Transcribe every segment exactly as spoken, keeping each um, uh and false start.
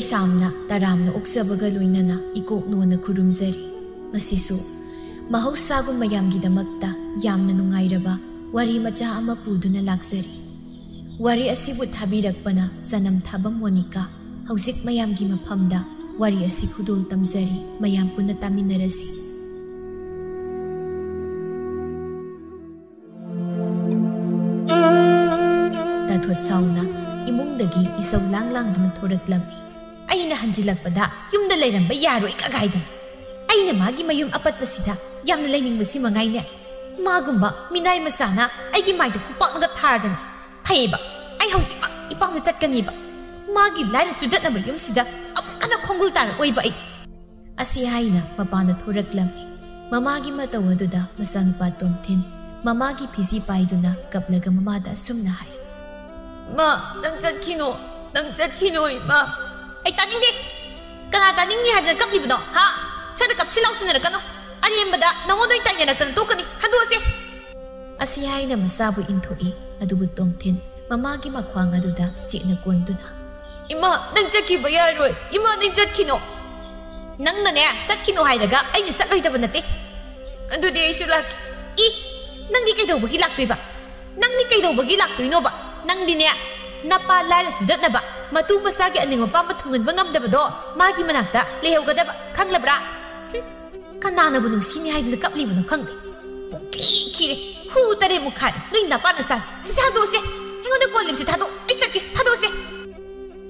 ꯏꯁꯥꯝꯅ ꯇꯔꯥꯝꯅ ꯑꯣꯛꯆꯕꯒ ꯂꯣꯏꯅꯅ ꯏꯀꯣꯛ ꯅꯣꯟꯅ ꯈꯨꯔꯨꯝꯖꯔꯤ꯫ ꯉꯁꯤꯁꯨ ꯃꯍꯧꯁꯥꯒꯨꯝ ꯃꯌꯥꯝꯒꯤꯗꯃꯛꯇ ꯌꯥꯝꯅ ꯅꯨꯡꯉꯥꯏꯔꯕ ꯋꯥꯔꯤ ꯃꯆꯥ ꯑꯃ ꯄꯨꯗꯨꯅ ꯂꯥꯛꯆꯔꯤ꯫ ꯋꯥꯔꯤ ꯑꯁꯤꯕꯨ ꯊꯥꯕꯤꯔꯛꯄꯅ ꯆꯅꯝ ꯊꯥꯕ ꯃꯣꯅꯤꯀꯥ꯫ ꯍꯧꯖꯤꯛ ꯃꯌꯥꯝꯒꯤ ꯃꯐꯝꯗ ꯋꯥꯔꯤ ꯑꯁꯤ ꯈꯨꯗꯣꯜ ꯇꯝꯖꯔꯤ꯫ ꯃꯌꯥꯝ ꯄꯨꯟꯅ ꯇꯥꯃꯤꯟꯅꯔꯁꯤ꯫ ꯇꯥꯊꯣꯠ ꯁꯥꯎꯅ ꯏꯃꯨꯡꯗꯒꯤ ꯏꯁꯧ ꯂꯥꯡ ꯂꯥꯡꯗꯨꯅ ꯊꯣꯔꯛꯂꯝꯃꯤ꯫ ꯑꯩꯅ ꯍꯟꯖꯤꯜꯂꯛꯄꯗ ꯌꯨꯝꯗ ꯂꯩꯔꯝꯕ ꯌꯥꯔꯣꯏ ꯀꯒꯥꯏꯗꯅ꯫ ꯑꯩꯅ ꯃꯥꯒꯤ ꯃꯌꯨꯝ ꯑꯄꯠꯄꯁꯤꯗ ꯌꯥꯝꯅ ꯂꯩꯅꯤꯡꯕꯁꯤ ꯃꯉꯥꯏꯅꯦ꯫ ꯃꯥꯒꯨꯝꯕ ꯃꯤꯅꯥꯏ ꯃꯆꯥꯅ ꯑꯩꯒꯤ ꯃꯥꯏꯗ ꯈꯨꯄꯥꯛꯅꯒ ꯊꯥꯔꯗꯅ꯫ ꯐꯩꯌꯦꯕ, ꯑꯩ ꯍꯧꯖꯤꯛꯃꯛ ꯏꯄꯥꯝꯗ ꯆꯠꯀꯅꯤꯕ꯫ ꯃꯥꯒꯤ ꯂꯥꯏꯔ ꯆꯨꯗꯠꯅꯕ ꯌꯨꯝꯁꯤꯗ ꯑꯃꯨꯛ ꯍꯟꯅ ꯈꯣꯡꯒꯨꯜ ꯇꯥꯔꯛꯑꯣꯏꯕ ꯑꯩ꯫ ꯑꯁꯤ ꯍꯥꯏꯅ ꯃꯄꯥꯟꯗ ꯊꯣꯔꯛꯂꯝꯃꯤ꯫ ꯃꯃꯥꯒꯤ ꯃꯇꯧ ꯑꯗꯨꯗ ꯃꯆꯥꯅꯨꯄꯥ ꯇꯣꯝꯊꯤꯟ ꯃꯃꯥꯒꯤ ꯐꯤꯖꯤ ꯄꯥꯏꯗꯨꯅ ꯀꯞꯂꯒ ꯃꯃꯥꯗ ꯑꯁꯨꯝꯅ ꯍꯥꯏ꯫ ꯏꯃꯥ, ꯅꯪ ꯆꯠꯈꯤꯅꯣ, ꯅꯪ ꯆꯠꯈꯤꯅꯣ ꯏꯃꯥ꯫ ꯑꯩ ꯇꯥꯅꯤꯡꯗꯦ꯫ ꯀꯅꯥ ꯇꯥꯅꯤꯡꯅꯤ ꯍꯥꯏꯗꯅ ꯀꯞꯂꯤꯕꯅꯣ? ꯍꯥ? ꯁ꯭ꯋꯥꯏꯗ ꯀꯞꯁꯤ ꯂꯥꯎꯁꯤꯟꯅꯔꯛꯀꯅꯨ꯫ ꯑꯔꯦꯝꯕꯗ ꯅꯉꯣꯟꯗ ꯑꯣꯏꯅ ꯇꯥꯏꯅꯔꯛꯇꯅ ꯇꯣꯛꯀꯅꯤ꯫ ꯍꯟꯗꯣꯛꯑꯁꯦ꯫ ꯑꯁꯤ ꯍꯥꯏꯅ ꯃꯆꯥꯕꯨ ꯏꯟꯊꯣꯛꯏ꯫ ꯑꯗꯨꯕꯨ ꯇꯣꯝꯊꯤꯟ ꯃꯃꯥꯒꯤ ꯃꯈ꯭ꯋꯥꯡ ꯑꯗꯨꯗ ꯆꯦꯠꯅ ꯀꯣꯟꯗꯨꯅ, ꯏꯃꯥ, ꯅꯪ ꯆꯠꯈꯤꯕ ꯌꯥꯔꯣꯏ꯫ ꯏꯃꯥ, ꯅꯪ ꯆꯠꯈꯤꯅꯣ꯫ ꯅꯪꯅꯅꯦ, ꯆꯠꯈꯤꯅꯣ ꯍꯥꯏꯔꯒ ꯑꯩꯅ ꯆꯠꯂꯣꯏꯗꯕ ꯅꯠꯇꯦ꯫ ꯑꯗꯨꯗꯤ ꯑꯩꯁꯨ ꯂꯥꯛꯀꯦ꯫ ꯏ, ꯅꯪꯗꯤ ꯀꯩꯗꯧꯕꯒꯤ ꯂꯥꯛꯇꯣꯏꯕ? ꯅꯪꯗꯤ ꯀꯩꯗꯧꯕꯒꯤ ꯂꯥꯛꯇꯣꯏꯅꯣꯕ? ꯅꯪꯗꯤꯅꯦ, ꯅꯄꯥ ꯂꯥꯏꯔ ꯆꯨꯗꯠꯅꯕ, ꯃꯇꯨ ꯃꯆꯥꯒꯤ ꯑꯅꯤꯡ ꯑꯄꯥꯝꯕ ꯊꯨꯡꯍꯟꯕ ꯉꯝꯗꯕꯗꯣ ꯃꯥꯒꯤ ꯃꯅꯥꯛꯇ ꯂꯩꯍꯧꯒꯗꯕ, ꯈꯪꯂꯕ꯭ꯔꯥ? ꯍꯨꯝ, ꯀꯅꯥꯅꯕꯨ ꯅꯨꯡꯁꯤꯅꯤ ꯍꯥꯏꯗꯅ ꯀꯞꯂꯤꯕꯅꯣ ꯈꯪꯗꯦ꯫ ꯄꯨꯡꯈꯤ ꯈꯤꯔꯦ꯫ ꯍꯨ ꯇꯔꯦꯠꯃꯨꯛ ꯈꯥꯔꯦ꯫ ꯅꯣꯏ ꯅꯄꯥ ꯅꯆꯥꯁꯦ꯫ ꯁꯤꯁꯦ ꯍꯟꯗꯣꯛꯑꯁꯦ꯫ ꯑꯩꯉꯣꯟꯗ ꯀꯣꯜꯂꯤꯕꯁꯦ ꯊꯥꯗꯣꯛ꯫ ꯑꯩ ꯆꯠꯀꯦ꯫ ꯊꯥꯗꯣꯛꯑꯁꯦ꯫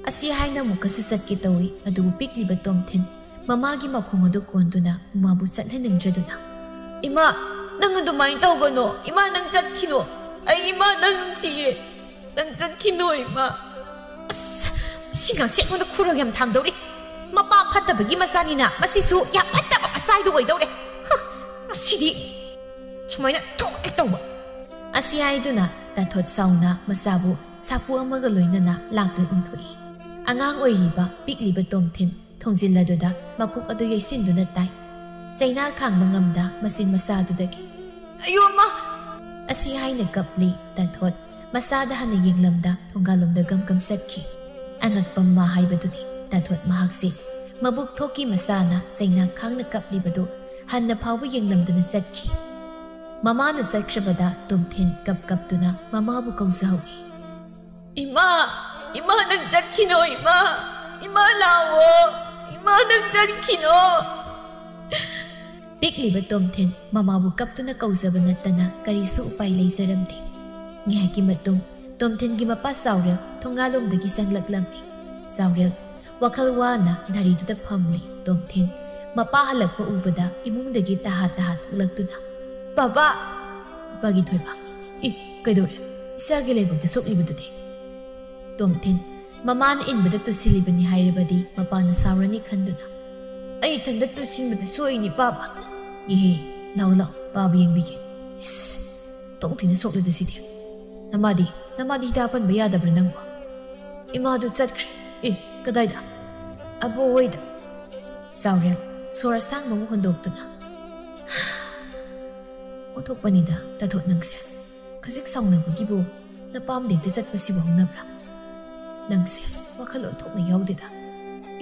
ꯑꯁꯤ ꯍꯥꯏꯅ ꯑꯃꯨꯛꯀꯁꯨ ꯆꯠꯀꯦ ꯇꯧꯏ꯫ ꯑꯗꯨꯕꯨ ꯄꯤꯛꯂꯤꯕ ꯇꯣꯝꯊꯤꯟ ꯃꯃꯥꯒꯤ ꯃꯈꯣꯡ ꯑꯗꯨ ꯀꯣꯟꯗꯨꯅ ꯃꯃꯥꯕꯨ ꯆꯠꯍꯟꯅꯤꯡꯗ꯭ꯔꯗꯨꯅ, ꯏꯃꯥ, ꯅꯪ ꯑꯗꯨꯃꯥꯏꯅ ꯇꯧꯒꯅꯣ꯫ ꯏꯃꯥ, ꯅꯪ ꯆꯠꯈꯤꯅꯣ꯫ ꯑꯩ, ꯏꯃꯥ, ꯅꯪ ꯅꯨꯡꯁꯤꯌꯦ꯫ ꯅꯪ ꯆꯠꯈꯤꯅꯣ, ꯏꯃꯥ꯫ ꯑꯁ, ꯁꯤ ꯉꯥꯛꯁꯦ ꯑꯩꯉꯣꯟꯗ ꯈꯨꯔꯧ ꯌꯥꯝ ꯊꯥꯡꯗꯧꯔꯤ꯫ ꯃꯄꯥ ꯐꯠꯇꯕꯒꯤ ꯃꯆꯥꯅꯤꯅ ꯃꯁꯤꯁꯨ ꯌꯥꯝ ꯐꯠꯇꯕ ꯃꯆꯥ ꯍꯥꯏꯗꯣ ꯑꯣꯏꯗꯧꯔꯦ꯫ ꯍ, ꯉꯁꯤꯗꯤ ꯁꯨꯃꯥꯏꯅ ꯊꯣꯛꯑꯦ ꯇꯧꯕ꯫ ꯑꯁꯤ ꯍꯥꯏꯗꯨꯅ ꯇꯥꯊꯣꯠ ꯁꯥꯎꯅ ꯃꯆꯥꯕꯨ ꯁꯥꯐꯨ ꯑꯃꯒ ꯂꯣꯏꯅꯅ ꯂꯥꯛꯇꯨꯅ ꯏꯟꯊꯣꯛꯏ꯫ ꯑꯉꯥꯡ ꯑꯣꯏꯔꯤꯕ ꯄꯤꯛꯂꯤꯕ ꯇꯣꯝꯊꯤꯟ ꯊꯣꯡꯖꯤꯜ ꯑꯗꯨꯗ ꯃꯀꯣꯛ ꯑꯗꯨ ꯌꯩꯁꯤꯟꯗꯨꯅ ꯇꯥꯏ꯫ ꯆꯩꯅꯥ ꯈꯥꯡꯕ ꯉꯝꯗ ꯃꯆꯤꯟ ꯃꯆꯥ ꯑꯗꯨꯗꯒꯤ, ꯑꯌꯣ, ꯑꯃ! ꯑꯁꯤ ꯍꯥꯏꯅ ꯀꯞꯂꯤ ꯇꯥꯊꯣꯠ꯫ ꯃꯆꯥꯗ ꯍꯟꯅ ꯌꯦꯡꯂꯝꯗ ꯊꯣꯡꯒꯥꯜꯂꯣꯝꯗ ꯒꯝ ꯒꯝ ꯆꯠꯈꯤ꯫ ꯑꯉꯛꯄ ꯃꯃꯥ ꯍꯥꯏꯕꯗꯨꯅꯤ꯫ ꯇꯥꯊꯣꯠ ꯃꯍꯥꯛꯁꯦ ꯃꯕꯨꯛ ꯊꯣꯛꯀꯤ ꯃꯆꯥꯅ ꯆꯩꯅꯥ ꯈꯥꯡꯅ ꯀꯞꯂꯤꯕꯗꯨ ꯍꯟꯅ ꯐꯥꯎꯕ ꯌꯦꯡꯂꯝꯗꯅ ꯆꯠꯈꯤ꯫ ꯃꯃꯥꯅ ꯆꯠꯈ꯭ꯔꯕꯗ ꯇꯣꯝꯊꯤꯟ ꯀꯞ ꯀꯞꯇꯨꯅ ꯃꯃꯥꯕꯨ ꯀꯧꯖꯍꯧꯏ꯫ "ꯏꯃꯥ, ꯏꯃꯥ ꯅꯪ ꯆꯠꯈꯤꯅꯣ, ꯏꯃꯥ, ꯏꯃꯥ ꯂꯥꯛꯑꯣ, ꯏꯃꯥ ꯅꯪ ꯆꯠꯈꯤꯅꯣ꯫" ꯄꯤꯛꯂꯤꯕ ꯇꯣꯝꯊꯤꯟ ꯃꯃꯥꯕꯨ ꯀꯞꯇꯨꯅ ꯀꯧꯖꯕ ꯅꯠꯇꯅ ꯀꯔꯤꯁꯨ ꯎꯄꯥꯏ ꯂꯩꯖꯔꯝꯗꯦ꯫ ꯉꯥꯏꯍꯥꯛꯀꯤ ꯃꯇꯨꯡ ꯇꯣꯝꯊꯤꯟꯒꯤ ꯃꯄꯥ ꯆꯥꯎꯔꯦꯜ ꯊꯣꯡꯒꯥꯜꯂꯣꯝꯗꯒꯤ ꯆꯪꯂꯛꯂꯝꯃꯤ꯫ ꯆꯥꯎꯔꯦꯜ ꯋꯥꯈꯜ ꯋꯥꯅ ꯗꯥꯔꯤꯗꯨꯗ ꯐꯝꯂꯤ꯫ ꯇꯣꯝꯊꯤꯟ ꯃꯄꯥ ꯍꯜꯂꯛꯄ ꯎꯕꯗ ꯏꯃꯨꯡꯗꯒꯤ ꯇꯍꯥ ꯇꯍꯥ ꯊꯣꯛꯂꯛꯇꯨꯅ, "ꯕꯥꯕꯥ!" ꯏꯄꯥꯒꯤ ꯊꯣꯏꯕ, "ꯏ, ꯀꯩꯗꯧꯔꯦ? ꯏꯆꯥꯒꯤ ꯂꯥꯏꯕꯛꯇ ꯁꯣꯛꯂꯤꯕꯗꯨꯗꯤ?" ꯇꯣꯝꯊꯤꯟ ꯃꯃꯥꯅ ꯏꯟꯕꯗ ꯇꯨꯁꯤꯜꯂꯤꯕꯅꯤ ꯍꯥꯏꯔꯕꯗꯤ ꯃꯄꯥꯅ ꯁꯥꯎꯔꯅꯤ ꯈꯟꯗꯨꯅ, "ꯑꯩ ꯏꯊꯟꯗ ꯇꯨꯁꯤꯟꯕꯗ ꯁꯣꯏꯅꯤ, ꯄꯥꯕ꯫" "ꯏꯍꯦ, ꯂꯥꯎ ꯂꯥꯎ, ꯄꯥꯕ ꯌꯦꯡꯕꯤꯒꯦ꯫" "ꯏꯁ, ꯇꯣꯛ ꯊꯤꯅ ꯁꯣꯛꯂꯦꯗ ꯁꯤꯗꯤ꯫ ꯅꯃꯥꯗꯤ, ꯅꯃꯥꯗꯤ ꯍꯤꯗꯥꯛ ꯄꯟꯕ ꯌꯥꯗꯕ꯭ꯔꯥ ꯅꯪꯕꯣ?" "ꯏꯃꯥꯗꯨ ꯆꯠꯈ꯭ꯔꯦ꯫" "ꯑꯦ, ꯀꯗꯥꯏꯗ?" "ꯑꯕꯣ ꯍꯣꯏꯗ꯫" ꯆꯥꯎꯔꯦꯜ ꯁꯣꯔ ꯑꯁꯥꯡꯕ ꯑꯃ ꯍꯣꯟꯗꯣꯛꯇꯨꯅ, "ꯑꯣꯟꯊꯣꯛꯄꯅꯤꯗ, ꯇꯥꯊꯣꯠ ꯅꯪꯁꯦ꯫ ꯈꯖꯤꯛ ꯁꯥꯎꯅꯕꯒꯤꯕꯨ ꯅꯄꯥꯝꯗ ꯍꯦꯛꯇ ꯆꯠꯄꯁꯤꯕꯨ ꯍꯧꯅꯕ꯭ꯔꯥ? ꯅꯪꯁꯦ ꯋꯥꯈꯜ ꯑꯣꯟꯊꯣꯛꯅ ꯌꯥꯎꯗꯦꯗ꯫"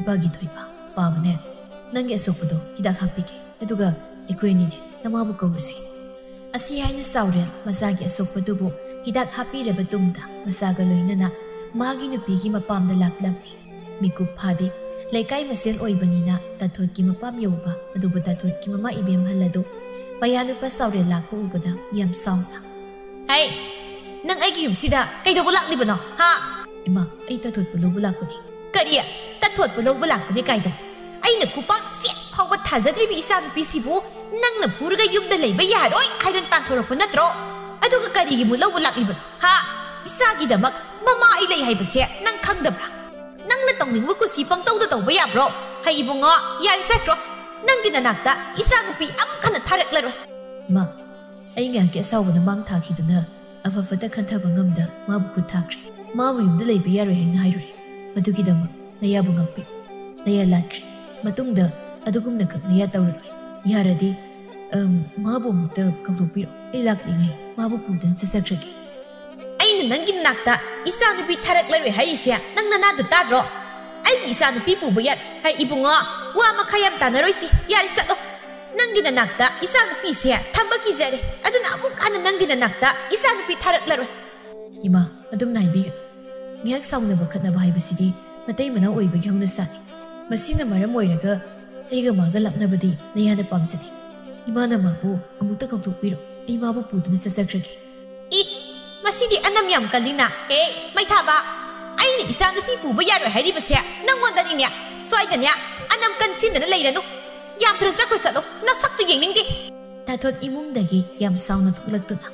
"ꯏꯄꯥꯒꯤ ꯊꯣꯏꯕ, ꯄꯥꯕꯅꯦ, ꯅꯪꯒꯤ ꯑꯁꯣꯛꯄꯗꯣ ꯍꯤꯗꯥꯛ ꯍꯥꯞꯄꯤꯒꯦ, ꯑꯗꯨꯒ ꯑꯩꯈꯣꯏ ꯑꯅꯤꯅꯦ ꯅꯃꯥꯕꯨ ꯀꯧꯔꯨꯁꯦ꯫" ꯑꯁꯤ ꯍꯥꯏꯅ ꯆꯥꯎꯔꯦꯜ ꯃꯆꯥꯒꯤ ꯑꯁꯣꯛꯄꯗꯨꯕꯨ ꯍꯤꯗꯥꯛ ꯍꯥꯞꯄꯤꯔꯕ ꯇꯨꯡꯗ ꯃꯆꯥꯒ ꯂꯣꯏꯅꯅ ꯃꯥꯒꯤ ꯅꯨꯄꯤꯒꯤ ꯃꯄꯥꯝꯗ ꯂꯥꯛꯂꯝꯃꯤ꯫ ꯃꯤꯀꯨꯞ ꯐꯥꯗꯦ꯫ ꯂꯩꯀꯥꯏ ꯃꯁꯦꯜ ꯑꯣꯏꯕꯅꯤꯅ ꯇꯥꯊꯣꯠꯀꯤ ꯃꯄꯥꯝ ꯌꯧꯕ꯫ ꯑꯗꯨꯕꯨ ꯇꯥꯊꯣꯠꯀꯤ ꯃꯃꯥ ꯏꯕꯦꯝꯍꯜ ꯑꯗꯨ ꯃꯌꯥꯅꯨꯄꯥ ꯆꯥꯎꯔꯦꯜ ꯂꯥꯛꯄ ꯎꯕꯗ ꯌꯥꯝ ꯁꯥꯎꯅ, "ꯍꯩ, ꯅꯪ ꯑꯩꯒꯤ ꯌꯨꯝꯁꯤꯗ ꯀꯩꯗꯧꯕ ꯂꯥꯛꯂꯤꯕꯅꯣ, ꯍꯥ?" "ꯏꯃꯥ, ꯑꯩ ꯇꯥꯊꯣꯠꯄꯨ ꯂꯧꯕ ꯂꯥꯛꯄꯅꯤ꯫" "ꯀꯔꯤ? ꯇꯥꯊꯣꯠꯄꯨ ꯂꯧꯕ ꯂꯥꯛꯄꯅꯤ ꯀꯥꯏꯗ? ꯑꯩꯅ ꯈꯨꯄꯥꯛ ꯁꯦꯠ ꯐꯥꯎꯕ ꯊꯥꯖꯗ꯭ꯔꯤꯕ ꯏꯆꯥꯅꯨꯄꯤꯁꯤꯕꯨ ꯅꯪꯅ ꯄꯨꯔꯒ ꯌꯨꯝꯗ ꯂꯩꯕ ꯌꯥꯔꯣꯏ ꯍꯥꯏꯗꯅ ꯇꯥꯟꯊꯣꯔꯛꯄ ꯅꯠꯇ꯭ꯔꯣ? ꯑꯗꯨꯒ ꯀꯔꯤꯒꯤ ꯑꯃꯨꯛ ꯂꯧꯕ ꯂꯥꯛꯂꯤꯕꯅꯣ, ꯍꯥ? ꯏꯆꯥꯒꯤꯗꯃꯛ ꯃꯃꯥ ꯑꯩ ꯂꯩ ꯍꯥꯏꯕꯁꯦ ꯅꯪ ꯈꯪꯗꯕ꯭ꯔꯥ? ꯅꯪꯅ ꯇꯧꯅꯤꯡꯕ ꯀꯨꯁꯤ ꯄꯪꯇꯧꯗ ꯇꯧꯕ ꯌꯥꯕ꯭ꯔꯣ? ꯍꯩ ꯏꯕꯨꯡꯉꯣ, ꯌꯥꯔꯦ ꯆꯠꯈ꯭ꯔꯣ꯫ ꯅꯪꯒꯤ ꯅꯅꯥꯛꯇ ꯏꯆꯥꯅꯨꯄꯤ ꯑꯃꯨꯛ ꯍꯟꯅ ꯊꯥꯔꯛꯂꯔꯣꯏ꯫" "ꯃꯥ, ꯑꯩ ꯉꯥꯏꯍꯥꯛꯀꯤ ꯑꯁꯥꯎꯕꯅ ꯃꯥꯡ ꯊꯥꯈꯤꯗꯨꯅ ꯑꯐ ꯐꯠꯇ ꯈꯟꯊꯕ ꯉꯝꯗ ꯃꯥꯕꯨ ꯈꯨꯠ ꯊꯥꯈ꯭ꯔꯦ꯫ ꯃꯥꯕꯨ ꯌꯨꯝꯗ ꯂꯩꯕ ꯌꯥꯔꯣꯏ ꯍꯥꯏꯅ ꯍꯥꯏꯔꯨꯔꯦ꯫ ꯃꯗꯨꯒꯤꯗꯃꯛ ꯅꯌꯥꯕꯨ ꯉꯥꯛꯄꯤꯌꯨ꯫ ꯅꯌꯥ ꯂꯥꯠꯈ꯭ꯔꯦ꯫ ꯃꯇꯨꯡꯗ ꯑꯗꯨꯒꯨꯝꯅ ꯈꯛ ꯅꯌꯥ ꯇꯧꯔꯔꯣꯏ꯫ ꯌꯥꯔꯗꯤ, ꯑꯝ, ꯃꯥꯕꯨ ꯑꯃꯨꯛꯇ ꯀꯧꯊꯣꯛꯄꯤꯔꯣ꯫ ꯑꯩ ꯂꯥꯛꯂꯤꯉꯩ ꯃꯥꯕꯨ ꯄꯨꯗꯨꯅ ꯆꯠꯆꯈ꯭ꯔꯒꯦ꯫" "ꯑꯩꯅ ꯅꯪꯒꯤ ꯅꯥꯛꯇ ꯏꯆꯥꯅꯨꯄꯤ ꯊꯥꯔꯛꯂꯔꯣꯏ ꯍꯥꯏꯔꯤꯁꯦ ꯅꯪ ꯅꯅꯥꯗꯣ ꯇꯥꯗ꯭ꯔꯣ?" ꯏꯆꯥꯅꯨꯄꯤ ꯄꯨꯕ ꯌꯥꯔꯣꯏ ꯍꯥꯏ꯫ ꯏꯕꯨꯡꯉꯣ, ꯋꯥ ꯃꯈꯥ ꯌꯥꯝ ꯇꯥꯅꯔꯣꯏꯁꯤ꯫ ꯌꯥꯔꯦ, ꯆꯠꯂꯣ꯫ ꯅꯪꯒꯤ ꯅꯅꯥꯛꯇ ꯏꯆꯥꯅꯨꯄꯤꯁꯦ ꯊꯝꯕ ꯀꯤꯖꯔꯦ꯫ ꯑꯗꯨꯅ ꯑꯃꯨꯛ ꯍꯟꯅ ꯅꯪꯒꯤ ꯅꯅꯥꯛꯇ ꯏꯆꯥꯅꯨꯄꯤ ꯊꯥꯔꯛꯂꯔꯣꯏ꯫ ꯏꯃꯥ, ꯑꯗꯨꯝꯅ ꯍꯥꯏꯕꯤꯒꯅꯨ꯫ ꯉꯥꯏꯍꯥꯛ ꯁꯥꯎꯅꯕ ꯈꯠꯅꯕ ꯍꯥꯏꯕꯁꯤꯗꯤ ꯃꯇꯩ ꯃꯅꯥꯎ ꯑꯣꯏꯕꯒꯤ ꯍꯧꯅꯁꯥꯅꯤ꯫ ꯃꯁꯤꯅ ꯃꯔꯝ ꯑꯣꯏꯔꯒ ꯑꯩꯒ ꯃꯥꯒ ꯂꯥꯞꯅꯕꯗꯤ ꯅꯌꯥꯅ ꯄꯥꯝꯖꯗꯦ꯫ ꯏꯃꯥꯅ ꯃꯥꯕꯨ ꯑꯃꯨꯛꯇ ꯀꯧꯊꯣꯛꯄꯤꯔꯣ꯫ ꯑꯩ ꯃꯥꯕꯨ ꯄꯨꯗꯨꯅ ꯆꯠꯆꯈ꯭ꯔꯒꯦ꯫ ꯏ, ꯃꯁꯤꯗꯤ ꯑꯅꯝ ꯌꯥꯝ ꯀꯜꯂꯤꯅ꯫ ꯍꯦ, ꯃꯩꯊꯥꯕ, ꯑꯩꯅ ꯏꯆꯥ ꯅꯨꯄꯤ ꯄꯨꯕ ꯌꯥꯔꯣꯏ ꯍꯥꯏꯔꯤꯕꯁꯦ ꯅꯪꯉꯣꯟꯗꯅꯤꯅꯦ꯫ ꯁ꯭ꯋꯥꯏꯗꯅꯦ ꯑꯅꯝ ꯀꯟꯁꯤꯟꯗꯅ ꯂꯩꯔꯅꯨ꯫ ꯌꯥꯝ ꯊꯨꯅ ꯆꯠꯈ꯭ꯔꯣ, ꯆꯠꯂꯣ꯫ ꯅꯁꯛꯇꯨ ꯌꯦꯡꯅꯤꯡꯗꯦ꯫ ꯇꯥꯊꯣꯠ ꯏꯃꯨꯡꯗꯒꯤ ꯌꯥꯝ ꯁꯥꯎꯅ ꯊꯣꯛꯂꯛꯇꯨꯅ,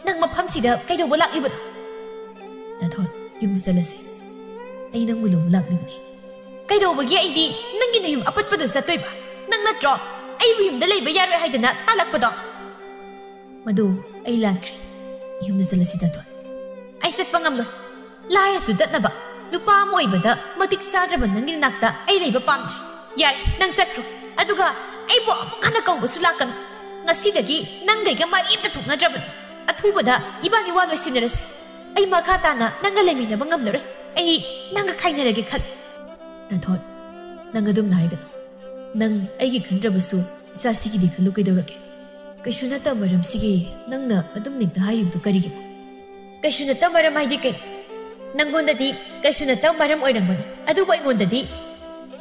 "ꯅꯪ ꯃꯐꯝꯁꯤꯗ ꯀꯩꯗꯧꯕ ꯂꯥꯛꯂꯤꯕꯅꯣ?" "ꯇꯥꯊꯣꯠ, ꯌꯨꯝꯗ ꯆꯠꯂꯁꯦ꯫ ꯑꯩ ꯅꯪꯕꯨ ꯂꯧꯕ ꯂꯥꯛꯂꯤꯕꯅꯤ꯫" "ꯀꯩꯗꯧꯕꯒꯤ ꯑꯩꯗꯤ ꯅꯪꯒꯤ ꯅꯌꯨꯝ ꯑꯄꯠꯄꯗꯨ ꯆꯠꯇꯣꯏꯕ? ꯅꯪ ꯅꯠꯇ꯭ꯔꯣ ꯑꯩꯕꯨ ꯌꯨꯝꯗ ꯂꯩꯕ ꯌꯥꯔꯣꯏ ꯍꯥꯏꯗꯅ ꯇꯥꯜꯂꯛꯄꯗꯣ?" "ꯃꯗꯨ ꯑꯩ ꯂꯥꯟꯈ꯭ꯔꯦ꯫ ꯌꯨꯝꯗ ꯆꯠꯂꯁꯤ, ꯇꯥꯊꯣꯠ꯫" "ꯑꯩ ꯆꯠꯄ ꯉꯝꯂꯣꯏ꯫ ꯂꯥꯏꯔ ꯆꯨꯗꯠꯅꯕ ꯅꯨꯄꯥ ꯑꯃ ꯑꯣꯏꯕꯗ ꯃꯇꯤꯛ ꯆꯥꯗ꯭ꯔꯕ ꯅꯪꯒꯤ ꯅꯥꯛꯇ ꯑꯩ ꯂꯩꯕ ꯄꯥꯝꯗ꯭ꯔꯦ꯫ ꯌꯥꯔꯦ, ꯅꯪ ꯆꯠꯈ꯭ꯔꯣ꯫ ꯑꯗꯨꯒ ꯑꯩꯕꯨ ꯑꯃꯨꯛ ꯍꯟꯅ ꯀꯧꯕꯁꯨ ꯂꯥꯛꯀꯅꯨ꯫ ꯉꯁꯤꯗꯒꯤ ꯅꯪꯒ ꯑꯩꯒ ꯃꯔꯤ ꯑꯃꯇ ꯊꯣꯛꯅꯗ꯭ꯔꯕꯅꯤ꯫ ꯑꯊꯨꯕꯗ ꯏꯕꯥꯅꯤ ꯋꯥ ꯂꯣꯏꯁꯤꯟꯅꯔꯁꯤ꯫ ꯑꯩ ꯃꯈꯥ ꯇꯥꯅ ꯅꯪꯒ ꯂꯩꯃꯤꯟꯅꯕ ꯉꯝꯂꯔꯣꯏ꯫ ꯑꯩ ꯅꯪꯒ ꯈꯥꯏꯅꯔꯒꯦ ꯈꯜꯂꯤ꯫" "ꯇꯥꯊꯣꯠ, ꯅꯪ ꯑꯗꯨꯝꯅ ꯍꯥꯏꯒꯅꯨ꯫ ꯅꯪ ꯑꯩꯒꯤ ꯈꯟꯗ꯭ꯔꯕꯁꯨ ꯏꯆꯥꯁꯤꯒꯤꯗꯤ ꯈꯜꯂꯨ ꯀꯩꯗꯧꯔꯒꯦ? ꯀꯩꯁꯨ ꯅꯠꯇꯕ ꯃꯔꯝꯁꯤꯒꯤ ꯅꯪꯅ ꯑꯗꯨꯝ ꯍꯦꯛꯇ ꯍꯥꯏꯔꯤꯕꯗꯨ ꯀꯔꯤꯒꯤꯅꯣ?" "ꯀꯩꯁꯨ ꯅꯠꯇꯕ ꯃꯔꯝ ꯍꯥꯏꯗꯤ ꯀꯩ? ꯅꯪꯉꯣꯟꯗꯗꯤ ꯀꯩꯁꯨ ꯅꯠꯇꯕ ꯃꯔꯝ ꯑꯣꯏꯔꯝꯒꯅꯤ, ꯑꯗꯨꯕꯨ ꯑꯩꯉꯣꯟꯗꯗꯤ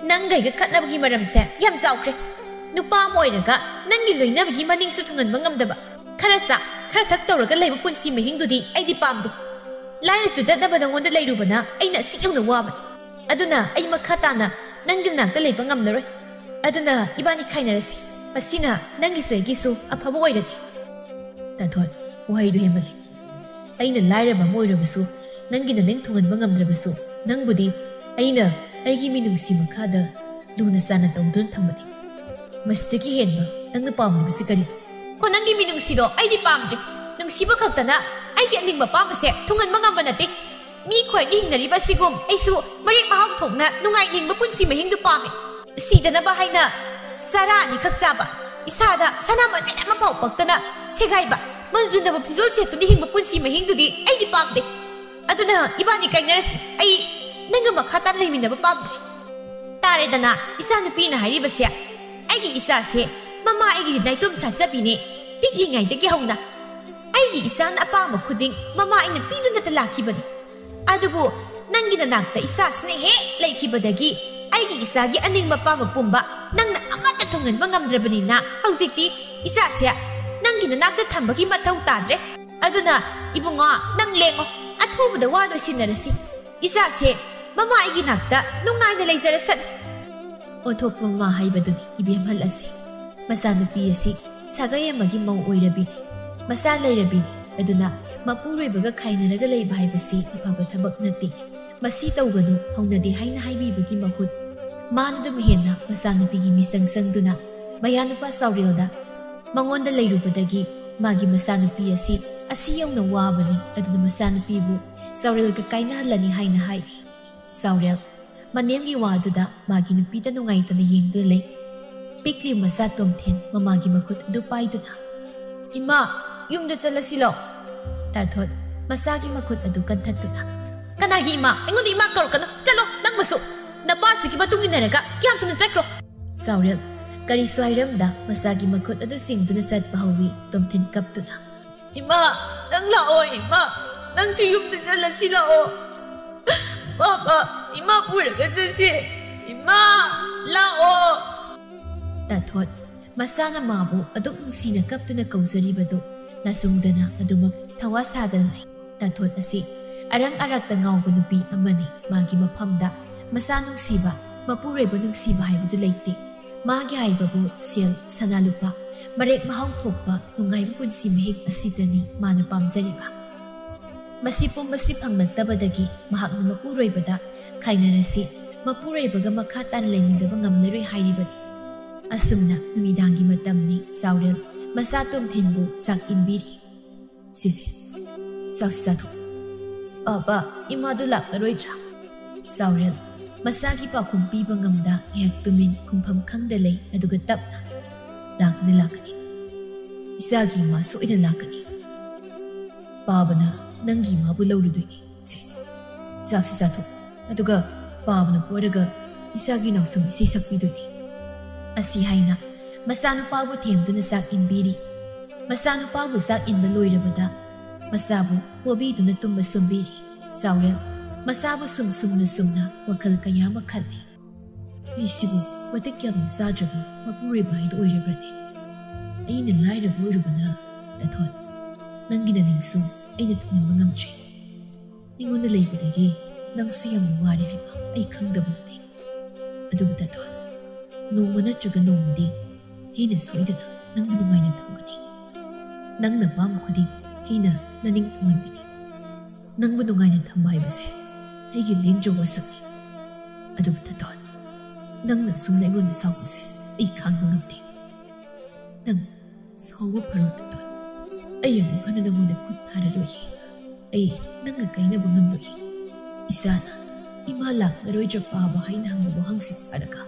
ꯅꯪꯒ ꯑꯩꯒ ꯈꯠꯅꯕꯒꯤ ꯃꯔꯝꯁꯦ ꯌꯥꯝ ꯆꯥꯎꯈ꯭ꯔꯦ꯫ ꯅꯨꯄꯥ ꯑꯃ ꯑꯣꯏꯔꯒ ꯅꯪꯒꯤ ꯂꯣꯏꯅꯕꯒꯤ ꯃꯅꯤꯡꯁꯨ ꯊꯨꯡꯍꯟꯕ ꯉꯝꯗꯕ, ꯈꯔ ꯆꯥ, ꯈꯔ ꯊꯛ ꯇꯧꯔꯒ ꯂꯩꯕ ꯄꯨꯟꯁꯤ ꯃꯍꯤꯡꯗꯨꯗꯤ ꯑꯩꯗꯤ ꯄꯥꯝꯗꯦ꯫ ꯂꯥꯏꯔ ꯆꯨꯗꯠꯅꯕ ꯅꯪꯉꯣꯟꯗ ꯂꯩꯔꯨꯕꯅ ꯑꯩꯅ ꯑꯁꯨꯛ ꯌꯧꯅ ꯋꯥꯕꯅꯤ꯫ ꯑꯗꯨꯅ ꯑꯩ ꯃꯈꯥ ꯇꯥꯅ ꯅꯪꯒꯤ ꯅꯥꯛꯇ ꯂꯩꯕ ꯉꯝꯂꯔꯣꯏ꯫ ꯑꯗꯨꯅ ꯏꯕꯥꯅꯤ ꯈꯥꯏꯅꯔꯁꯤ꯫ ꯃꯁꯤꯅ ꯅꯪꯒꯤꯁꯨ ꯑꯩꯒꯤꯁꯨ ꯑꯐꯕ ꯑꯣꯏꯔꯅꯤ꯫" "ꯇꯥꯊꯣꯠ, ꯋꯥꯍꯩꯗꯨ ꯍꯦꯟꯃꯜꯂꯤ꯫ ꯑꯩꯅ ꯂꯥꯏꯔꯕ ꯑꯃ ꯑꯣꯏꯔꯕꯁꯨ, ꯅꯪꯒꯤ ꯅꯅꯤꯡ ꯊꯨꯡꯍꯟꯕ ꯉꯝꯗ꯭ꯔꯕꯁꯨ, ꯅꯪꯕꯨꯗꯤ ꯑꯩꯅ ꯑꯩꯒꯤ ꯃꯤꯅꯨꯡꯁꯤ ꯃꯈꯥꯗ ꯂꯨꯅ ꯆꯥꯟꯅ ꯇꯧꯗꯨꯅ ꯊꯝꯕꯅꯤ꯫ ꯃꯁꯤꯗꯒꯤ ꯍꯦꯟꯕ ꯅꯪꯅ ꯄꯥꯝꯂꯤꯕꯁꯤ ꯀꯔꯤ?" "ꯀꯣ, ꯅꯪꯒꯤ ꯃꯤꯅꯨꯡꯁꯤꯗꯣ ꯑꯩꯗꯤ ꯄꯥꯝꯗ꯭ꯔꯦ꯫ ꯅꯨꯡꯁꯤꯕ ꯈꯛꯇꯅ ꯑꯩꯒꯤ ꯑꯅꯤꯡꯕ ꯑꯄꯥꯝꯕꯁꯦ ꯊꯨꯡꯍꯟꯕ ꯉꯝꯕ ꯅꯠꯇꯦ꯫ ꯃꯤ ꯈ꯭ꯋꯥꯏꯗꯒꯤ ꯍꯤꯡꯅꯔꯤꯕ ꯑꯁꯤꯒꯨꯝ ꯑꯩꯁꯨ ꯃꯔꯦꯛ ꯃꯍꯥꯎ ꯊꯣꯛꯅ ꯅꯨꯡꯉꯥꯏ ꯍꯤꯡꯕ ꯄꯨꯟꯁꯤ ꯃꯍꯤꯡꯗꯨ ꯄꯥꯝꯃꯤ꯫ ꯁꯤꯗꯅꯕ ꯍꯥꯏꯅ ꯆꯔꯥ ꯑꯅꯤꯈꯛ ꯆꯥꯕ, ꯏꯁꯥꯗ ꯁꯅꯥ ꯃꯆꯦꯠ ꯑꯃꯐꯥꯎ ꯄꯛꯇꯅ ꯁꯦꯒꯥꯏꯕ, ꯃꯟꯖꯨꯟꯅꯕ ꯐꯤꯖꯣꯜ ꯁꯦꯠꯇꯨꯅ ꯍꯤꯡꯕ ꯄꯨꯟꯁꯤ ꯃꯍꯤꯡꯗꯨꯗꯤ ꯑꯩꯗꯤ ꯄꯥꯝꯗꯦ꯫ ꯑꯗꯨꯅ ꯏꯕꯥꯅꯤ ꯀꯥꯏꯅꯔꯁꯤ꯫ ꯑꯩ ꯅꯪꯒ ꯃꯈꯥ ꯇꯥꯅ ꯂꯩꯃꯤꯟꯅꯕ ꯄꯥꯝꯗ꯭ꯔꯦ꯫ ꯇꯥꯔꯦꯗꯅ, ꯏꯆꯥ ꯅꯨꯄꯤꯅ ꯍꯥꯏꯔꯤꯕꯁꯦ꯫ ꯑꯩꯒꯤ ꯏꯆꯥꯁꯦ ꯃꯃꯥ ꯑꯩꯒꯤ ꯅꯥꯏꯇꯣꯝ ꯆꯥꯖꯕꯤꯅꯦ꯫ ꯄꯤꯛꯂꯤꯉꯩꯗꯒꯤ ꯍꯧꯅ ꯑꯩꯒꯤ ꯏꯆꯥꯅ ꯑꯄꯥꯝꯕ ꯈꯨꯗꯤꯡ ꯃꯃꯥ ꯑꯩꯅ ꯄꯤꯗꯨꯅꯇ ꯂꯥꯛꯈꯤꯕꯅꯤ꯫ ꯑꯗꯨꯕꯨ ꯅꯪꯒꯤ ꯅꯅꯥꯛꯇ ꯏꯆꯥꯁꯤꯅ ꯍꯦꯛ ꯂꯩꯈꯤꯕꯗꯒꯤ ꯑꯩꯒꯤ ꯏꯆꯥꯒꯤ ꯑꯅꯤꯡꯕ ꯑꯄꯥꯝꯕ ꯄꯨꯝꯕ ꯅꯪꯅ ꯑꯃꯠꯇ ꯊꯨꯡꯍꯟꯕ ꯉꯝꯗ꯭ꯔꯕꯅꯤꯅ ꯍꯧꯖꯤꯛꯇꯤ ꯏꯆꯥꯁꯦ ꯅꯪꯒꯤ ꯅꯅꯥꯛꯇ ꯊꯝꯕꯒꯤ ꯃꯊꯧ ꯇꯥꯗ꯭ꯔꯦ꯫ ꯑꯗꯨꯅ ꯏꯕꯨꯡꯉꯣ, ꯅꯪ ꯂꯦꯡꯉꯣ, ꯑꯊꯨꯕꯗ ꯋꯥ ꯂꯣꯏꯁꯤꯟꯅꯔꯁꯤ꯫ ꯏꯆꯥꯁꯦ ꯃꯃꯥ ꯑꯩꯒꯤ ꯅꯥꯛꯇ ꯅꯨꯡꯉꯥꯏꯅ ꯂꯩꯖꯔꯁꯅꯨ꯫ ꯑꯣꯟꯊꯣꯛꯄ ꯃꯃꯥ ꯍꯥꯏꯕꯗꯨꯅꯤ ꯏꯕꯦꯝꯍꯜ ꯑꯁꯤ꯫ ꯃꯆꯥꯅꯨꯄꯤ ꯑꯁꯤ ꯁꯥꯒꯩ ꯑꯃꯒꯤ ꯃꯧ ꯑꯣꯏꯔꯕꯤꯅꯤ, ꯃꯆꯥ ꯂꯩꯔꯕꯤꯅꯤ꯫ ꯑꯗꯨꯅ ꯃꯄꯨꯔꯣꯏꯕꯒ ꯈꯥꯏꯅꯔꯒ ꯂꯩꯕ ꯍꯥꯏꯕꯁꯤ ꯑꯐꯕ ꯊꯕꯛ ꯅꯠꯇꯦ꯫ ꯃꯁꯤ ꯇꯧꯒꯅꯨ, ꯍꯧꯅꯗꯦ ꯍꯥꯏꯅ ꯍꯥꯏꯕꯤꯕꯒꯤ ꯃꯍꯨꯠ, ꯃꯥꯅ ꯑꯗꯨꯝ ꯍꯦꯟꯅ ꯃꯆꯥꯅꯨꯄꯤꯒꯤ ꯃꯤꯆꯪ ꯆꯪꯗꯨꯅ ꯃꯌꯥꯅꯨꯄꯥ ꯆꯥꯎꯔꯦꯜꯗ ꯃꯉꯣꯟꯗ ꯂꯩꯔꯨꯕꯗꯒꯤ ꯃꯥꯒꯤ ꯃꯆꯥꯅꯨꯄꯤ ꯑꯁꯤ ꯑꯁꯤ ꯌꯧꯅ ꯋꯥꯕꯅꯤ꯫ ꯑꯗꯨꯅ ꯃꯆꯥꯅꯨꯄꯤꯕꯨ ꯆꯥꯎꯔꯦꯜꯒ ꯀꯥꯏꯅꯍꯜꯂꯅꯤ ꯍꯥꯏꯅ ꯍꯥꯏ꯫ ꯆꯥꯎꯔꯦꯜ ꯃꯅꯦꯝꯒꯤ ꯋꯥꯗꯨꯗ ꯃꯥꯒꯤ ꯅꯨꯄꯤꯗ ꯅꯨꯡꯉꯥꯏꯇꯅ ꯌꯦꯡꯗꯨꯅ ꯂꯩ꯫ ꯄꯤꯛꯂꯤꯕ ꯃꯆꯥ ꯇꯣꯝꯊꯤꯟ ꯃꯃꯥꯒꯤ ꯃꯈꯨꯠ ꯑꯗꯨ ꯄꯥꯏꯗꯨꯅ, "ꯏꯃꯥ, ꯌꯨꯝꯗ ꯆꯠꯂꯁꯤ ꯂꯥꯛꯑꯣ꯫" ꯇꯥꯊꯣꯠ ꯃꯆꯥꯒꯤ ꯃꯈꯨꯠ ꯑꯗꯨ ꯀꯟꯊꯠꯇꯨꯅ, "ꯀꯅꯥꯒꯤ ꯏꯃꯥ? ꯑꯩꯉꯣꯟꯗ ꯏꯃꯥ ꯀꯧꯔꯛꯀꯅꯨ꯫ ꯆꯠꯂꯣ, ꯅꯪꯕꯨꯁꯨ ꯅꯄꯥꯁꯤꯒꯤ ꯃꯇꯨꯡ ꯏꯟꯅꯔꯒ ꯀꯌꯥꯝ ꯊꯨꯅ ꯆꯠꯈ꯭ꯔꯣ꯫" ꯆꯥꯎꯔꯦꯜ ꯀꯔꯤꯁꯨ ꯍꯥꯏꯔꯝꯗ ꯃꯆꯥꯒꯤ ꯃꯈꯨꯠ ꯑꯗꯨ ꯆꯤꯡꯗꯨꯅ ꯆꯠꯄ ꯍꯧꯏ꯫ ꯇꯣꯝꯊꯤꯟ ꯀꯞꯇꯨꯅ, "ꯏꯃꯥ, ꯅꯪ ꯂꯥꯛꯑꯣ ꯏꯃꯥ, ꯅꯪꯁꯨ ꯌꯨꯝꯗ ꯆꯠꯂꯁꯤ ꯂꯥꯛꯑꯣ꯫ ꯄꯥꯄꯥ, ꯏꯃꯥ ꯄꯨꯔꯒ ꯆꯠꯁꯤ꯫ ꯏꯃꯥ, ꯂꯥꯛꯑꯣ꯫" ꯇꯥꯊꯣꯠ ꯃꯆꯥꯅ ꯃꯥꯕꯨ ꯑꯗꯨꯛ ꯅꯨꯡꯁꯤꯅ ꯀꯞꯇꯨꯅ ꯀꯧꯖꯔꯤꯕꯗꯨ ꯅꯥꯆꯨꯡꯗꯅ ꯑꯗꯨꯃꯛ ꯊꯋꯥ ꯁꯥꯗꯅ ꯂꯩ꯫ ꯇꯥꯊꯣꯠ ꯑꯁꯤ ꯑꯔꯪ ꯑꯔꯥꯛꯇ ꯉꯥꯎꯕ ꯅꯨꯄꯤ ꯑꯃꯅꯤ꯫ ꯃꯥꯒꯤ ꯃꯐꯝꯗ ꯃꯆꯥ ꯅꯨꯡꯁꯤꯕ, ꯃꯄꯨꯔꯣꯏꯕ ꯅꯨꯡꯁꯤꯕ ꯍꯥꯏꯕꯗꯨ ꯂꯩꯇꯦ꯫ ꯃꯥꯒꯤ ꯍꯥꯏꯕꯕꯨ ꯁꯦꯜ, ꯁꯅꯥ ꯂꯨꯄꯥ, ꯃꯔꯦꯛ ꯃꯍꯥꯎ ꯊꯣꯛꯄ ꯅꯨꯡꯉꯥꯏꯕ ꯄꯨꯟꯁꯤ ꯃꯍꯤꯡ ꯑꯁꯤꯗꯅꯤ ꯃꯥꯅ ꯄꯥꯝꯖꯔꯤꯕ꯫ ꯃꯁꯤ ꯄꯨꯝꯕꯁꯤ ꯐꯪꯂꯛꯇꯕꯗꯒꯤ ꯃꯍꯥꯛꯅ ꯃꯄꯨꯔꯣꯏꯕꯗ ꯈꯥꯏꯅꯔꯁꯤ, ꯃꯄꯨꯔꯣꯏꯕꯒ ꯃꯈꯥ ꯇꯥꯅ ꯂꯩꯃꯤꯟꯅꯕ ꯉꯝꯂꯔꯣꯏ ꯍꯥꯏꯔꯤꯕꯅꯤ꯫ ꯑꯁꯨꯝꯅ ꯅꯨꯃꯤꯗꯥꯡꯒꯤ ꯃꯇꯝꯅꯤ꯫ ꯆꯥꯎꯔꯦꯜ ꯃꯆꯥ ꯇꯣꯝꯊꯤꯟꯕꯨ ꯆꯥꯛ ꯏꯟꯕꯤꯔꯤ꯫ "ꯁꯤꯁꯦ, ꯆꯥꯛꯁꯤ ꯆꯥꯊꯣꯛ꯫ ꯄꯥꯄꯥ, ꯏꯃꯥꯗꯨ ꯂꯥꯛꯂꯔꯣꯏꯗ꯭ꯔꯥ?" ꯆꯥꯎꯔꯦꯜ ꯃꯆꯥꯒꯤ ꯄꯥꯎꯈꯨꯝ ꯄꯤꯕ ꯉꯝꯗ ꯉꯥꯏꯍꯥꯛ ꯇꯨꯃꯤꯟ ꯈꯨꯝꯐꯝ ꯈꯪꯗ ꯂꯩ꯫ ꯑꯗꯨꯒ ꯇꯞꯅ, "ꯂꯥꯛꯀꯅꯤ, ꯂꯥꯛꯀꯅꯤ꯫ ꯏꯆꯥꯒꯤ ꯏꯃꯥ ꯁꯣꯏꯗꯅ ꯂꯥꯛꯀꯅꯤ꯫ ꯄꯥꯕꯅ ꯅꯪꯒꯤ ꯏꯃꯥꯕꯨ ꯂꯧꯔꯨꯗꯣꯏꯅꯤ꯫ ꯁꯦ, ꯆꯥꯛꯁꯤ ꯆꯥꯊꯣꯛ꯫ ꯑꯗꯨꯒ ꯄꯥꯕꯅ ꯄꯣꯔꯒ ꯏꯆꯥꯒꯤ ꯅꯥꯎꯁꯨꯝ ꯏꯁꯩ ꯁꯛꯄꯤꯗꯣꯏꯅꯤ꯫ ꯑꯁꯤ ꯍꯥꯏꯅ ꯃꯆꯥꯅꯨꯄꯥꯕꯨ ꯊꯦꯝꯗꯨꯅ ꯆꯥꯛ ꯏꯟꯕꯤꯔꯤ꯫ ꯃꯆꯥꯅꯨꯄꯥꯕꯨ ꯆꯥꯛ ꯏꯟꯕ ꯂꯣꯏꯔꯕꯗ ꯃꯆꯥꯕꯨ ꯄꯣꯕꯤꯗꯨꯅ ꯇꯨꯝꯕ ꯁꯨꯝꯕꯤꯔꯤ꯫ ꯆꯥꯎꯔꯦꯜ ꯃꯆꯥꯕꯨ ꯁꯨꯝ ꯁꯨꯝꯅ ꯁꯨꯝꯅ ꯋꯥꯈꯜ ꯀꯌꯥ ꯑꯃ ꯈꯜꯂꯤ꯫ ꯑꯩꯁꯤꯕꯨ ꯃꯇꯤꯛ ꯌꯥꯝꯅ ꯆꯥꯗ꯭ꯔꯕ ꯃꯄꯨꯔꯣꯏꯕ ꯍꯥꯏꯗꯨ ꯑꯣꯏꯔꯕ꯭ꯔꯅꯦ? ꯑꯩꯅ ꯂꯥꯏꯔꯕ ꯑꯣꯏꯔꯨꯕꯅ, ꯇꯥꯊꯣꯟ, ꯅꯪꯒꯤ ꯅꯅꯤꯡꯁꯨ ꯑꯩꯅ ꯊꯨꯡꯍꯟꯕ ꯉꯝꯗ꯭ꯔꯦ꯫ ꯑꯩꯉꯣꯟꯗ ꯂꯩꯕꯗꯒꯤ ꯅꯪꯁꯨ ꯌꯥꯝꯅ ꯋꯥꯔꯦ ꯍꯥꯏꯕ ꯑꯩ ꯈꯪꯗꯕ ꯅꯠꯇꯦ꯫ ꯑꯗꯨꯕꯨ ꯇꯥꯊꯣꯟ, ꯅꯣꯡꯃ ꯅꯠꯇ꯭ꯔꯒ ꯅꯣꯡꯃꯗꯤ ꯑꯩꯅ ꯁꯣꯏꯗꯅ ꯅꯪꯕꯨ ꯅꯨꯡꯉꯥꯏꯅ ꯊꯝꯒꯅꯤ꯫ ꯅꯪꯅ ꯑꯄꯥꯝꯕ ꯈꯨꯗꯤꯡ ꯑꯩꯅ ꯅꯅꯤꯡ ꯊꯨꯡꯍꯟꯒꯅꯤ꯫ ꯅꯪꯕꯨ ꯅꯨꯡꯉꯥꯏꯅ ꯊꯝꯕ ꯍꯥꯏꯕꯁꯦ ꯑꯩꯒꯤ ꯂꯦꯡꯗ꯭ꯔꯕ ꯋꯥꯁꯛꯅꯤ꯫ ꯑꯗꯨꯕꯨ ꯇꯥꯊꯣꯟ, ꯅꯪꯅ ꯁꯨꯝꯅ ꯑꯩꯉꯣꯟꯗ ꯁꯥꯎꯕꯁꯦ ꯑꯩ ꯈꯥꯡꯕ ꯉꯝꯗꯦ꯫ ꯅꯪ ꯁꯥꯎꯕ ꯐꯔꯣ ꯇꯥꯊꯣꯟ꯫ ꯑꯩ ꯑꯃꯨꯛ ꯍꯟꯅ ꯅꯪꯉꯣꯟꯗ ꯈꯨꯠ ꯊꯥꯔꯔꯣꯏ꯫ ꯑꯩ ꯅꯪꯒ ꯀꯥꯏꯅꯕ ꯉꯝꯂꯣꯏ꯫ ꯏꯆꯥꯅ ꯏꯃꯥ ꯂꯥꯛꯂꯔꯣꯏꯗ꯭ꯔ ꯄꯥꯕ ꯍꯥꯏꯅ ꯍꯪꯕ ꯋꯥꯍꯪꯁꯤ ꯐꯥꯔꯒ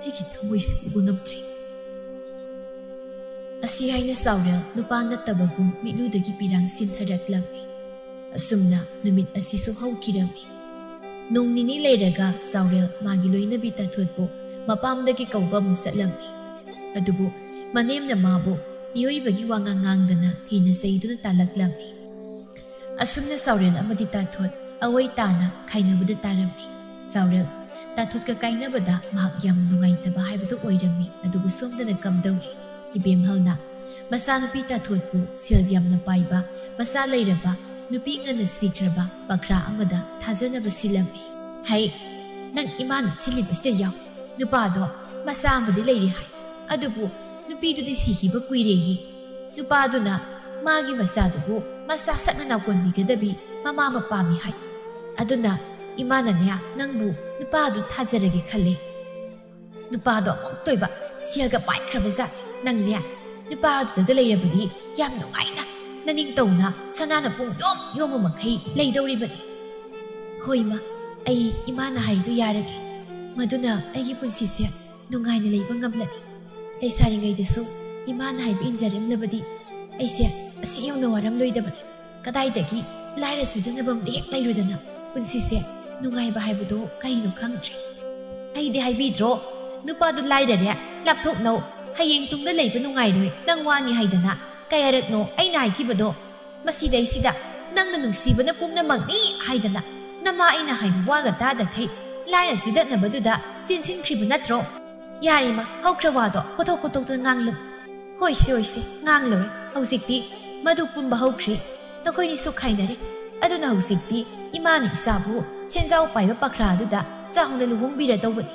ꯑꯩꯒꯤ ꯊꯃꯣꯏꯁꯤ ꯄꯨꯕ ꯉꯝꯗ꯭ꯔꯦ꯫ ꯑꯁꯤ ꯍꯥꯏꯅ ꯆꯥꯎꯔꯦꯜ ꯅꯨꯄꯥ ꯅꯠꯇꯕꯒꯨꯝ ꯃꯤꯠꯂꯨꯗꯒꯤ ꯄꯤꯔꯥꯡ ꯁꯤꯟꯊꯔꯛꯂꯝꯃꯤ꯫ ꯑꯁꯨꯝꯅ ꯅꯨꯃꯤꯠ ꯑꯁꯤꯁꯨ ꯍꯧꯈꯤꯔꯝꯃꯤ꯫ ꯅꯣꯡ ꯅꯤꯅꯤ ꯂꯩꯔꯒ ꯆꯥꯎꯔꯦꯜ ꯃꯥꯒꯤ ꯂꯣꯏꯅꯕꯤ ꯇꯥꯊꯣꯠꯄꯨ ꯃꯄꯥꯝꯗꯒꯤ ꯀꯧꯕ ꯑꯃꯨꯛ ꯆꯠꯂꯝꯃꯤ꯫ ꯑꯗꯨꯕꯨ ꯃꯅꯦꯝꯅ ꯃꯥꯕꯨ ꯃꯤꯑꯣꯏꯕꯒꯤ ꯋꯥꯉꯥꯡ ꯉꯥꯡꯗꯅ ꯊꯤꯅ ꯆꯩꯗꯨꯅ ꯇꯥꯜꯂꯛꯂꯝꯃꯤ꯫ ꯑꯁꯨꯝꯅ ꯆꯥꯎꯔꯦꯜ ꯑꯃꯗꯤ ꯇꯥꯊꯣꯠ ꯑꯋꯣꯏ ꯇꯥꯅ ꯈꯥꯏꯅꯕꯗ ꯇꯥꯔꯝꯃꯤ꯫ ꯆꯥꯎꯔꯦꯜ ꯇꯥꯊꯣꯠꯀ ꯀꯥꯏꯅꯕꯗ ꯃꯍꯥꯛ ꯌꯥꯝꯅ ꯅꯨꯡꯉꯥꯏꯇꯕ ꯍꯥꯏꯕꯗꯨ ꯑꯣꯏꯔꯝꯃꯤ꯫ ꯑꯗꯨꯕꯨ ꯁꯣꯝꯗꯅ ꯀꯝꯗꯧꯔꯤ? ꯏꯕꯦꯝꯍꯜꯅ ꯃꯆꯥꯅꯨꯄꯤ ꯇꯥꯊꯣꯠꯄꯨ ꯁꯦꯜ ꯌꯥꯝꯅ ꯄꯥꯏꯕ, ꯃꯆꯥ ꯂꯩꯔꯕ, ꯅꯨꯄꯤ ꯉꯟꯅ ꯁꯤꯈ꯭ꯔꯕ ꯄꯈ꯭ꯔꯥ ꯑꯃꯗ ꯊꯥꯖꯅꯕ ꯁꯤꯜꯂꯝꯃꯤ꯫ ꯍꯩ, ꯅꯪ ꯏꯃꯥꯅ ꯁꯤꯜꯂꯤꯕꯁꯤꯗ ꯌꯥꯎ꯫ ꯅꯨꯄꯥꯗꯣ ꯃꯆꯥ ꯑꯃꯗꯤ ꯂꯩꯔꯦ ꯍꯥꯏ, ꯑꯗꯨꯕꯨ ꯅꯨꯄꯤꯗꯨꯗꯤ ꯁꯤꯈꯤꯕ ꯀꯨꯏꯔꯦꯌꯦ꯫ ꯅꯨꯄꯥꯗꯨꯅ ꯃꯥꯒꯤ ꯃꯆꯥꯗꯨꯕꯨ ꯃꯆꯥ ꯁꯛꯅ ꯅꯥꯎꯀꯣꯟꯕꯤꯒꯗꯕꯤ ꯃꯃꯥ ꯑꯃ ꯄꯥꯝꯃꯤ ꯍꯥꯏ꯫ ꯑꯗꯨꯅ ꯏꯃꯥꯅꯅꯦ ꯅꯪꯕꯨ ꯅꯨꯄꯥꯗꯨ ꯊꯥꯖꯔꯒꯦ ꯈꯜꯂꯦ꯫ ꯅꯨꯄꯥꯗꯣ ꯑꯃꯨꯛꯇꯣꯏꯕ ꯁꯦꯜꯒ ꯄꯥꯏꯈ꯭ꯔꯕ ꯖꯥꯠ꯫ ꯅꯪꯅꯦ ꯅꯨꯄꯥꯗꯨꯗꯒ ꯂꯩꯔꯕꯗꯤ ꯌꯥꯝ ꯅꯨꯡꯉꯥꯏꯅ ꯅꯅꯤꯡꯇꯧꯅ ꯁꯅꯥꯅ ꯄꯨꯡ ꯌꯣꯝ ꯌꯣꯝꯕ ꯃꯈꯩ ꯂꯩꯗꯧꯔꯤꯕꯅꯤ꯫ ꯍꯣꯏ ꯏꯃꯥ, ꯑꯩ ꯏꯃꯥꯅ ꯍꯥꯏꯔꯤꯗꯨ ꯌꯥꯔꯒꯦ꯫ ꯃꯗꯨꯅ ꯑꯩꯒꯤ ꯄꯨꯟꯁꯤꯁꯦ ꯅꯨꯡꯉꯥꯏꯅ ꯂꯩꯕ ꯉꯝꯂꯅꯤ꯫ ꯂꯩꯁꯥꯔꯤꯉꯩꯗꯁꯨ ꯏꯃꯥꯅ ꯍꯥꯏꯕ ꯏꯟꯖꯔꯝꯂꯕꯗꯤ ꯑꯩꯁꯦ ꯑꯁꯤ ꯌꯧꯅ ꯋꯥꯔꯝꯂꯣꯏꯗꯕꯅꯤ꯫ ꯀꯗꯥꯏꯗꯒꯤ ꯂꯥꯏꯔ ꯁꯨꯗꯅꯕ ꯑꯃꯗꯤ ꯍꯦꯛ ꯂꯩꯔꯨꯗꯅ ꯄꯨꯟꯁꯤꯁꯦ ꯅꯨꯡꯉꯥꯏꯕ ꯍꯥꯏꯕꯗꯣ ꯀꯔꯤꯅꯣ ꯈꯪꯗ꯭ꯔꯦ꯫ ꯑꯩꯗꯤ ꯍꯥꯏꯕꯤꯗ꯭ꯔꯣ? ꯅꯨꯄꯥꯗꯨ ꯂꯥꯏꯔꯔꯦ, ꯂꯥꯞꯊꯣꯛꯅꯧ, ꯍꯌꯦꯡ ꯇꯨꯡꯗ ꯂꯩꯕ ꯅꯨꯡꯉꯥꯏꯔꯣꯏ, ꯅꯪ ꯋꯥꯅꯤ ꯍꯥꯏꯗꯅ꯫ ꯀꯌꯥꯔꯛꯅꯣ ꯑꯩꯅ ꯍꯥꯏꯈꯤꯕꯗꯣ? ꯃꯁꯤꯗꯩꯁꯤꯗ ꯅꯪꯅ ꯅꯨꯡꯁꯤꯕꯅ ꯄꯨꯝꯅꯃꯛꯅꯤ ꯍꯥꯏꯗꯅ ꯅꯃꯥ ꯑꯩꯅ ꯍꯥꯏꯕ ꯋꯥꯒ ꯇꯥꯗꯈꯩ ꯂꯥꯏꯔ ꯆꯨꯗꯠꯅꯕꯗꯨꯗ ꯆꯦꯟꯁꯤꯟꯈ꯭ꯔꯤꯕ ꯅꯠꯇ꯭ꯔꯣ? ꯌꯥꯔꯦꯃ, ꯍꯧꯈ꯭ꯔ ꯋꯥꯗꯣ ꯀꯣꯊꯣꯛ ꯀꯣꯊꯣꯛꯇꯨꯅ ꯉꯥꯡꯂꯨ꯫ ꯍꯣꯏꯁꯦ, ꯍꯣꯏꯁꯦ, ꯉꯥꯡꯂꯣꯏ꯫ ꯍꯧꯖꯤꯛꯇꯤ ꯃꯗꯨ ꯄꯨꯝꯕ ꯍꯧꯈ꯭ꯔꯦ꯫ ꯅꯈꯣꯏꯅꯤꯁꯨ ꯈꯥꯏꯅꯔꯦ꯫ ꯑꯗꯨꯅ ꯍꯧꯖꯤꯛꯇꯤ ꯏꯃꯥꯅ ꯏꯆꯥꯕꯨ ꯁꯦꯟꯖꯥꯎ ꯄꯥꯏꯕ ꯄꯈ꯭ꯔꯥ ꯑꯗꯨꯗ ꯆꯥꯎꯅ ꯂꯨꯍꯣꯡꯕꯤꯔꯗꯧꯕꯅꯤ꯫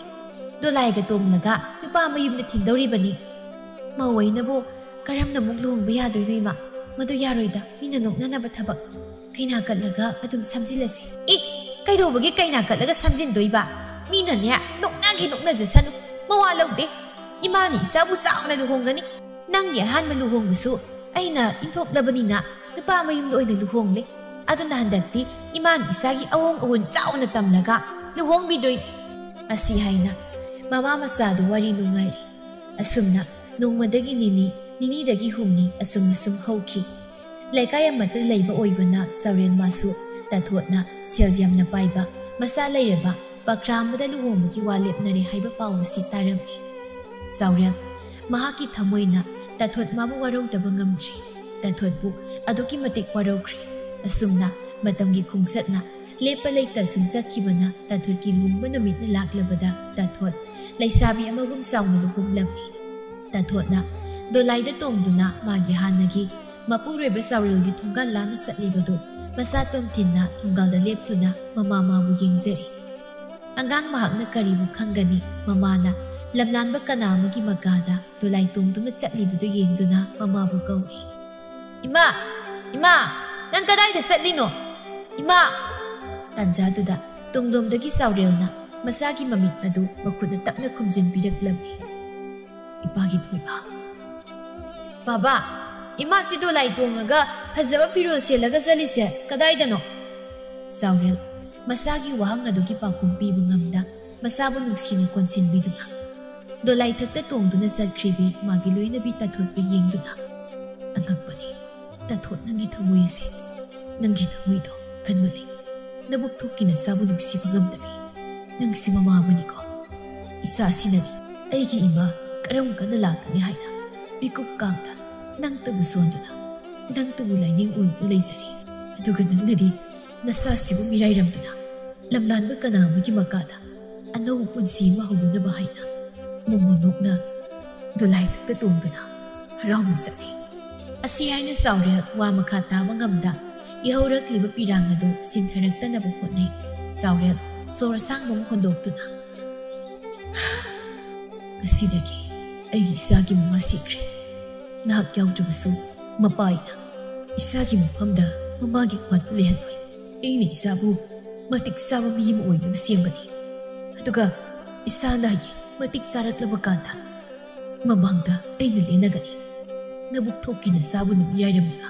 ꯗꯣꯂꯥꯏꯒ ꯇꯣꯡꯂꯒ ꯅꯨꯄꯥ ꯃꯌꯨꯝꯗ ꯊꯤꯟꯗꯧꯔꯤꯕꯅꯤ꯫ ꯃꯧ ꯑꯣꯏꯅꯕꯨ ꯀꯔꯝꯅ ꯑꯃꯨꯛ ꯂꯨꯍꯣꯡꯕ ꯌꯥꯗꯣꯏꯅꯣ ꯏꯃꯥ? ꯃꯗꯨ ꯌꯥꯔꯣꯏꯗ, ꯃꯤꯅ ꯅꯣꯛꯅꯅꯕ ꯊꯕꯛ꯫ ꯀꯩꯅꯥ ꯀꯠꯂꯒ ꯑꯗꯨꯝ ꯁꯝꯖꯤꯜꯂꯁꯤ꯫ ꯑꯦ, ꯀꯩꯗꯧꯕꯒꯤ ꯀꯩꯅꯥ ꯀꯠꯂꯒ ꯁꯝꯖꯤꯟꯗꯣꯏꯕ? ꯃꯤꯅꯅꯦ ꯅꯣꯛꯅꯒꯦ ꯅꯣꯛꯅꯖꯁꯅꯨ, ꯃꯋꯥ ꯂꯧꯗꯦ꯫ ꯏꯃꯥꯅ ꯏꯆꯥꯕꯨ ꯆꯥꯎꯅ ꯂꯨꯍꯣꯡꯒꯅꯤ꯫ ꯅꯪꯒꯤ ꯑꯍꯥꯟꯕ ꯂꯨꯍꯣꯡꯕꯁꯨ ꯑꯩꯅ ꯏꯟꯊꯣꯛꯂꯕꯅꯤꯅ ꯅꯨꯄꯥ ꯃꯌꯨꯝꯗ ꯑꯣꯏꯅ ꯂꯨꯍꯣꯡꯂꯦ꯫ ꯑꯗꯨꯅ ꯍꯟꯗꯛꯇꯤ ꯏꯃꯥꯅ ꯏꯆꯥꯒꯤ ꯑꯑꯣꯡ ꯑꯑꯣꯟ ꯆꯥꯎꯅ ꯇꯝꯂꯒ ꯂꯨꯍꯣꯡꯕꯤꯗꯣꯏꯅꯤ꯫ ꯑꯁꯤ ꯍꯥꯏꯅ ꯃꯃꯥ ꯃꯆꯥꯗꯨ ꯋꯥꯔꯤ ꯅꯨꯡꯉꯥꯏꯔꯤ꯫ ꯑꯁꯨꯝꯅ ꯅꯣꯡꯃꯗꯒꯤ ꯅꯤꯅꯤ, ꯅꯤꯅꯤꯗꯒꯤ ꯍꯨꯝꯅꯤ ꯑꯁꯨꯝ ꯑꯁꯨꯝ ꯍꯧꯈꯤ꯫ ꯂꯩꯀꯥꯏ ꯑꯃꯠꯇ ꯂꯩꯕ ꯑꯣꯏꯕꯅ ꯆꯥꯎꯔꯦꯜ ꯃꯥꯁꯨ ꯇꯥꯊꯣꯠꯅ ꯁꯦꯜ ꯌꯥꯝꯅ ꯄꯥꯏꯕ, ꯃꯆꯥ ꯂꯩꯔꯕ ꯄꯈ꯭ꯔꯥ ꯑꯃꯗ ꯂꯨꯍꯣꯡꯕꯒꯤ ꯋꯥ ꯂꯦꯞꯅꯔꯦ ꯍꯥꯏꯕ ꯄꯥꯎ ꯑꯁꯤ ꯇꯥꯔꯝꯃꯤ꯫ ꯆꯥꯎꯔꯦꯜ ꯃꯍꯥꯛꯀꯤ ꯊꯃꯣꯏꯅ ꯇꯥꯊꯣꯠ ꯃꯥꯕꯨ ꯋꯥꯔꯧꯗꯕ ꯉꯝꯗ꯭ꯔꯦ꯫ ꯇꯥꯊꯣꯠꯄꯨ ꯑꯗꯨꯛꯀꯤ ꯃꯇꯤꯛ ꯋꯥꯔꯧꯈ꯭ꯔꯦ꯫ ꯑꯁꯨꯝꯅ ꯃꯇꯝꯒꯤ ꯈꯣꯡꯆꯠꯅ ꯂꯦꯞꯄ ꯂꯩꯇ ꯁꯨꯝ ꯆꯠꯈꯤꯕꯅ ꯇꯥꯊꯣꯠꯀꯤ ꯂꯨꯍꯣꯡꯕ ꯅꯨꯃꯤꯠꯅ ꯂꯥꯛꯂꯕꯗ ꯇꯥꯊꯣꯠ ꯂꯩꯁꯥꯕꯤ ꯑꯃꯒꯨꯝ ꯆꯥꯎꯅ ꯂꯨꯍꯣꯡꯂꯝꯃꯤ꯫ ꯇꯥꯊꯣꯠꯅ ꯗꯣꯂꯥꯏꯗ ꯇꯣꯡꯗꯨꯅ ꯃꯥꯒꯤ ꯍꯥꯟꯅꯒꯤ ꯃꯄꯨꯔꯣꯏꯕ ꯆꯥꯎꯔꯦꯜꯒꯤ ꯊꯣꯡꯒꯥꯜ ꯂꯥꯟꯅ ꯆꯠꯂꯤꯕꯗꯨ ꯃꯆꯥ ꯇꯣꯝꯊꯤꯟꯅ ꯊꯣꯡꯒꯥꯜꯗ ꯂꯦꯞꯇꯨꯅ ꯃꯃꯥ ꯃꯥꯕꯨ ꯌꯦꯡꯖꯔꯤ꯫ ꯑꯉꯥꯡ ꯃꯍꯥꯛꯅ ꯀꯔꯤꯕꯨ ꯈꯪꯒꯅꯤ? ꯃꯃꯥꯅ ꯂꯝꯂꯥꯟꯕ ꯀꯅꯥ ꯑꯃꯒꯤ ꯃꯀꯥꯗ ꯗꯣꯂꯥꯏ ꯇꯣꯡꯗꯨꯅ ꯆꯠꯂꯤꯕꯗꯨ ꯌꯦꯡꯗꯨꯅ ꯃꯃꯥꯕꯨ ꯀꯧꯔꯤ꯫ "ꯏꯃꯥ! ꯏꯃꯥ! ꯅꯪ ꯀꯗꯥꯏꯗ ꯆꯠꯂꯤꯅꯣ? ꯏꯃꯥ!" ꯇꯥꯟꯖꯥꯗꯨꯗ ꯇꯨꯡꯂꯣꯝꯗꯒꯤ ꯆꯥꯎꯔꯦꯜꯅ ꯃꯆꯥꯒꯤ ꯃꯃꯤꯠ ꯑꯗꯨ ꯃꯈꯨꯠꯅ ꯇꯞꯅ ꯈꯨꯝꯖꯤꯟꯕꯤꯔꯛꯂꯝꯃꯤ꯫ ꯏꯄꯥꯒꯤ ꯊꯣꯏꯕ꯫ "ꯕꯥꯕꯥ, ꯏꯃꯥꯁꯤ ꯗꯣꯂꯥꯏ ꯇꯣꯡꯉꯒ ꯐꯖꯕ ꯐꯤꯔꯣꯜ ꯁꯦꯠꯂꯒ ꯆꯠꯂꯤꯁꯦ ꯀꯗꯥꯏꯗꯅꯣ?" ꯆꯥꯎꯔꯦꯜ ꯃꯆꯥꯒꯤ ꯋꯥꯍꯪ ꯑꯗꯨꯒꯤ ꯄꯥꯎꯈꯨꯝ ꯄꯤꯕ ꯉꯝꯗ ꯃꯆꯥꯕꯨ ꯅꯨꯡꯁꯤꯅ ꯀꯣꯟꯁꯤꯟꯕꯤꯗꯨꯅ ꯗꯣꯂꯥꯏ ꯊꯛꯇ ꯇꯣꯡꯗꯨꯅ ꯆꯠꯈ꯭ꯔꯤꯕꯤ ꯃꯥꯒꯤ ꯂꯣꯏꯅꯕꯤ ꯇꯥꯊꯣꯠꯄꯨ ꯌꯦꯡꯗꯨꯅ, "ꯑꯉꯛꯄꯅꯤ ꯇꯥꯊꯣꯠ, ꯅꯪꯒꯤ ꯊꯃꯣꯏ ꯑꯁꯤ, ꯅꯪꯒꯤ ꯊꯃꯣꯏꯗꯣ ꯀꯟꯃꯜꯂꯤ꯫ ꯅꯕꯨꯛ ꯊꯣꯛꯀꯤ ꯅꯆꯥꯕꯨ ꯅꯨꯡꯁꯤꯕ ꯉꯝꯗꯕꯤ꯫ ꯅꯪꯁꯤ ꯃꯃꯥ ꯑꯃꯅꯤꯀꯣ꯫ ꯏꯆꯥꯁꯤꯅꯗꯤ ꯑꯩꯒꯤ ꯏꯃꯥ ꯀꯔꯝ ꯀꯥꯟꯗ ꯂꯥꯛꯀꯅꯤ ꯍꯥꯏꯅ ꯃꯤꯀꯨꯞ ꯀꯥꯡꯗ ꯅꯪꯇꯕꯨ ꯁꯣꯟꯗꯨꯅ, ꯅꯪꯇꯕꯨ ꯂꯥꯏꯅꯤꯡ ꯑꯣꯏꯗꯨꯅ ꯂꯩꯖꯔꯤ꯫ ꯑꯗꯨꯒ ꯅꯪꯅꯗꯤ ꯅꯆꯥꯁꯤꯕꯨ ꯃꯤꯔꯥꯏꯔꯝꯗꯨꯅ ꯂꯝꯂꯥꯟꯕ ꯀꯅꯥ ꯑꯃꯒꯤ ꯃꯀꯥꯗ ꯑꯅꯧꯕ ꯄꯨꯟꯁꯤ ꯑꯃ ꯍꯧꯅꯅꯕ ꯍꯥꯏꯅ ꯃꯣꯃꯣꯟ ꯅꯣꯛꯅ ꯗꯣꯂꯥꯏ ꯊꯛꯇ ꯇꯣꯡꯗꯨꯅ ꯍꯔꯥꯎꯅ ꯆꯠꯂꯤ꯫ ꯑꯁꯤ ꯍꯥꯏꯅ ꯆꯥꯎꯔꯦꯜ ꯋꯥ ꯃꯈꯥ ꯇꯥꯕ ꯉꯝꯗ ꯏꯍꯧꯔꯛꯂꯤꯕ ꯄꯤꯔꯥꯡ ꯑꯗꯨ ꯁꯤꯟꯊꯔꯛꯇꯅꯕ ꯍꯣꯠꯅꯩ꯫ ꯆꯥꯎꯔꯦꯜ ꯁꯣꯔ ꯑꯁꯥꯡꯕ ꯑꯃ ꯍꯣꯟꯗꯣꯛꯇꯨꯅ, "ꯉꯁꯤꯗꯒꯤ ꯑꯩꯒꯤ ꯏꯆꯥꯒꯤ ꯃꯃꯥ ꯁꯤꯈ꯭ꯔꯦ꯫ ꯅꯍꯥꯛ ꯌꯥꯎꯗ꯭ꯔꯕꯁꯨ ꯃꯄꯥ ꯑꯩꯅ ꯏꯆꯥꯒꯤ ꯃꯐꯝꯗ ꯃꯃꯥꯒꯤ ꯑꯋꯥꯠꯄ ꯂꯩꯍꯜꯂꯣꯏ꯫ ꯑꯩꯅ ꯏꯆꯥꯕꯨ ꯃꯇꯤꯛ ꯆꯥꯕ ꯃꯤ ꯑꯃ ꯑꯣꯏꯅꯕ ꯁꯦꯝꯒꯅꯤ꯫ ꯑꯗꯨꯒ ꯏꯆꯥꯅ ꯍꯌꯦꯡ ꯃꯇꯤꯛ ꯆꯥꯔꯛꯂꯕ ꯀꯥꯟꯗ ꯃꯃꯥꯡꯗ ꯑꯩꯅ ꯂꯦꯟꯅꯒꯅꯤ꯫ ꯅꯕꯨꯛ ꯊꯣꯛꯀꯤ ꯅꯆꯥꯕꯨ ꯅꯨꯃꯤꯠ ꯌꯥꯏꯔꯝꯂꯒ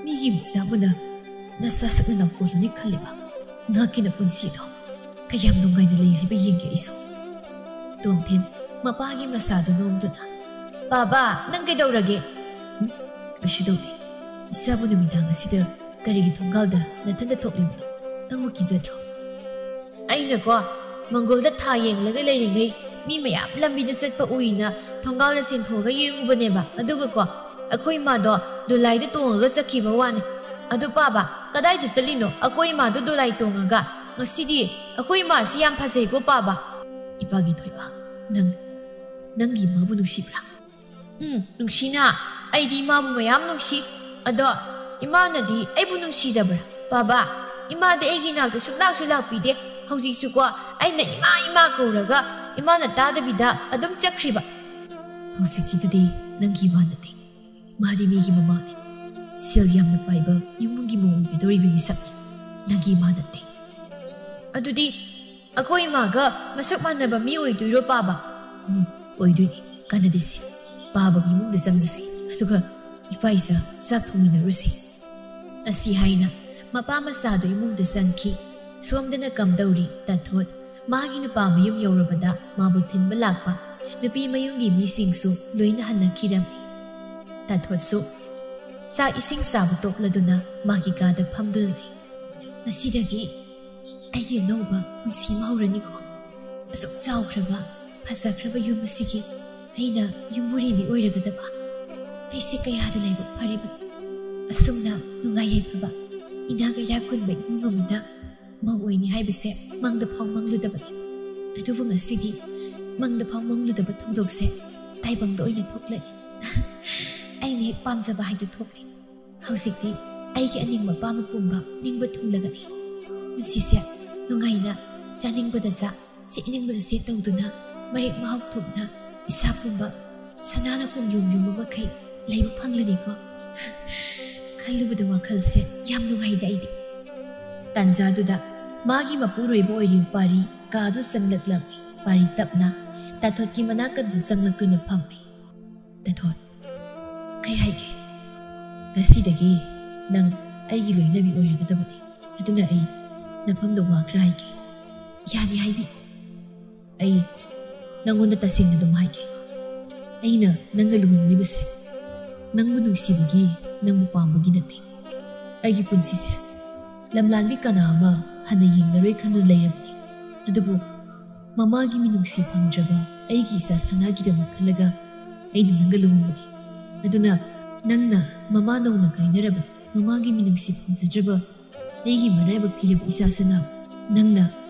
ꯃꯤꯒꯤ ꯃꯆꯥꯕꯨꯅ ꯅꯆꯥ ꯁꯛꯅ ꯅꯥꯎꯀꯣꯜꯂꯨꯅꯤ ꯈꯜꯂꯤꯕ ꯅꯍꯥꯛꯀꯤ ꯅꯄꯨꯟꯁꯤꯗꯣ ꯀꯌꯥꯝ ꯅꯨꯡꯉꯥꯏꯅ ꯂꯩ ꯍꯥꯏꯕ ꯌꯦꯡꯒꯦ ꯑꯩꯁꯨ꯫" ꯇꯣꯝꯊꯤꯟ ꯃꯄꯥꯒꯤ ꯃꯁꯥꯗꯨ ꯅꯣꯝꯗꯨꯅ, "ꯕꯥꯕꯥ, ꯅꯪ ꯀꯩꯗꯧꯔꯒꯦ?" "ꯎꯝ, ꯀꯩꯁꯨ ꯇꯧꯗꯦ꯫ ꯏꯆꯥꯕꯨ ꯅꯨꯃꯤꯗꯥꯡ ꯑꯁꯤꯗ ꯀꯔꯤꯒꯤ ꯊꯣꯡꯒꯥꯜꯗ ꯅꯊꯟꯗ ꯊꯣꯛꯂꯤꯕꯅꯣ? ꯅꯪꯕꯨ ꯀꯤꯖꯗ꯭ꯔꯣ?" "ꯑꯩꯅꯀꯣ, ꯃꯪꯒꯣꯜꯗ ꯊꯥ ꯌꯦꯡꯂꯒ ꯂꯩꯔꯤꯉꯩ ꯃꯤ ꯃꯌꯥꯝ ꯂꯝꯕꯤꯗ ꯆꯠꯄ ꯎꯏꯅ ꯊꯣꯡꯒꯥꯜꯗ ꯆꯦꯟꯊꯣꯛꯑꯒ ꯌꯦꯡꯉꯨꯕꯅꯦꯕ꯫ ꯑꯗꯨꯒꯀꯣ, ꯑꯩꯈꯣꯏ ꯏꯃꯥꯗꯣ ꯗꯣꯂꯥꯏꯗ ꯇꯣꯡꯉꯒ ꯆꯠꯈꯤꯕ ꯋꯥꯅꯤ꯫ ꯑꯗꯨ ꯄꯥꯕ, ꯀꯗꯥꯏꯗ ꯆꯠꯂꯤꯅꯣ ꯑꯩꯈꯣꯏ ꯏꯃꯥꯗꯣ ꯗꯣꯂꯥꯏ ꯇꯣꯡꯉꯒ? ꯉꯁꯤꯗꯤ ꯑꯩꯈꯣꯏ ꯏꯃꯥꯁꯤ ꯌꯥꯝ ꯐꯖꯩꯀꯣ ꯄꯥꯕ꯫" "ꯏꯄꯥꯒꯤ ꯊꯣꯏꯕ, ꯅꯪ, ꯅꯪꯒꯤ ꯏꯃꯥꯕꯨ ꯅꯨꯡꯁꯤꯕ꯭ꯔꯥ?" "ꯎꯝ, ꯅꯨꯡꯁꯤꯅ, ꯑꯩꯗꯤ ꯏꯃꯥꯕꯨ ꯃꯌꯥꯝ ꯅꯨꯡꯁꯤ꯫ ꯑꯗꯣ ꯏꯃꯥꯅꯗꯤ ꯑꯩꯕꯨ ꯅꯨꯡꯁꯤꯗꯕ꯭ꯔꯥ? ꯄꯥꯕ, ꯏꯃꯥꯗꯤ ꯑꯩꯒꯤ ꯏꯅꯥꯛꯇ ꯁꯨꯡꯂꯥꯛꯁꯨ ꯂꯥꯛꯄꯤꯗꯦ꯫ ꯍꯧꯖꯤꯛꯁꯨꯀꯣ, ꯑꯩꯅ ꯏꯃꯥ, ꯏꯃꯥ ꯀꯧꯔꯒ ꯏꯃꯥꯅ ꯇꯥꯗꯕꯤꯗ ꯑꯗꯨꯝ ꯆꯠꯈ꯭ꯔꯤꯕ꯫" "ꯍꯧꯖꯤꯛꯀꯤꯗꯨꯗꯤ ꯅꯪꯒꯤ ꯏꯃꯥ ꯅꯠꯇꯦ꯫ ꯃꯥꯗꯤ ꯃꯤꯒꯤ ꯃꯃꯥꯅꯦ꯫ ꯁꯦꯜ ꯌꯥꯝꯅ ꯄꯥꯏꯕ ꯏꯃꯨꯡꯒꯤ ꯃꯧ ꯑꯣꯏꯒꯗꯧꯔꯤꯕ ꯃꯤꯁꯛꯅꯤ꯫ ꯅꯪꯒꯤ ꯏꯃꯥ ꯅꯠꯇꯦ꯫" "ꯑꯗꯨꯗꯤ ꯑꯩꯈꯣꯏ ꯏꯃꯥꯒ ꯃꯁꯛ ꯃꯥꯟꯅꯕ ꯃꯤ ꯑꯣꯏꯗꯣꯏꯔꯣ ꯄꯥꯕ?" "ꯎꯝ, ꯑꯣꯏꯗꯣꯏꯅꯤ꯫ ꯀꯥꯟꯅꯗꯦꯁꯦ, ꯄꯥꯕꯒꯤ ꯏꯃꯨꯡꯗ ꯆꯪꯉꯁꯤ꯫ ꯑꯗꯨꯒ ꯏꯄꯥ ꯏꯆꯥ ꯆꯥꯛ ꯊꯣꯡꯃꯤꯟꯅꯔꯨꯁꯤ꯫" ꯑꯁꯤ ꯍꯥꯏꯅ ꯃꯄꯥ ꯃꯆꯥꯗꯨ ꯏꯃꯨꯡꯗ ꯆꯪꯈꯤ꯫ ꯁꯣꯝꯗꯅ ꯀꯝꯗꯧꯔꯤ ꯇꯥꯊꯣꯠ꯫ ꯃꯥꯒꯤ ꯅꯨꯄꯥ ꯃꯌꯨꯝ ꯌꯧꯔꯕꯗ ꯃꯥꯕꯨ ꯊꯤꯟꯕ ꯂꯥꯛꯄ ꯅꯨꯄꯤ ꯃꯌꯨꯝꯒꯤ ꯃꯤꯁꯤꯡꯁꯨ ꯂꯣꯏꯅ ꯍꯟꯅꯈꯤꯔꯝꯃꯤ꯫ ꯇꯥꯊꯣꯠꯁꯨ ꯆꯥꯛ ꯏꯁꯤꯡ ꯆꯥꯕ ꯇꯣꯛꯂꯗꯨꯅ ꯃꯥꯒꯤ ꯀꯥꯗ ꯐꯝꯗꯨꯅ ꯂꯩ꯫ "ꯉꯁꯤꯗꯒꯤ ꯑꯩꯒꯤ ꯑꯅꯧꯕ ꯄꯨꯟꯁꯤ ꯑꯃ ꯍꯧꯔꯅꯤꯀꯣ꯫ ꯑꯁꯨꯛ ꯆꯥꯎꯈ꯭ꯔꯕ, ꯐꯖꯈ꯭ꯔꯕ ꯌꯨꯝ ꯑꯁꯤꯒꯤ ꯑꯩꯅ ꯌꯨꯝꯕꯨꯔꯦꯝꯕꯤ ꯑꯣꯏꯔꯒꯗꯕ꯫ ꯑꯩꯁꯦ ꯀꯌꯥꯗ ꯂꯥꯏꯕꯛ ꯐꯔꯤꯕꯅꯣ꯫ ꯑꯁꯨꯝꯅ ꯅꯨꯡꯉꯥꯏ ꯌꯥꯏꯐꯕ, ꯏꯅꯥꯛ ꯀꯩꯔꯥꯛ ꯈꯨꯟꯕ ꯏꯃꯨꯡ ꯑꯃꯗ ꯃꯧ ꯑꯣꯏꯅꯤ ꯍꯥꯏꯕꯁꯦ ꯃꯪꯗ ꯐꯥꯎ ꯃꯪꯂꯨꯗꯕꯅꯤ꯫ ꯑꯗꯨꯕꯨ ꯉꯁꯤꯗꯤ ꯃꯪꯗ ꯐꯥꯎ ꯃꯪꯂꯨꯗꯕ ꯊꯧꯗꯣꯛꯁꯦ ꯇꯥꯏꯕꯪꯗ ꯑꯣꯏꯅ ꯊꯣꯛꯂꯛꯏ꯫ ꯑꯩꯅ ꯍꯦꯛ ꯄꯥꯝꯖꯕ ꯍꯥꯏꯗꯨ ꯊꯣꯛꯂꯦ꯫ ꯍꯧꯖꯤꯛꯇꯤ ꯑꯩꯒꯤ ꯑꯅꯤꯡꯕ ꯑꯄꯥꯝꯕ ꯄꯨꯝꯕ ꯅꯤꯡꯕ ꯊꯨꯡꯂꯒꯅꯤ꯫ ꯄꯨꯟꯁꯤꯁꯦ ꯅꯨꯡꯉꯥꯏꯅ, ꯆꯥꯅꯤꯡꯕꯗ ꯆꯥ, ꯁꯦꯠꯅꯤꯡꯕꯗ ꯁꯦꯠ ꯇꯧꯗꯨꯅ, ꯃꯔꯦꯛ ꯃꯍꯥꯎ ꯊꯣꯛꯅ ꯏꯁꯥ ꯄꯨꯝꯕ ꯁꯅꯥꯅ ꯄꯨꯝ ꯌꯨꯝ ꯌꯨꯝꯕ ꯃꯈꯩ ꯂꯩꯕ ꯐꯪꯂꯅꯤꯀꯣ꯫ ꯈꯜꯂꯨꯕꯗ ꯋꯥꯈꯜꯁꯦ ꯌꯥꯝ ꯅꯨꯡꯉꯥꯏꯗ ꯑꯩꯗꯤ꯫ ꯇꯥꯟꯖꯥꯗꯨꯗ ꯃꯥꯒꯤ ꯃꯄꯨꯔꯣꯏꯕ ꯑꯣꯏꯔꯤꯕ ꯄꯥꯔꯤ ꯀꯥꯗꯨ ꯆꯪꯂꯛꯂꯝꯃꯤ꯫ ꯄꯥꯔꯤ ꯇꯞꯅ ꯇꯥꯊꯣꯠꯀꯤ ꯃꯅꯥꯛꯀꯗꯨ ꯆꯪꯂꯛꯇꯨꯅ ꯐꯝꯃꯤ꯫ "ꯇꯥꯊꯣꯠ, ꯀꯩ ꯍꯥꯏꯒꯦ? ꯉꯁꯤꯗꯒꯤ ꯅꯪ ꯑꯩꯒꯤ ꯂꯣꯏꯅꯕꯤ ꯑꯣꯏꯔꯒꯗꯕꯅꯤ꯫ ꯑꯗꯨꯅ ꯑꯩ ꯅꯐꯝꯗ ꯋꯥ ꯈꯔ ꯍꯥꯏꯒꯦ꯫ ꯌꯥꯅꯤ, ꯍꯥꯏꯕꯤꯌꯨ꯫ ꯑꯩ ꯅꯪꯉꯣꯟꯗ ꯇꯁꯦꯡꯅ ꯑꯗꯨꯝ ꯍꯥꯏꯒꯦ꯫ ꯑꯩꯅ ꯅꯪꯒ ꯂꯨꯍꯣꯡꯂꯤꯕꯁꯦ ꯅꯪꯕꯨ ꯅꯨꯡꯁꯤꯕꯒꯤ, ꯅꯪꯕꯨ ꯄꯥꯝꯕꯒꯤ ꯅꯠꯇꯦ꯫ ꯑꯩꯒꯤ ꯄꯨꯟꯁꯤꯁꯦ ꯂꯝꯂꯥꯟꯕꯤ ꯀꯅꯥ ꯑꯃ ꯍꯟꯅ ꯌꯦꯡꯂꯔꯣꯏ ꯈꯟꯗꯨꯅ ꯂꯩꯔꯕꯅꯤ꯫ ꯑꯗꯨꯕꯨ ꯃꯃꯥꯒꯤ ꯃꯤꯅꯨꯡꯁꯤ ꯐꯪꯗ꯭ꯔꯕ ꯑꯩꯒꯤ ꯏꯆꯥ ꯁꯅꯥꯒꯤꯗꯃꯛ ꯈꯜꯂꯒ ꯑꯩꯅ ꯅꯪꯒ ꯂꯨꯍꯣꯡꯕꯅꯤ꯫ ꯑꯗꯨꯅ ꯅꯪꯅ ꯃꯃꯥ ꯅꯧꯅ ꯀꯥꯏꯅꯔꯕ, ꯃꯃꯥꯒꯤ ꯃꯤꯅꯨꯡꯁꯤ ꯐꯪꯖꯗ꯭ꯔꯕ ꯑꯩꯒꯤ ꯃꯔꯥꯏꯕꯛ ꯊꯤꯔꯕ ꯏꯆꯥ ꯁꯅꯥ, ꯅꯪꯅ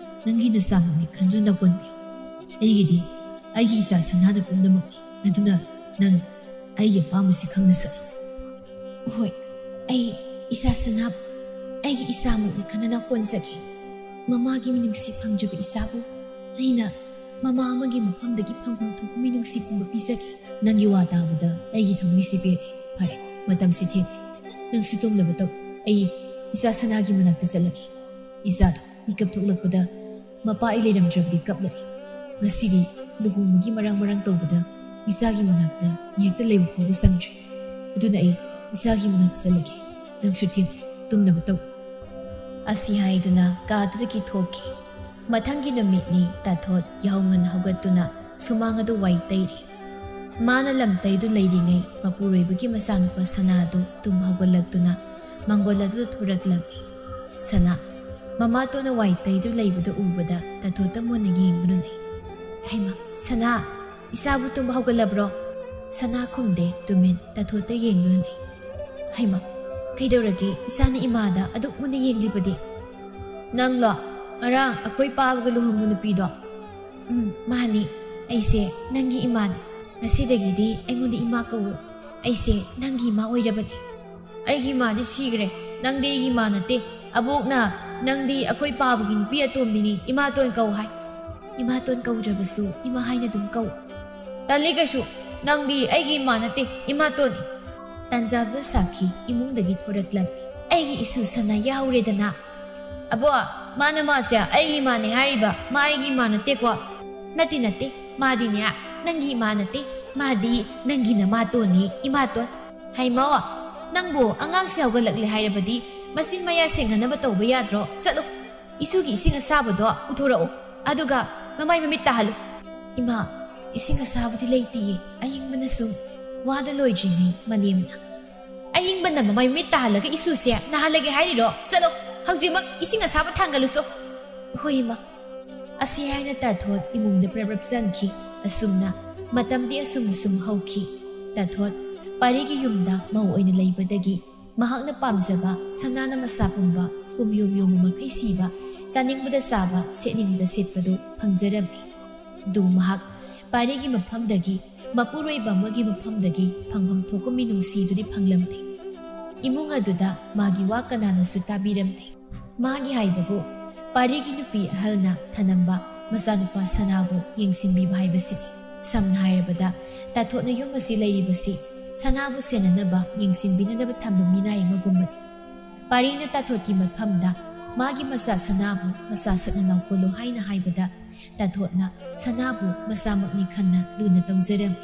ꯅꯪꯒꯤ ꯅꯆꯥꯃꯛꯅꯤ ꯈꯟꯗꯨꯅ ꯀꯣꯟꯕꯤꯌꯨ꯫ ꯑꯩꯒꯤꯗꯤ ꯑꯩꯒꯤ ꯏꯆꯥ ꯁꯅꯥꯗ ꯄꯨꯝꯅꯃꯛꯅꯤ꯫ ꯑꯗꯨꯅ ꯅꯪ ꯑꯩꯒꯤ ꯑꯄꯥꯝꯕꯁꯤ ꯈꯪꯅ ꯆꯠꯂꯨ꯫" "ꯍꯣꯏ, ꯑꯩ ꯏꯆꯥ ꯁꯅꯥ ꯑꯩꯒꯤ ꯏꯆꯥꯃꯛꯅꯤ ꯈꯟꯅ ꯀꯣꯟꯖꯒꯦ꯫ ꯃꯃꯥꯒꯤ ꯃꯤꯅꯨꯡꯁꯤ ꯐꯪꯗ꯭ꯔꯕ ꯏꯆꯥꯕꯨ ꯑꯩꯅ ꯃꯃꯥ ꯑꯃꯒꯤ ꯃꯐꯝꯗꯒꯤ ꯐꯪꯐꯝ ꯊꯣꯛꯄ ꯃꯤꯅꯨꯡꯁꯤ ꯄꯨꯝꯕ ꯄꯤꯖꯒꯦ꯫" "ꯅꯪꯒꯤ ꯋꯥ ꯇꯥꯕꯗ ꯑꯩꯒꯤ ꯊꯃꯣꯏꯁꯤ ꯄꯦꯜꯂꯦ꯫ ꯐꯔꯦ, ꯃꯇꯝꯁꯤ ꯊꯦꯡꯂꯦ꯫ ꯅꯪꯁꯨ ꯇꯨꯝꯅꯕ ꯇꯧ꯫ ꯑꯩ ꯏꯆꯥ ꯁꯅꯥꯒꯤ ꯃꯅꯥꯛꯇ ꯆꯠꯂꯒꯦ꯫" ꯏꯆꯥꯗꯣ ꯃꯤꯀꯞ ꯊꯣꯛꯂꯛꯄꯗ ꯃꯄꯥ ꯑꯩ ꯂꯩꯔꯝꯗ꯭ꯔꯕꯗꯤ ꯀꯞꯂꯅꯤ꯫ ꯉꯁꯤꯗꯤ ꯂꯨꯍꯣꯡꯕꯒꯤ ꯃꯔꯥꯡ ꯃꯔꯥꯡ ꯇꯧꯕꯗ ꯏꯆꯥꯒꯤ ꯃꯅꯥꯛꯇ ꯉꯥꯏꯍꯥꯛꯇ ꯂꯩꯕ ꯐꯥꯎꯕ ꯆꯪꯗ꯭ꯔꯤ꯫ ꯑꯗꯨꯅ ꯑꯩ ꯏꯆꯥꯒꯤ ꯃꯅꯥꯛꯇ ꯆꯠꯂꯒꯦ꯫ ꯅꯪꯁꯨ ꯊꯦꯡꯂꯦ, ꯇꯨꯝꯅꯕ ꯇꯧ꯫ ꯑꯁꯤ ꯍꯥꯏꯗꯨꯅ ꯀꯥꯗꯨꯗꯒꯤ ꯊꯣꯛꯈꯤ꯫ ꯃꯊꯪꯒꯤ ꯅꯨꯃꯤꯠꯅꯤ꯫ ꯇꯥꯊꯣꯠ ꯌꯥꯍꯧ ꯉꯟꯅ ꯍꯧꯒꯠꯇꯨꯅ ꯁꯨꯃꯥꯡ ꯑꯗꯨ ꯋꯥꯏ ꯇꯩꯔꯤ꯫ ꯃꯥꯅ ꯂꯝ ꯇꯩꯗꯨ ꯂꯩꯔꯤꯉꯩ ꯃꯄꯨꯔꯣꯏꯕꯒꯤ ꯃꯆꯥꯅꯨꯄꯥ ꯁꯅꯥ ꯑꯗꯨ ꯇꯨꯝ ꯍꯧꯒꯠꯂꯛꯇꯨꯅ ꯃꯪꯒꯣꯜ ꯑꯗꯨꯗ ꯊꯣꯔꯛꯂꯝꯃꯤ꯫ "ꯁꯅꯥ, ꯃꯃꯥꯇꯣꯟꯅ ꯋꯥꯏ ꯇꯩꯗꯨ ꯂꯩꯕꯗꯨ ꯎꯕꯗ ꯇꯥꯊꯣꯠꯇ ꯃꯨꯟꯅ ꯌꯦꯡꯗꯨꯅ ꯂꯩ꯫ "ꯍꯩꯃꯥ, ꯁꯅꯥ, ꯏꯆꯥꯕꯨ ꯇꯨꯝꯕ ꯍꯧꯒꯠꯂꯕ꯭ꯔꯣ?" ꯁꯅꯥ ꯈꯨꯝꯗꯦ, ꯇꯨꯃꯤꯟ ꯇꯥꯊꯣꯠꯇ ꯌꯦꯡꯗꯨꯅ ꯂꯩ꯫ "ꯍꯩꯃꯥ, ꯀꯩꯗꯧꯔꯒꯦ ꯏꯆꯥꯅ ꯏꯃꯥꯗ ꯑꯗꯨꯛ ꯃꯨꯟꯅ ꯌꯦꯡꯂꯤꯕꯗꯤ?" "ꯅꯪꯂꯣ ꯉꯔꯥꯡ ꯑꯩꯈꯣꯏ ꯄꯥꯕꯒ ꯂꯨꯍꯣꯡꯕ ꯅꯨꯄꯤꯗꯣ?" "ꯎꯝ, ꯃꯥꯅꯤ꯫ ꯑꯩꯁꯦ ꯅꯪꯒꯤ ꯏꯃꯥꯅꯤ꯫ ꯉꯁꯤꯗꯒꯤꯗꯤ ꯑꯩꯉꯣꯟꯗ ꯏꯃꯥ ꯀꯧꯋꯣ꯫ ꯑꯩꯁꯦ ꯅꯪꯒꯤ ꯏꯃꯥ ꯑꯣꯏꯔꯕꯅꯤ꯫" "ꯑꯩꯒꯤ ꯏꯃꯥꯗꯤ ꯁꯤꯈ꯭ꯔꯦ꯫ ꯅꯪꯗꯤ ꯑꯩꯒꯤ ꯏꯃꯥ ꯅꯠꯇꯦ꯫ ꯑꯕꯣꯛꯅ ꯅꯪꯗꯤ ꯑꯩꯈꯣꯏ ꯄꯥꯕꯒꯤ ꯅꯨꯄꯤ ꯑꯇꯣꯝꯕꯤꯅꯤ, ꯏꯃꯥꯇꯣꯟ ꯀꯧ ꯍꯥꯏ꯫" "ꯏꯃꯥꯇꯣꯟ ꯀꯧꯗ꯭ꯔꯕꯁꯨ ꯏꯃꯥ ꯍꯥꯏꯅ ꯑꯗꯨꯝ ꯀꯧ꯫" "ꯇꯜꯂꯤ ꯀꯩꯁꯨ꯫ ꯅꯪꯗꯤ ꯑꯩꯒꯤ ꯏꯃꯥ ꯅꯠꯇꯦ, ꯏꯃꯥꯇꯣꯟꯅꯤ꯫" ꯇꯥꯟꯖꯥꯗꯨꯗ ꯁꯥꯈꯤ ꯏꯃꯨꯡꯗꯒꯤ ꯊꯣꯔꯛꯂꯝꯃꯤ꯫ "ꯑꯩꯒꯤ ꯏꯁꯨ ꯁꯅꯥ ꯌꯥꯍꯧꯔꯦꯗꯅ꯫" "ꯑꯕꯣ, ꯃꯥꯅ ꯃꯥꯁꯦ ꯑꯩꯒꯤ ꯏꯃꯥꯅꯦ ꯍꯥꯏꯔꯤꯕ, ꯃꯥ ꯑꯩꯒꯤ ꯏꯃꯥ ꯅꯠꯇꯦꯀꯣ?" "ꯅꯠꯇꯦ, ꯅꯠꯇꯦ, ꯃꯥꯗꯤꯅꯦ ꯅꯪꯒꯤ ꯏꯃꯥ ꯅꯠꯇꯦ, ꯃꯥꯗꯤ ꯅꯪꯒꯤ ꯅꯃꯥꯇꯣꯟꯅꯤ, ꯏꯃꯥꯇꯣꯟ꯫" "ꯍꯩꯃꯣ, ꯅꯪꯕꯨ ꯑꯉꯥꯡꯁꯦ ꯍꯧꯒꯠꯂꯛꯂꯦ ꯍꯥꯏꯔꯕꯗꯤ ꯃꯆꯤꯟ ꯃꯌꯥ ꯁꯦꯡꯅꯅꯕ ꯇꯧꯕ ꯌꯥꯗ꯭ꯔꯣ? ꯆꯠꯂꯣ, ꯏꯁꯨꯒꯤ ꯏꯁꯤꯡ ꯑꯁꯥꯕꯗꯣ ꯄꯨꯊꯣꯔꯛꯑꯣ, ꯑꯗꯨꯒ ꯃꯃꯥꯏ ꯃꯃꯤꯠ ꯇꯥꯍꯜꯂꯨ꯫" "ꯏꯃꯥ, ꯏꯁꯤꯡ ꯑꯁꯥꯕꯗꯤ ꯂꯩꯇꯤꯌꯦ, ꯑꯌꯤꯡꯕꯅ ꯁꯨꯝ꯫" ꯋꯥꯗ ꯂꯣꯏꯗ꯭ꯔꯤꯉꯩ ꯃꯅꯦꯝꯅ, "ꯑꯌꯤꯡꯕꯅ ꯃꯃꯥꯏ ꯃꯃꯤꯠ ꯇꯥꯍꯜꯂꯒ ꯏꯁꯨꯁꯦ ꯅꯥꯍꯜꯂꯒꯦ ꯍꯥꯏꯔꯤꯔꯣ? ꯆꯠꯂꯣ, ꯍꯧꯖꯤꯛꯃꯛ ꯏꯁꯤꯡ ꯑꯁꯥꯕ ꯊꯥꯡꯒꯠꯂꯨꯆꯣ꯫" "ꯍꯣꯏ, ꯏꯃꯥ꯫" ꯑꯁꯤ ꯍꯥꯏꯅ ꯇꯥꯊꯣꯠ ꯏꯃꯨꯡꯗ ꯄ꯭ꯔꯞ ꯄ꯭ꯔꯞ ꯆꯪꯈꯤ꯫ ꯑꯁꯨꯝꯅ ꯃꯇꯝꯗꯤ ꯑꯁꯨꯝ ꯑꯁꯨꯝ ꯍꯧꯈꯤ꯫ ꯇꯥꯊꯣꯠ ꯄꯥꯔꯤꯒꯤ ꯌꯨꯝꯗ ꯃꯧ ꯑꯣꯏꯅ ꯂꯩꯕꯗꯒꯤ ꯃꯍꯥꯛꯅ ꯄꯥꯝꯖꯕ ꯁꯅꯥꯅ ꯃꯁꯥ ꯄꯨꯝꯕ, ꯄꯨꯝꯌꯣꯝ ꯌꯣꯝꯕ ꯃꯈꯩ ꯁꯤꯕ, ꯆꯥꯅꯤꯡꯕꯗ ꯆꯥꯕ, ꯁꯦꯠꯅꯤꯡꯕꯗ ꯁꯦꯠꯄꯗꯨ ꯐꯪꯖꯔꯝꯃꯤ꯫ ꯑꯗꯨꯕꯨ ꯃꯍꯥꯛ ꯄꯥꯔꯤꯒꯤ ꯃꯐꯝꯗꯒꯤ, ꯃꯄꯨꯔꯣꯏꯕ ꯑꯃꯒꯤ ꯃꯐꯝꯗꯒꯤ ꯐꯪꯐꯝ ꯊꯣꯛꯄ ꯃꯤꯅꯨꯡꯁꯤꯗꯨꯗꯤ ꯐꯪꯂꯝꯗꯦ꯫ ꯏꯃꯨꯡ ꯑꯗꯨꯗ ꯃꯥꯒꯤ ꯋꯥ ꯀꯅꯥꯅꯁꯨ ꯇꯥꯕꯤꯔꯝꯗꯦ꯫ ꯃꯥꯒꯤ ꯍꯥꯏꯕꯕꯨ ꯄꯥꯔꯤꯒꯤ ꯅꯨꯄꯤ ꯑꯍꯜꯅ ꯊꯅꯝꯕ ꯃꯆꯥꯅꯨꯄꯥ ꯁꯅꯥꯕꯨ ꯌꯦꯡꯁꯤꯟꯕꯤꯕ ꯍꯥꯏꯕꯁꯤꯅꯤ꯫ ꯁꯝꯅ ꯍꯥꯏꯔꯕꯗ, ꯇꯥꯊꯣꯠꯅ ꯌꯨꯝ ꯑꯁꯤ ꯂꯩꯔꯤꯕꯁꯤ ꯁꯅꯥꯕꯨ ꯁꯦꯟꯅꯅꯕ, ꯌꯦꯡꯁꯤꯟꯕꯤꯅꯅꯕ ꯊꯝꯕ ꯃꯤꯅꯥꯏ ꯑꯃꯒꯨꯝꯕꯅꯤ꯫ ꯄꯥꯔꯤꯅ ꯇꯥꯊꯣꯠꯀꯤ ꯃꯐꯝꯗ ꯃꯥꯒꯤ ꯃꯆꯥ ꯁꯅꯥꯕꯨ ꯃꯆꯥ ꯁꯛꯅ ꯅꯥꯎꯀꯣꯜꯂꯨ ꯍꯥꯏꯅ ꯍꯥꯏꯕꯗ, ꯇꯥꯊꯣꯠꯅ ꯁꯅꯥꯕꯨ ꯃꯆꯥꯃꯛꯅꯤ ꯈꯟꯅ ꯂꯨꯅ ꯇꯧꯖꯔꯝꯃꯤ꯫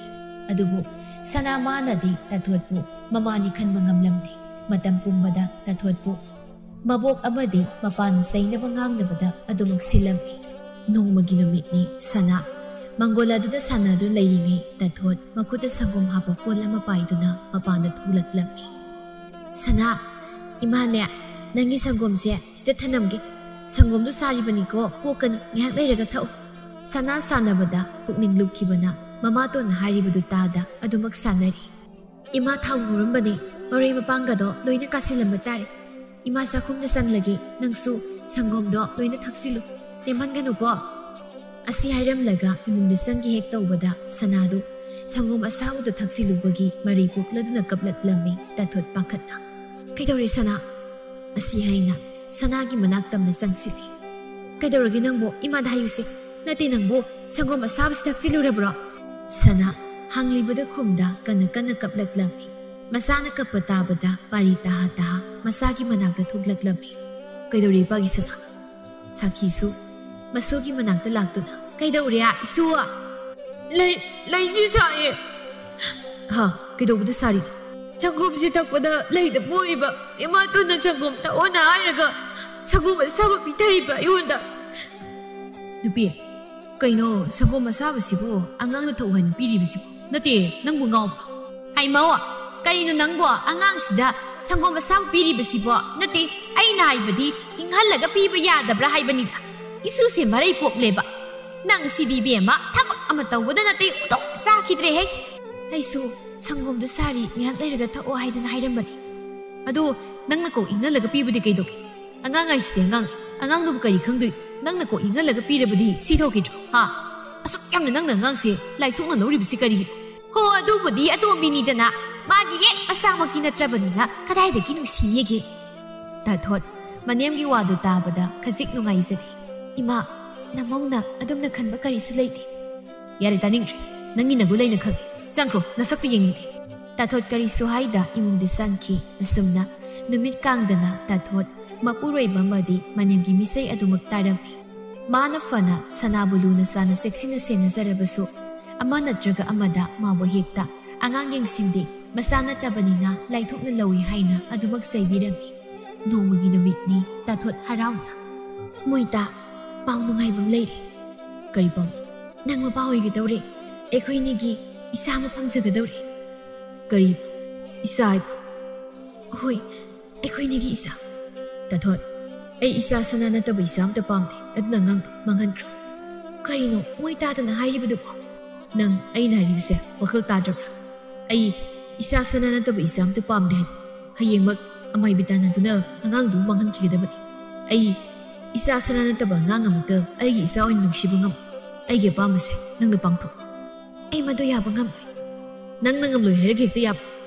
ꯑꯗꯨꯕꯨ ꯁꯅꯥ ꯃꯥꯅꯗꯤ ꯇꯥꯊꯣꯠꯄꯨ ꯃꯃꯥꯅꯤ ꯈꯟꯕ ꯉꯝꯂꯝꯗꯦ꯫ ꯃꯇꯝ ꯄꯨꯝꯕꯗ ꯇꯥꯊꯣꯠꯄꯨ ꯃꯕꯣꯛ ꯑꯃꯗꯤ ꯃꯄꯥꯅ ꯆꯩꯅꯕ ꯉꯥꯡꯅꯕꯗ ꯑꯗꯨꯃꯛ ꯁꯤꯜꯂꯝꯃꯤ꯫ ꯅꯣꯡꯃꯒꯤ ꯅꯨꯃꯤꯠꯅꯤ꯫ ꯁꯅꯥ ꯃꯪꯒꯣꯜ ꯑꯗꯨꯗ ꯁꯥꯟꯅꯗꯨꯅ ꯂꯩꯔꯤꯉꯩ, ꯇꯥꯊꯣꯠ ꯃꯈꯨꯠꯇ ꯁꯪꯒꯣꯝ ꯍꯥꯞꯄ ꯀꯣꯜ ꯑꯃ ꯄꯥꯏꯗꯨꯅ ꯃꯄꯥꯟꯗ ꯊꯣꯛꯂꯛꯂꯝꯃꯤ꯫ "ꯁꯅꯥ, ꯏꯃꯥꯅꯦ, ꯅꯪꯒꯤ ꯁꯪꯒꯣꯝꯁꯦ ꯁꯤꯗ ꯊꯅꯝꯒꯦ꯫ "ꯁꯪꯒꯣꯝꯗꯣ ꯁꯥꯔꯤꯕꯅꯤꯀꯣ, ꯄꯣꯛꯀꯅꯤ, ꯉꯥꯏꯍꯥꯛ ꯂꯩꯔꯒ ꯊꯛꯎ"꯫ ꯁꯅꯥ ꯁꯥꯟꯅꯕꯗ ꯄꯨꯛꯅꯤꯡ ꯂꯨꯞꯈꯤꯕꯅ ꯃꯃꯥꯇꯣꯟꯅ ꯍꯥꯏꯔꯤꯕꯗꯨ ꯇꯥꯗ ꯑꯗꯨꯃꯛ ꯁꯥꯟꯅꯔꯤ꯫ "ꯏꯃꯥ, ꯊꯥꯎ ꯉꯧꯔꯝꯕꯅꯦ, ꯃꯔꯣꯏ ꯃꯄꯥꯡꯒꯗꯣ ꯂꯣꯏꯅ ꯀꯥꯁꯤꯜꯂꯝꯕ ꯇꯥꯔꯦ꯫ ꯏꯃꯥ ꯆꯥꯛꯈꯨꯝꯗ ꯆꯪꯂꯒꯦ, ꯅꯪꯁꯨ ꯁꯪꯒꯣꯝꯗꯣ ꯂꯣꯏꯅ ꯊꯛꯆꯤꯜꯂꯨ, ꯂꯦꯝꯍꯟꯒꯅꯨꯀꯣ"꯫ ꯑꯁꯤ ꯍꯥꯏꯔꯝꯂꯒ ꯏꯃꯨꯡꯗ ꯆꯪꯒꯦ ꯍꯦꯛ ꯇꯧꯕꯗ ꯁꯅꯥꯗꯨ ꯁꯪꯒꯣꯝ ꯑꯁꯥꯕꯗꯨ ꯊꯛꯆꯤꯜꯂꯨꯕꯒꯤ ꯃꯔꯩ ꯄꯣꯛꯂꯗꯨꯅ ꯀꯞꯂꯛꯂꯝꯃꯤ ꯇꯥꯊꯣꯠ ꯄꯥꯈꯠꯅ꯫ "ꯀꯩꯗꯧꯔꯦ ꯁꯅꯥ?" ꯑꯁꯤ ꯍꯥꯏꯅ ꯁꯅꯥꯒꯤ ꯃꯅꯥꯛ ꯇꯝꯅ ꯆꯪꯁꯤꯜꯂꯤ꯫ "ꯀꯩꯗꯧꯔꯒꯦ ꯅꯪꯕꯨ? ꯏꯃꯥꯗ ꯍꯥꯏꯌꯨꯁꯦ꯫ ꯅꯠꯇꯦ, ꯅꯪꯕꯨ ꯁꯪꯒꯣꯝ ꯑꯁꯥꯕꯁꯤ ꯊꯛꯆꯤꯜꯂꯨꯔꯕ꯭ꯔꯣ?" ꯁꯅꯥ ꯍꯪꯂꯤꯕꯗ ꯈꯨꯝꯗ ꯀꯟꯅ ꯀꯟꯅ ꯀꯞꯂꯛꯂꯝꯃꯤ꯫ ꯃꯆꯥꯅ ꯀꯞꯄ ꯇꯥꯕꯗ ꯄꯥꯔꯤ ꯇꯥꯍꯥ ꯇꯥꯍꯥ ꯃꯆꯥꯒꯤ ꯃꯅꯥꯛꯇ ꯊꯣꯛꯂꯛꯂꯝꯃꯤ꯫ "ꯀꯩꯗꯧꯔꯦ ꯏꯄꯥꯒꯤ ꯁꯅꯥ?" ꯁꯥꯈꯤꯁꯨ ꯃꯁꯨꯒꯤ ꯃꯅꯥꯛꯇ ꯂꯥꯛꯇꯨꯅ, "ꯀꯩꯗꯧꯔꯦ ꯏꯁꯨ?" "ꯂꯩ, ꯂꯩꯁꯤ ꯁꯥꯏꯌꯦ"꯫ "ꯍꯥ? ꯀꯩꯗꯧꯕꯗ ꯁꯥꯔꯤꯅꯣ?" "ꯁꯪꯒꯣꯝꯁꯤ ꯊꯛꯄꯗ ꯂꯩꯗ ꯄꯣꯛꯏꯕ꯫ ꯏꯃꯥꯇꯣꯟꯅ ꯁꯪꯒꯣꯝ ꯊꯛꯑꯣꯅ ꯍꯥꯏꯔꯒ ꯁꯪꯒꯣꯝ ꯑꯁꯥꯕ ꯄꯤꯊꯛꯏꯕ ꯑꯩꯉꯣꯟꯗ"꯫ "ꯅꯨꯄꯤ, ꯀꯩꯅꯣ ꯁꯪꯒꯣꯝ ꯑꯁꯥꯕꯁꯤꯕꯨ ꯑꯉꯥꯡꯅ ꯊꯛꯎ ꯍꯥꯏꯅ ꯄꯤꯔꯤꯕꯁꯤꯕꯨ? ꯅꯠꯇꯦ, ꯅꯪꯕꯨ ꯉꯥꯎꯕ꯭ꯔꯣ?" "ꯍꯩꯃꯧ, ꯀꯔꯤꯅꯣ ꯅꯪꯕꯣ ꯑꯉꯥꯡꯁꯤꯗ ꯁꯪꯒꯣꯝ ꯑꯁꯥꯕ ꯄꯤꯔꯤꯕꯁꯤꯕꯣ? ꯅꯠꯇꯦ, ꯑꯩꯅ ꯍꯥꯏꯕꯗꯤ ꯏꯪꯍꯜꯂꯒ ꯄꯤꯕ ꯌꯥꯗꯕ꯭ꯔꯥ ꯍꯥꯏꯕꯅꯤꯗ꯫ ꯏꯁꯨꯁꯦ ꯃꯔꯩ ꯄꯣꯛꯂꯦꯕ꯫ ꯅꯪ ꯁꯤꯗꯤ ꯏꯕꯦꯝꯃ, ꯊꯕꯛ ꯑꯃ ꯇꯧꯕꯗ ꯅꯥꯇꯩ ꯎꯊꯣꯛ ꯆꯥꯈꯤꯗ꯭ꯔꯦꯍꯦ꯫ ꯑꯩꯁꯨ ꯁꯪꯒꯣꯝꯗꯨ ꯁꯥꯔꯤ, ꯉꯥꯏꯍꯥꯛ ꯂꯩꯔꯒ ꯊꯛꯑꯣ ꯍꯥꯏꯗꯅ ꯍꯥꯏꯔꯝꯕꯅꯤ꯫ ꯑꯗꯨ ꯅꯪꯅ ꯀꯣꯛ ꯏꯪꯍꯜꯂꯒ ꯄꯤꯕꯗꯤ ꯀꯩꯗꯧꯒꯦ? ꯑꯉꯥꯡ ꯍꯥꯏꯁꯤꯗꯤ ꯑꯉꯥꯡ, ꯑꯉꯥꯡꯗꯨꯕꯨ ꯀꯔꯤ ꯈꯪꯗꯣꯏꯅꯣ? ꯅꯪꯅ ꯀꯣꯛ ꯏꯪꯍꯜꯂꯒ ꯄꯤꯔꯕꯗꯤ ꯁꯤ ꯊꯣꯛꯈꯤꯗ꯭ꯔꯣ? ꯍꯥ? ꯑꯁꯨꯛ ꯌꯥꯝꯅ ꯅꯪꯅ ꯑꯉꯥꯡꯁꯦ ꯂꯥꯏꯊꯣꯛꯅ ꯂꯧꯔꯤꯕꯁꯤ ꯀꯔꯤꯒꯤꯅꯣ?" "ꯍꯣ, ꯑꯗꯨꯕꯨꯗꯤ ꯑꯇꯣꯝꯕꯤꯅꯤꯗꯅ, ꯃꯥꯒꯤ ꯍꯦꯛ ꯃꯆꯥꯃꯛꯇꯤ ꯅꯠꯇ꯭ꯔꯕꯅꯤꯅ ꯀꯗꯥꯏꯗꯒꯤ ꯅꯨꯡꯁꯤꯅꯦꯒꯦ?" ꯇꯥꯊꯣꯠ ꯃꯅꯦꯝꯒꯤ ꯋꯥꯗꯨ ꯇꯥꯕꯗ ꯈꯖꯤꯛ ꯅꯨꯡꯉꯥꯏꯖꯔꯦ꯫ "ꯏꯃꯥ, ꯅꯃꯧꯅ ꯑꯗꯨꯝꯅ ꯈꯟꯕ ꯀꯔꯤꯁꯨ ꯂꯩꯇꯦ"꯫ "ꯌꯥꯔꯦ, ꯇꯥꯅꯤꯡꯗ꯭ꯔꯦ꯫ ꯅꯪꯒꯤ ꯅꯒꯨꯟ ꯑꯩꯅ ꯈꯪꯉꯦ꯫ ꯆꯪꯈ꯭ꯔꯣ, ꯅꯁꯛꯇꯨ ꯌꯦꯡꯅꯤꯡꯗꯦ"꯫ ꯇꯥꯊꯣꯠ ꯀꯔꯤꯁꯨ ꯍꯥꯏꯗ ꯏꯃꯨꯡꯗ ꯆꯪꯈꯤ꯫ ꯑꯁꯨꯝꯅ ꯅꯨꯃꯤꯠ ꯀꯥꯡꯗꯅ ꯇꯥꯊꯣꯠ ꯃꯄꯨꯔꯣꯏꯕ ꯑꯃꯗꯤ ꯃꯅꯦꯝꯒꯤ ꯃꯤꯁꯩ ꯑꯗꯨꯃꯛ ꯇꯥꯔꯝꯃꯤ꯫ ꯃꯥꯅ ꯐꯅ ꯁꯅꯥꯕꯨ ꯂꯨꯅ ꯆꯥꯅ ꯆꯦꯛꯁꯤꯟꯅ ꯁꯦꯟꯅꯖꯔꯕꯁꯨ, ꯑꯃ ꯅꯠꯇ꯭ꯔꯒ ꯑꯃꯗ ꯃꯥꯕꯨ ꯍꯦꯛꯇ ꯑꯉꯥꯡ ꯌꯦꯡꯁꯤꯟꯗꯦ, ꯃꯆꯥ ꯅꯠꯇꯕꯅꯤꯅ ꯂꯥꯏꯊꯣꯛꯅ ꯂꯧꯏ ꯍꯥꯏꯅ ꯑꯗꯨꯃꯛ ꯆꯩꯕꯤꯔꯝꯃꯤ꯫ ꯅꯣꯡꯃꯒꯤ ꯅꯨꯃꯤꯠꯅꯤ꯫ ꯇꯥꯊꯣꯠ ꯍꯔꯥꯎꯅ, "ꯃꯣꯏꯇꯥ, ꯄꯥꯎ ꯅꯨꯡꯉꯥꯏꯕ ꯑꯃ ꯂꯩꯔꯦ"꯫ "ꯀꯔꯤ ꯄꯥꯎ?" "ꯅꯪ ꯃꯄꯥ ꯑꯣꯏꯒꯗꯧꯔꯦ꯫ ꯑꯩꯈꯣꯏꯅꯤꯒꯤ ꯏꯆꯥ ꯑꯃ ꯐꯪꯖꯒꯗꯧꯔꯦ"꯫ "ꯀꯔꯤ? ꯏꯆꯥ ꯍꯥꯏꯕ?" "ꯍꯣꯏ, ꯑꯩꯈꯣꯏꯅꯤꯒꯤ ꯏꯆꯥ"꯫ ꯇꯥꯊꯣꯠ, "ꯑꯩ ꯏꯆꯥ ꯁꯅꯥ ꯅꯠꯇꯕ ꯏꯆꯥ ꯑꯝꯇ ꯄꯥꯝꯗꯦ, ꯑꯗꯨꯅ ꯑꯉꯥꯡꯗꯣ ꯃꯥꯡꯍꯟꯈ꯭ꯔꯣ"꯫ "ꯀꯔꯤꯅꯣ ꯃꯣꯏ ꯇꯥꯗꯅ ꯍꯥꯏꯔꯤꯕꯗꯨꯕꯣ? ꯅꯪ ꯑꯩꯅ ꯍꯥꯏꯔꯤꯕꯁꯦ ꯋꯥꯈꯜ ꯇꯥꯗ꯭ꯔꯕ꯭ꯔꯥ? ꯑꯩ ꯏꯆꯥ ꯁꯅꯥ ꯅꯠꯇꯕ ꯏꯆꯥ ꯑꯝꯇ ꯄꯥꯝꯗꯦ ꯍꯥꯏꯕ꯫ ꯍꯌꯦꯡꯃꯛ ꯑꯃꯥꯏꯕꯤ ꯇꯥꯟꯅꯗꯨꯅ ꯑꯉꯥꯡꯗꯨ ꯃꯥꯡꯍꯟꯈꯤꯒꯗꯕꯅꯤ꯫ ꯑꯩ ꯏꯆꯥ ꯁꯅꯥ ꯅꯠꯇꯕ ꯑꯉꯥꯡ ꯑꯃꯠꯇ ꯑꯩꯒꯤ ꯏꯆꯥ ꯑꯣꯏꯅ ꯅꯨꯡꯁꯤꯕ ꯉꯝꯃꯣꯏ꯫ ꯑꯩꯒꯤ ꯑꯄꯥꯝꯕꯁꯦ ꯅꯪꯅ ꯄꯥꯡꯊꯣꯛꯎ"꯫ "ꯑꯩ ꯃꯗꯨ ꯌꯥꯕ ꯉꯝꯂꯣꯏ"꯫ "ꯅꯪꯅ ꯉꯝꯂꯣꯏ ꯍꯥꯏꯔꯒ ꯍꯦꯛꯇ ꯌꯥꯕ?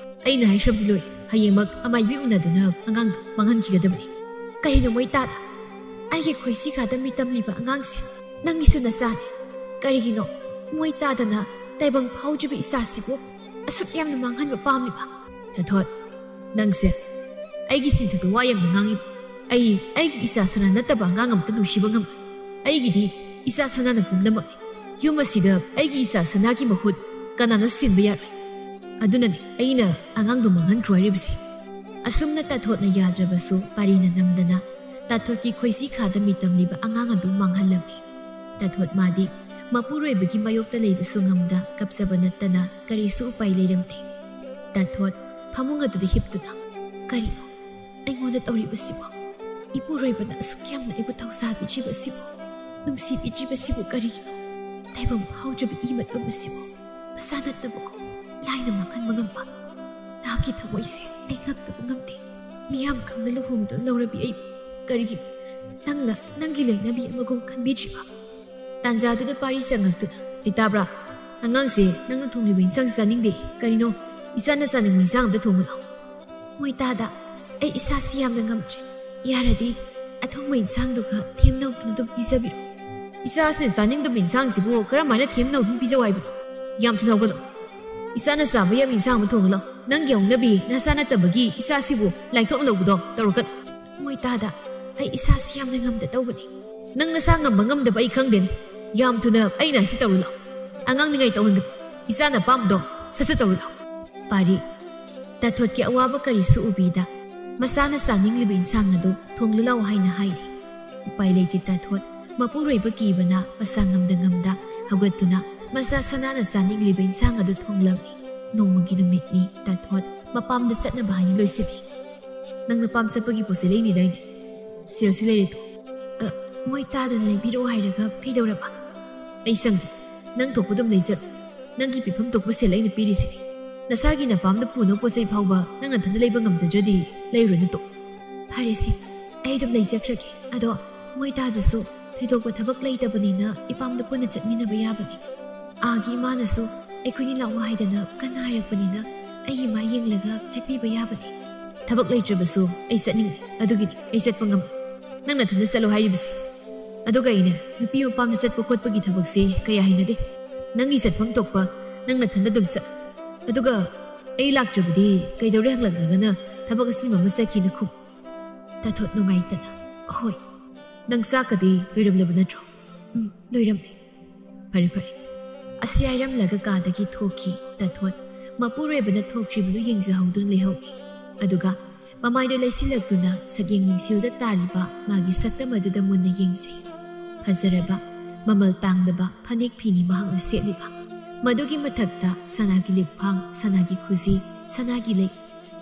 ꯑꯩꯅ ꯍꯥꯏꯈ꯭ꯔꯕꯗꯤ ꯂꯣꯏ꯫ ꯍꯌꯦꯡꯃꯛ ꯑꯃꯥꯏꯕꯤ ꯎꯅꯗꯨꯅ ꯑꯉꯥꯡꯗꯨ ꯃꯥꯡꯍꯟꯈꯤꯒꯗꯕꯅꯤ"꯫ "ꯀꯔꯤꯅꯣ ꯃꯣꯏ ꯇꯥꯗ? ꯑꯩꯒꯤ ꯈꯣꯏꯁꯤ ꯈꯥꯗ ꯃꯤꯇꯝꯂꯤꯕ ꯑꯉꯥꯡꯁꯦ ꯅꯪꯒꯤꯁꯨ ꯅꯆꯥꯅꯤ꯫ ꯀꯔꯤꯒꯤꯅꯣ ꯃꯣꯏ ꯇꯥꯗꯅ ꯇꯥꯏꯕꯪ ꯐꯥꯎꯗ꯭ꯔꯤꯕ ꯏꯆꯥꯁꯤꯕꯨ ꯑꯁꯨꯛ ꯌꯥꯝꯅ ꯃꯥꯡꯍꯟꯕ ꯄꯥꯝꯂꯤꯕ?" "ꯇꯥꯊꯣꯠ, ꯅꯪꯁꯦ ꯑꯩꯒꯤ ꯆꯤꯟꯊꯛꯇ ꯋꯥ ꯌꯥꯝꯅ ꯉꯥꯡꯉꯤ꯫ ꯑꯩ ꯑꯩꯒꯤ ꯏꯆꯥ ꯁꯅꯥ ꯅꯠꯇꯕ ꯑꯉꯥꯡ ꯑꯃꯇ ꯅꯨꯡꯁꯤꯕ ꯉꯝꯃꯣꯏ꯫ ꯑꯩꯒꯤꯗꯤ ꯏꯆꯥ ꯁꯅꯥꯅ ꯄꯨꯝꯅꯃꯛꯅꯤ꯫ ꯌꯨꯝ ꯑꯁꯤꯗ ꯑꯩꯒꯤ ꯏꯆꯥ ꯁꯅꯥꯒꯤ ꯃꯍꯨꯠ ꯀꯅꯥꯅꯁꯨ ꯁꯤꯟꯕ ꯌꯥꯔꯣꯏ꯫ ꯑꯗꯨꯅꯅꯤ ꯑꯩꯅ ꯑꯉꯥꯡꯗꯨ ꯃꯥꯡꯍꯟꯈ꯭ꯔꯣ ꯍꯥꯏꯔꯤꯕꯁꯦ"꯫ ꯑꯁꯨꯝꯅ ꯇꯥꯊꯣꯠꯅ ꯌꯥꯗ꯭ꯔꯕꯁꯨ ꯄꯥꯔꯤꯅ ꯅꯝꯗꯅ ꯇꯥꯊꯣꯠꯀꯤ ꯈꯣꯏꯁꯤ ꯈꯥꯗ ꯃꯤꯇꯝꯂꯤꯕ ꯑꯉꯥꯡ ꯑꯗꯨ ꯃꯥꯡꯍꯜꯂꯝꯃꯤ꯫ ꯇꯥꯊꯣꯠ ꯃꯥꯗꯤ ꯃꯄꯨꯔꯣꯏꯕꯒꯤ ꯃꯥꯌꯣꯛꯇ ꯂꯩꯕꯁꯨ ꯉꯝꯗ ꯀꯞꯆꯕ ꯅꯠꯇꯅ ꯀꯔꯤꯁꯨ ꯎꯄꯥꯏ ꯂꯩꯔꯝꯗꯦ꯫ ꯇꯥꯊꯣꯠ ꯐꯃꯨꯡ ꯑꯗꯨꯗ ꯍꯤꯞꯇꯨꯅ, "ꯀꯔꯤꯅꯣ ꯑꯩꯉꯣꯟꯗ ꯇꯧꯔꯤꯕꯁꯤꯕꯨ? ꯏꯄꯨꯔꯣꯏꯕꯅ ꯑꯁꯨꯛ ꯌꯥꯝꯅ ꯑꯩꯕꯨ ꯊꯧꯁꯥꯕꯤꯗ꯭ꯔꯤꯕꯁꯤꯕꯨ, ꯅꯨꯡꯁꯤꯕꯤꯗ꯭ꯔꯤꯕꯁꯤꯕꯨ ꯀꯔꯤꯒꯤꯅꯣ? ꯇꯥꯏꯕꯪ ꯐꯥꯎꯗ꯭ꯔꯕ ꯏ ꯃꯇꯨꯝ ꯑꯁꯤꯕꯨ ꯃꯁꯥ ꯅꯠꯇꯕꯀꯣ ꯂꯥꯏꯅ ꯃꯥꯡꯍꯟꯕ ꯉꯝꯕ? ꯅꯍꯥꯛꯀꯤ ꯊꯃꯣꯏꯁꯦ ꯑꯩ ꯉꯛꯇꯕ ꯉꯝꯗꯦ꯫ ꯃꯤꯌꯥꯝ ꯈꯪꯅ ꯂꯨꯍꯣꯡꯗꯨꯅ ꯂꯧꯔꯕꯤ ꯑꯩꯕꯨ ꯀꯔꯤꯒꯤꯅꯣ ꯅꯪꯅ ꯅꯪꯒꯤ ꯂꯣꯏꯅꯕꯤ ꯑꯃꯒꯨꯝ ꯈꯟꯕꯤꯗ꯭ꯔꯤꯕ?" ꯇꯥꯟꯖꯥꯗꯨꯗ ꯄꯥꯔꯤ ꯆꯪꯉꯛꯇꯨꯅ, "ꯂꯩꯇꯥꯕ꯭ꯔꯥ? ꯑꯉꯥꯡꯁꯦ ꯅꯪꯅ ꯊꯣꯡꯂꯤꯕ ꯏꯟꯁꯥꯡꯁꯦ ꯆꯥꯅꯤꯡꯗꯦ꯫ ꯀꯔꯤꯅꯣ? ꯏꯆꯥꯅ ꯆꯥꯅꯤꯡꯕ ꯏꯟꯁꯥꯡ ꯑꯝꯇ ꯊꯣꯡꯉꯨ ꯂꯥꯎ"꯫ "ꯃꯣꯏ ꯇꯥꯗ, ꯑꯩ ꯏꯁꯥꯁꯤ ꯌꯥꯝꯅ ꯉꯝꯗ꯭ꯔꯦ꯫ ꯌꯥꯔꯗꯤ ꯑꯊꯣꯡꯕ ꯏꯟꯁꯥꯡꯗꯨꯒ ꯊꯦꯝꯅꯧꯗꯨꯅ ꯑꯗꯨꯝ ꯄꯤꯖꯕꯤꯔꯣ"꯫ "ꯏꯆꯥꯁꯤꯅ ꯆꯥꯅꯤꯡꯗꯕ ꯏꯟꯁꯥꯡꯁꯤꯕꯨ ꯀꯔꯝꯍꯥꯏꯅ ꯊꯦꯝꯅꯧꯗꯨꯅ ꯄꯤꯖꯧ ꯍꯥꯏꯕꯅꯣ? ꯌꯥꯝ ꯊꯨꯅ ꯍꯧꯒꯠꯂꯣ꯫ ꯏꯆꯥꯅ ꯆꯥꯕ ꯌꯥꯕ ꯏꯟꯁꯥꯡ ꯑꯃ ꯊꯣꯡꯉꯨ ꯂꯥꯎ꯫ ꯅꯪꯒꯤ ꯍꯧꯅꯕꯤ ꯅꯆꯥ ꯅꯠꯇꯕꯒꯤ ꯏꯆꯥꯁꯤꯕꯨ ꯂꯥꯏꯊꯣꯛꯅ ꯂꯧꯕꯗꯣ ꯇꯧꯔꯛꯀꯅꯨ"꯫ "ꯃꯣꯏ ꯇꯥꯗ, ꯑꯩ ꯏꯁꯥꯁꯤ ꯌꯥꯝꯅ ꯉꯝꯗ ꯇꯧꯕꯅꯤ"꯫ "ꯅꯪ ꯅꯁꯥ ꯉꯝꯕ ꯉꯝꯗꯕ ꯑꯩ ꯈꯪꯗꯦꯅꯦ꯫ ꯌꯥꯝ ꯊꯨꯅ ꯑꯩꯅ ꯍꯥꯏꯁꯤ ꯇꯧꯔꯨ ꯂꯥꯎ꯫ ꯑꯉꯥꯡ ꯅꯤꯡꯉꯥꯏ ꯇꯧꯍꯟꯒꯅꯨ꯫ ꯏꯆꯥꯅ ꯑꯄꯥꯝꯕꯗꯣ ꯁꯠ ꯁꯠ ꯇꯧꯔꯨ ꯂꯥꯎ"꯫ ꯄꯥꯔꯤ ꯇꯥꯊꯣꯠꯀꯤ ꯑꯋꯥꯕ ꯀꯔꯤꯁꯨ ꯎꯕꯤꯗ ꯃꯆꯥꯅ ꯆꯥꯅꯤꯡꯂꯤꯕ ꯏꯟꯁꯥꯡ ꯑꯗꯨ ꯊꯣꯡꯂꯨ ꯂꯥꯎ ꯍꯥꯏꯅ ꯍꯥꯏꯔꯤ꯫ ꯎꯄꯥꯏ ꯂꯩꯇꯦ ꯇꯥꯊꯣꯠ꯫ ꯃꯄꯨꯔꯣꯏꯕ ꯀꯤꯕꯅ ꯃꯁꯥ ꯉꯝꯗ ꯉꯝꯗ ꯍꯧꯒꯠꯇꯨꯅ ꯃꯆꯥ ꯁꯅꯥꯅ ꯆꯥꯅꯤꯡꯂꯤꯕ ꯏꯟꯁꯥꯡ ꯑꯗꯨ ꯊꯣꯡꯂꯝꯃꯤ꯫ ꯅꯣꯡꯃꯒꯤ ꯅꯨꯃꯤꯠꯅꯤ꯫ ꯇꯥꯊꯣꯠ ꯃꯄꯥꯝꯗ ꯆꯠꯅꯕ ꯍꯥꯏꯅ ꯂꯣꯏꯁꯤꯜꯂꯤ꯫ "ꯅꯪ ꯅꯄꯥꯝ ꯆꯠꯄꯒꯤ ꯄꯣꯠ ꯆꯩ ꯂꯩꯅꯤꯗꯥꯏꯅꯦ?" ꯁꯦꯜꯁꯤ ꯂꯩꯔꯦ ꯇꯣ꯫ ꯑ, ꯃꯣꯏ ꯇꯥꯗꯅ ꯂꯩꯕꯤꯔꯛꯑꯣ ꯍꯥꯏꯔꯒ ꯀꯩꯗꯧꯔꯕ? ꯑꯩ ꯁꯪꯗꯦ꯫ ꯅꯪ ꯊꯣꯛꯄ ꯑꯗꯨꯝ ꯂꯩꯖꯔꯣ꯫ ꯅꯪꯒꯤ ꯄꯤꯐꯝ ꯊꯣꯛꯄ ꯁꯦꯜ ꯑꯩꯅ ꯄꯤꯔꯤꯁꯤꯅꯤ꯫ ꯅꯁꯥꯒꯤ ꯅꯄꯥꯝꯗ ꯄꯨꯅꯕ ꯄꯣꯠ ꯆꯩ ꯐꯥꯎꯕ ꯅꯪ ꯅꯊꯟꯗ ꯂꯩꯕ ꯉꯝꯖꯗ꯭ꯔꯗꯤ ꯂꯩꯔꯨꯔꯅꯨ ꯇꯣ꯫ ꯐꯔꯦꯁꯦ, ꯑꯩ ꯑꯗꯨꯝ ꯂꯩꯖꯈ꯭ꯔꯒꯦ꯫ ꯑꯗꯣ ꯃꯣꯏ ꯇꯥꯗꯁꯨ ꯊꯣꯏꯗꯣꯛꯄ ꯊꯕꯛ ꯂꯩꯇꯕꯅꯤꯅ ꯏꯄꯥꯝꯗ ꯄꯨꯟꯅ ꯆꯠꯃꯤꯟꯅꯕ ꯌꯥꯕꯅꯤ꯫ ꯑꯥꯒꯤ ꯏꯃꯥꯅꯁꯨ ꯑꯩꯈꯣꯏꯅꯤ ꯂꯥꯛꯑꯣ ꯍꯥꯏꯗꯅ ꯀꯟꯅ ꯍꯥꯏꯔꯛꯄꯅꯤꯅ ꯑꯩꯒꯤ ꯃꯥꯏ ꯌꯦꯡꯂꯒ ꯆꯠꯄꯤꯕ ꯌꯥꯕꯅꯤ꯫ ꯊꯕꯛ ꯂꯩꯇ꯭ꯔꯕꯁꯨ ꯑꯩ ꯆꯠꯅꯤꯡꯉꯤ꯫ ꯑꯗꯨꯒꯤꯅꯤ ꯑꯩ ꯆꯠꯄ ꯉꯝꯃꯣꯏ꯫ ꯅꯪ ꯅꯊꯟꯗ ꯆꯠꯂꯣ ꯍꯥꯏꯔꯤꯕꯁꯦ꯫ ꯑꯗꯨꯒ ꯑꯩꯅꯦ, ꯅꯨꯄꯤ ꯃꯄꯥꯝꯗ ꯆꯠꯄ ꯈꯣꯠꯄꯒꯤ ꯊꯕꯛꯁꯦ ꯀꯌꯥ ꯍꯩꯅꯗꯦ꯫ ꯅꯪꯒꯤ ꯆꯠꯐꯝ ꯊꯣꯛꯄ ꯅꯪ ꯅꯊꯟꯗ ꯑꯗꯨꯝ ꯆꯠ꯫ ꯑꯗꯨꯒ ꯑꯩ ꯂꯥꯛꯇ꯭ꯔꯕꯗꯤ ꯀꯩꯗꯧꯔꯦ ꯍꯪꯂꯛꯂꯒꯅ ꯊꯕꯛ ꯑꯁꯤꯟꯕ ꯑꯃ ꯆꯠꯈꯤꯅ ꯈꯨꯝ꯫ ꯇꯥꯊꯣꯠ ꯅꯨꯡꯉꯥꯏꯇꯅ, "ꯍꯣꯏ꯫ ꯅꯪ ꯆꯥꯛꯀꯗꯤ ꯂꯣꯏꯔꯝꯂꯕ ꯅꯠꯇ꯭ꯔꯣ?" "ꯎꯝ, ꯂꯣꯏꯔꯝꯂꯦ꯫" "ꯐꯔꯦ, ꯐꯔꯦ꯫" ꯑꯁꯤ ꯍꯥꯏꯔꯝꯂꯒ ꯀꯥꯗꯒꯤ ꯊꯣꯛꯈꯤ ꯇꯥꯊꯣꯠ꯫ ꯃꯄꯨꯔꯣꯏꯕꯅ ꯊꯣꯛꯈ꯭ꯔꯤꯕꯗꯨ ꯌꯦꯡꯖꯍꯧꯗꯨꯅ ꯂꯩꯍꯧꯏ꯫ ꯑꯗꯨꯒ ꯃꯃꯥꯏꯗꯨ ꯂꯩꯁꯤꯜꯂꯛꯇꯨꯅ ꯁꯛꯌꯦꯡ ꯃꯤꯡꯁꯦꯜꯗ ꯇꯥꯔꯤꯕ ꯃꯥꯒꯤ ꯁꯛꯇꯝ ꯑꯗꯨꯗ ꯃꯨꯟꯅ ꯌꯦꯡꯖꯩ꯫ ꯐꯖꯔꯕ, ꯃꯃꯜ ꯇꯥꯡꯂꯕ ꯐꯅꯦꯛ ꯐꯤꯅꯤ ꯃꯍꯥꯛꯅ ꯁꯦꯠꯂꯤꯕ꯫ ꯃꯗꯨꯒꯤ ꯃꯊꯛꯇ ꯁꯅꯥꯒꯤ ꯂꯤꯛꯐꯥꯡ, ꯁꯅꯥꯒꯤ ꯈꯨꯖꯤ, ꯁꯅꯥꯒꯤ ꯂꯩ,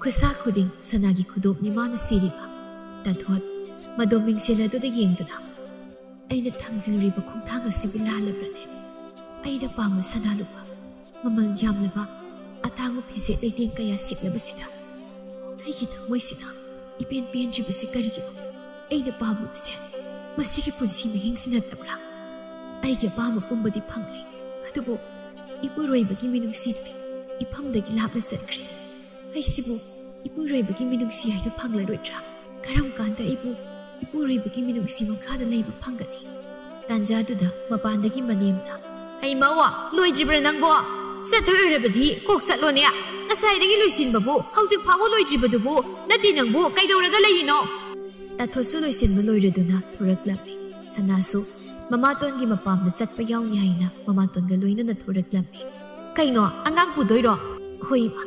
ꯈꯨꯠꯁꯥ ꯈꯨꯗꯤꯡ ꯁꯅꯥꯒꯤ ꯈꯨꯗꯣꯞꯅꯤ ꯃꯥꯅ ꯁꯤꯔꯤꯕ꯫ ꯇꯥꯊꯣꯠ ꯃꯗꯣ ꯃꯤꯡꯁꯦꯜ ꯑꯗꯨꯗ ꯌꯦꯡꯗꯨꯅ, "ꯑꯩꯅ ꯊꯥꯡꯖꯤꯜꯂꯨꯔꯤꯕ ꯈꯣꯡꯊꯥꯡ ꯑꯁꯤꯕꯨ ꯂꯥꯜꯂꯕ꯭ꯔꯅꯦ? ꯑꯩꯅ ꯄꯥꯝꯕ ꯁꯅꯥ ꯂꯨꯄꯥ, ꯃꯃꯜ ꯌꯥꯝꯂꯕ, ꯑꯇꯥꯡꯕ ꯐꯤꯖꯦꯠ ꯂꯩꯇꯦꯡ ꯀꯌꯥ ꯁꯦꯠꯂꯕꯁꯤꯗ ꯑꯩꯒꯤ ꯊꯃꯣꯏꯁꯤꯅ ꯏꯄꯦꯟ ꯄꯦꯟꯗ꯭ꯔꯤꯕꯁꯤ ꯀꯔꯤꯒꯤꯅꯣ? ꯑꯩꯅ ꯄꯥꯝꯂꯤꯕꯁꯦ ꯃꯁꯤꯒꯤ ꯄꯨꯟꯁꯤ ꯃꯍꯤꯡꯁꯤ ꯅꯠꯇꯕ꯭ꯔꯥ? ꯑꯩꯒꯤ ꯑꯄꯥꯝꯕ ꯄꯨꯝꯕꯗꯤ ꯐꯪꯂꯦ, ꯑꯗꯨꯕꯨ ꯏꯄꯨꯔꯣꯏꯕꯒꯤ ꯃꯤꯅꯨꯡꯁꯤꯗꯨꯗꯤ ꯏꯐꯝꯗꯒꯤ ꯂꯥꯞꯅ ꯆꯠꯈ꯭ꯔꯦ꯫ ꯑꯩꯁꯤꯕꯨ ꯏꯄꯨꯔꯣꯏꯕꯒꯤ ꯃꯤꯅꯨꯡꯁꯤ ꯍꯥꯏꯗꯨ ꯐꯪꯂꯔꯣꯏꯗ꯭ꯔꯥ? ꯀꯔꯝ ꯀꯥꯟꯗ ꯑꯩꯕꯨ ꯏꯄꯨꯔꯣꯏꯕꯒꯤ ꯃꯤꯅꯨꯡꯁꯤ ꯃꯈꯥꯗ ꯂꯩꯕ ꯐꯪꯒꯅꯤ?" ꯇꯥꯟꯖꯥꯗꯨꯗ ꯃꯄꯥꯟꯗꯒꯤ ꯃꯅꯦꯝꯅ, "ꯍꯩꯃꯧ, ꯂꯣꯏꯗ꯭ꯔꯤꯕ꯭ꯔꯥ ꯅꯪꯕꯣ? ꯆꯠꯇꯣꯏ ꯑꯣꯏꯔꯕꯗꯤ ꯀꯣꯛ ꯆꯠꯂꯣꯅꯦ꯫ ꯉꯁꯥꯏꯗꯒꯤ ꯂꯣꯏꯁꯤꯟꯕꯕꯨ ꯍꯧꯖꯤꯛ ꯐꯥꯎꯕ ꯂꯣꯏꯗ꯭ꯔꯤꯕꯗꯨꯕꯨ ꯅꯠꯇꯦ ꯅꯪꯕꯨ ꯀꯩꯗꯧꯔꯒ ꯂꯩꯔꯤꯅꯣ?" ꯇꯥꯊꯣꯠꯁꯨ ꯂꯣꯏꯁꯤꯟꯕ ꯂꯣꯏꯔꯗꯨꯅ ꯊꯣꯔꯛꯂꯝꯃꯤ꯫ ꯁꯅꯥꯁꯨ ꯃꯃꯥꯇꯣꯟꯒꯤ ꯃꯄꯥꯝꯗ ꯆꯠꯄ ꯌꯥꯎꯅꯤ ꯍꯥꯏꯅ ꯃꯃꯥꯇꯣꯟꯒ ꯂꯣꯏꯅꯅ ꯊꯣꯔꯛꯂꯝꯃꯤ꯫ "ꯀꯩꯅꯣ, ꯑꯉꯥꯡ ꯄꯨꯗꯣꯏꯔꯣ?" "ꯍꯣꯏ ꯏꯃꯥ꯫"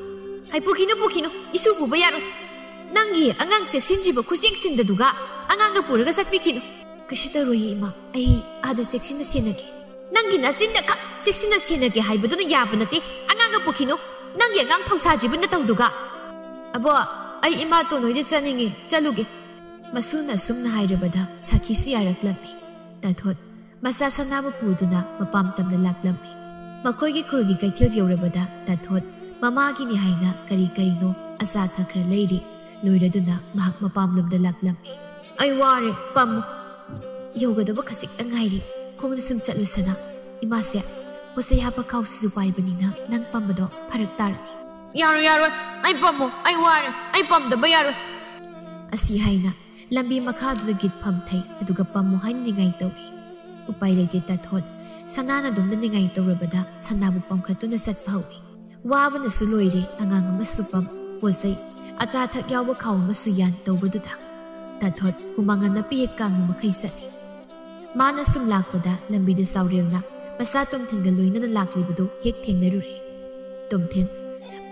"ꯍꯥꯏ, ꯄꯨꯈꯤꯅꯨ, ꯄꯨꯈꯤꯅꯨ, ꯏꯁꯨ ꯄꯨꯕ ꯌꯥꯔꯣꯏ꯫ ꯅꯪꯒꯤ ꯑꯉꯥꯡ ꯆꯦꯛꯁꯤꯟꯗ꯭ꯔꯤꯕ ꯈꯨꯆꯦꯛꯁꯤꯟꯗꯗꯨꯒ ꯑꯉꯥꯡꯒ ꯄꯨꯔꯒ ꯆꯠꯄꯤꯈꯤꯅꯨ꯫" "ꯀꯩꯁꯨ ꯇꯧꯔꯣꯏꯌꯦ ꯏꯃꯥ, ꯑꯩ ꯑꯥꯗ ꯆꯦꯛꯁꯤꯟꯅ ꯁꯦꯟꯅꯒꯦ꯫" "ꯅꯪꯒꯤ ꯅꯆꯤꯟꯗ ꯈꯛ ꯆꯦꯛꯁꯤꯟꯅ ꯁꯦꯟꯅꯒꯦ ꯍꯥꯏꯕꯗꯨꯅ ꯌꯥꯕ ꯅꯠꯇꯦ꯫ ꯑꯉꯥꯡꯒ ꯄꯨꯈꯤꯅꯨ꯫ ꯅꯪꯒꯤ ꯑꯉꯥꯡ ꯊꯧꯁꯥꯗ꯭ꯔꯤꯕ ꯅꯇꯧꯗꯨꯒ꯫" "ꯑꯕꯣ, ꯑꯩ ꯏꯃꯥꯇꯣꯟ ꯍꯣꯏꯗ ꯆꯠꯅꯤꯡꯉꯦ, ꯆꯠꯂꯨꯒꯦ꯫" ꯃꯁꯨꯅ ꯑꯁꯨꯝꯅ ꯍꯥꯏꯔꯕꯗ ꯁꯥꯈꯤꯁꯨ ꯌꯥꯔꯛꯂꯝꯃꯤ꯫ ꯇꯥꯊꯣꯠ ꯃꯆꯥ ꯁꯅꯥꯕꯨ ꯄꯨꯗꯨꯅ ꯃꯄꯥꯝ ꯇꯝꯅ ꯂꯥꯛꯂꯝꯃꯤ꯫ ꯃꯈꯣꯏꯒꯤ ꯈꯨꯜꯒꯤ ꯀꯩꯊꯦꯜ ꯌꯧꯔꯕꯗ ꯇꯥꯊꯣꯠ ꯃꯃꯥꯒꯤꯅꯤ ꯍꯥꯏꯅ ꯀꯔꯤ ꯀꯔꯤꯅꯣ ꯑꯆꯥ ꯑꯊꯛ ꯈꯔ ꯂꯩꯔꯤ꯫ ꯂꯣꯏꯔꯗꯨꯅ ꯃꯍꯥꯛ ꯃꯄꯥꯝꯂꯣꯝꯗ ꯂꯥꯛꯂꯝꯃꯤ꯫ "ꯑꯩ ꯋꯥꯔꯦ, ꯄꯝꯃꯨ꯫ ꯌꯧꯒꯗꯕ ꯈꯖꯤꯛꯇ ꯉꯥꯏꯔꯤ꯫ ꯈꯣꯡꯅ ꯁꯨꯝ ꯆꯠꯂꯨ ꯁꯅꯥ꯫ ꯏꯃꯥꯁꯦ ꯄꯣꯠꯆꯩ ꯍꯥꯞꯄ ꯈꯥꯎꯁꯤꯁꯨ ꯄꯥꯏꯕꯅꯤꯅ ꯅꯪ ꯄꯝꯕꯗꯣ ꯐꯔꯛ ꯇꯥꯔꯅꯤ꯫" "ꯌꯥꯔꯣꯏ, ꯌꯥꯔꯣꯏ, ꯑꯩ ꯄꯝꯃꯣ, ꯑꯩ ꯋꯥꯔꯦ, ꯑꯩ ꯄꯝꯗꯕ ꯌꯥꯔꯣꯏ꯫" ꯑꯁꯤ ꯍꯥꯏꯅ ꯂꯝꯕꯤ ꯃꯈꯥꯗꯨꯗ ꯒꯤꯠ ꯐꯝꯊꯩ, ꯑꯗꯨꯒ ꯄꯝꯃꯨ ꯍꯥꯏꯅ ꯅꯤꯡꯉꯥꯏ ꯇꯧꯔꯤ꯫ ꯎꯄꯥꯏ ꯂꯩꯇꯦ ꯇꯥꯊꯣꯠ꯫ ꯁꯅꯥꯅ ꯑꯗꯨꯝꯅ ꯅꯤꯡꯉꯥꯏ ꯇꯧꯔꯕꯗ ꯁꯅꯥꯕꯨ ꯄꯝꯈꯠꯇꯨꯅ ꯆꯠꯄ ꯍꯧꯏ꯫ ꯋꯥꯕꯅꯁꯨ ꯂꯣꯏꯔꯦ, ꯑꯉꯥꯡ ꯑꯃꯁꯨ ꯄꯝ, ꯄꯣꯠ ꯆꯩ, ꯑꯆꯥ ꯑꯊꯛ ꯌꯥꯎꯕ ꯈꯥꯎ ꯑꯃꯁꯨ ꯌꯥꯟ ꯇꯧꯕꯗꯨꯗ꯫ ꯇꯥꯊꯣꯠ ꯍꯨꯃꯥꯡ ꯑꯅꯞꯄꯤ ꯍꯦꯛ ꯀꯥꯡꯕ ꯃꯈꯩ ꯆꯠꯂꯤ꯫ ꯃꯥꯅ ꯁꯨꯝ ꯂꯥꯛꯄꯗ ꯂꯝꯕꯤꯗ ꯆꯥꯎꯔꯦꯜꯅ ꯃꯆꯥ ꯇꯣꯝꯊꯤꯟꯒ ꯂꯣꯏꯅꯅ ꯂꯥꯛꯂꯤꯕꯗꯨ ꯍꯦꯛ ꯊꯦꯡꯅꯔꯨꯔꯦ꯫ ꯇꯣꯝꯊꯤꯟ,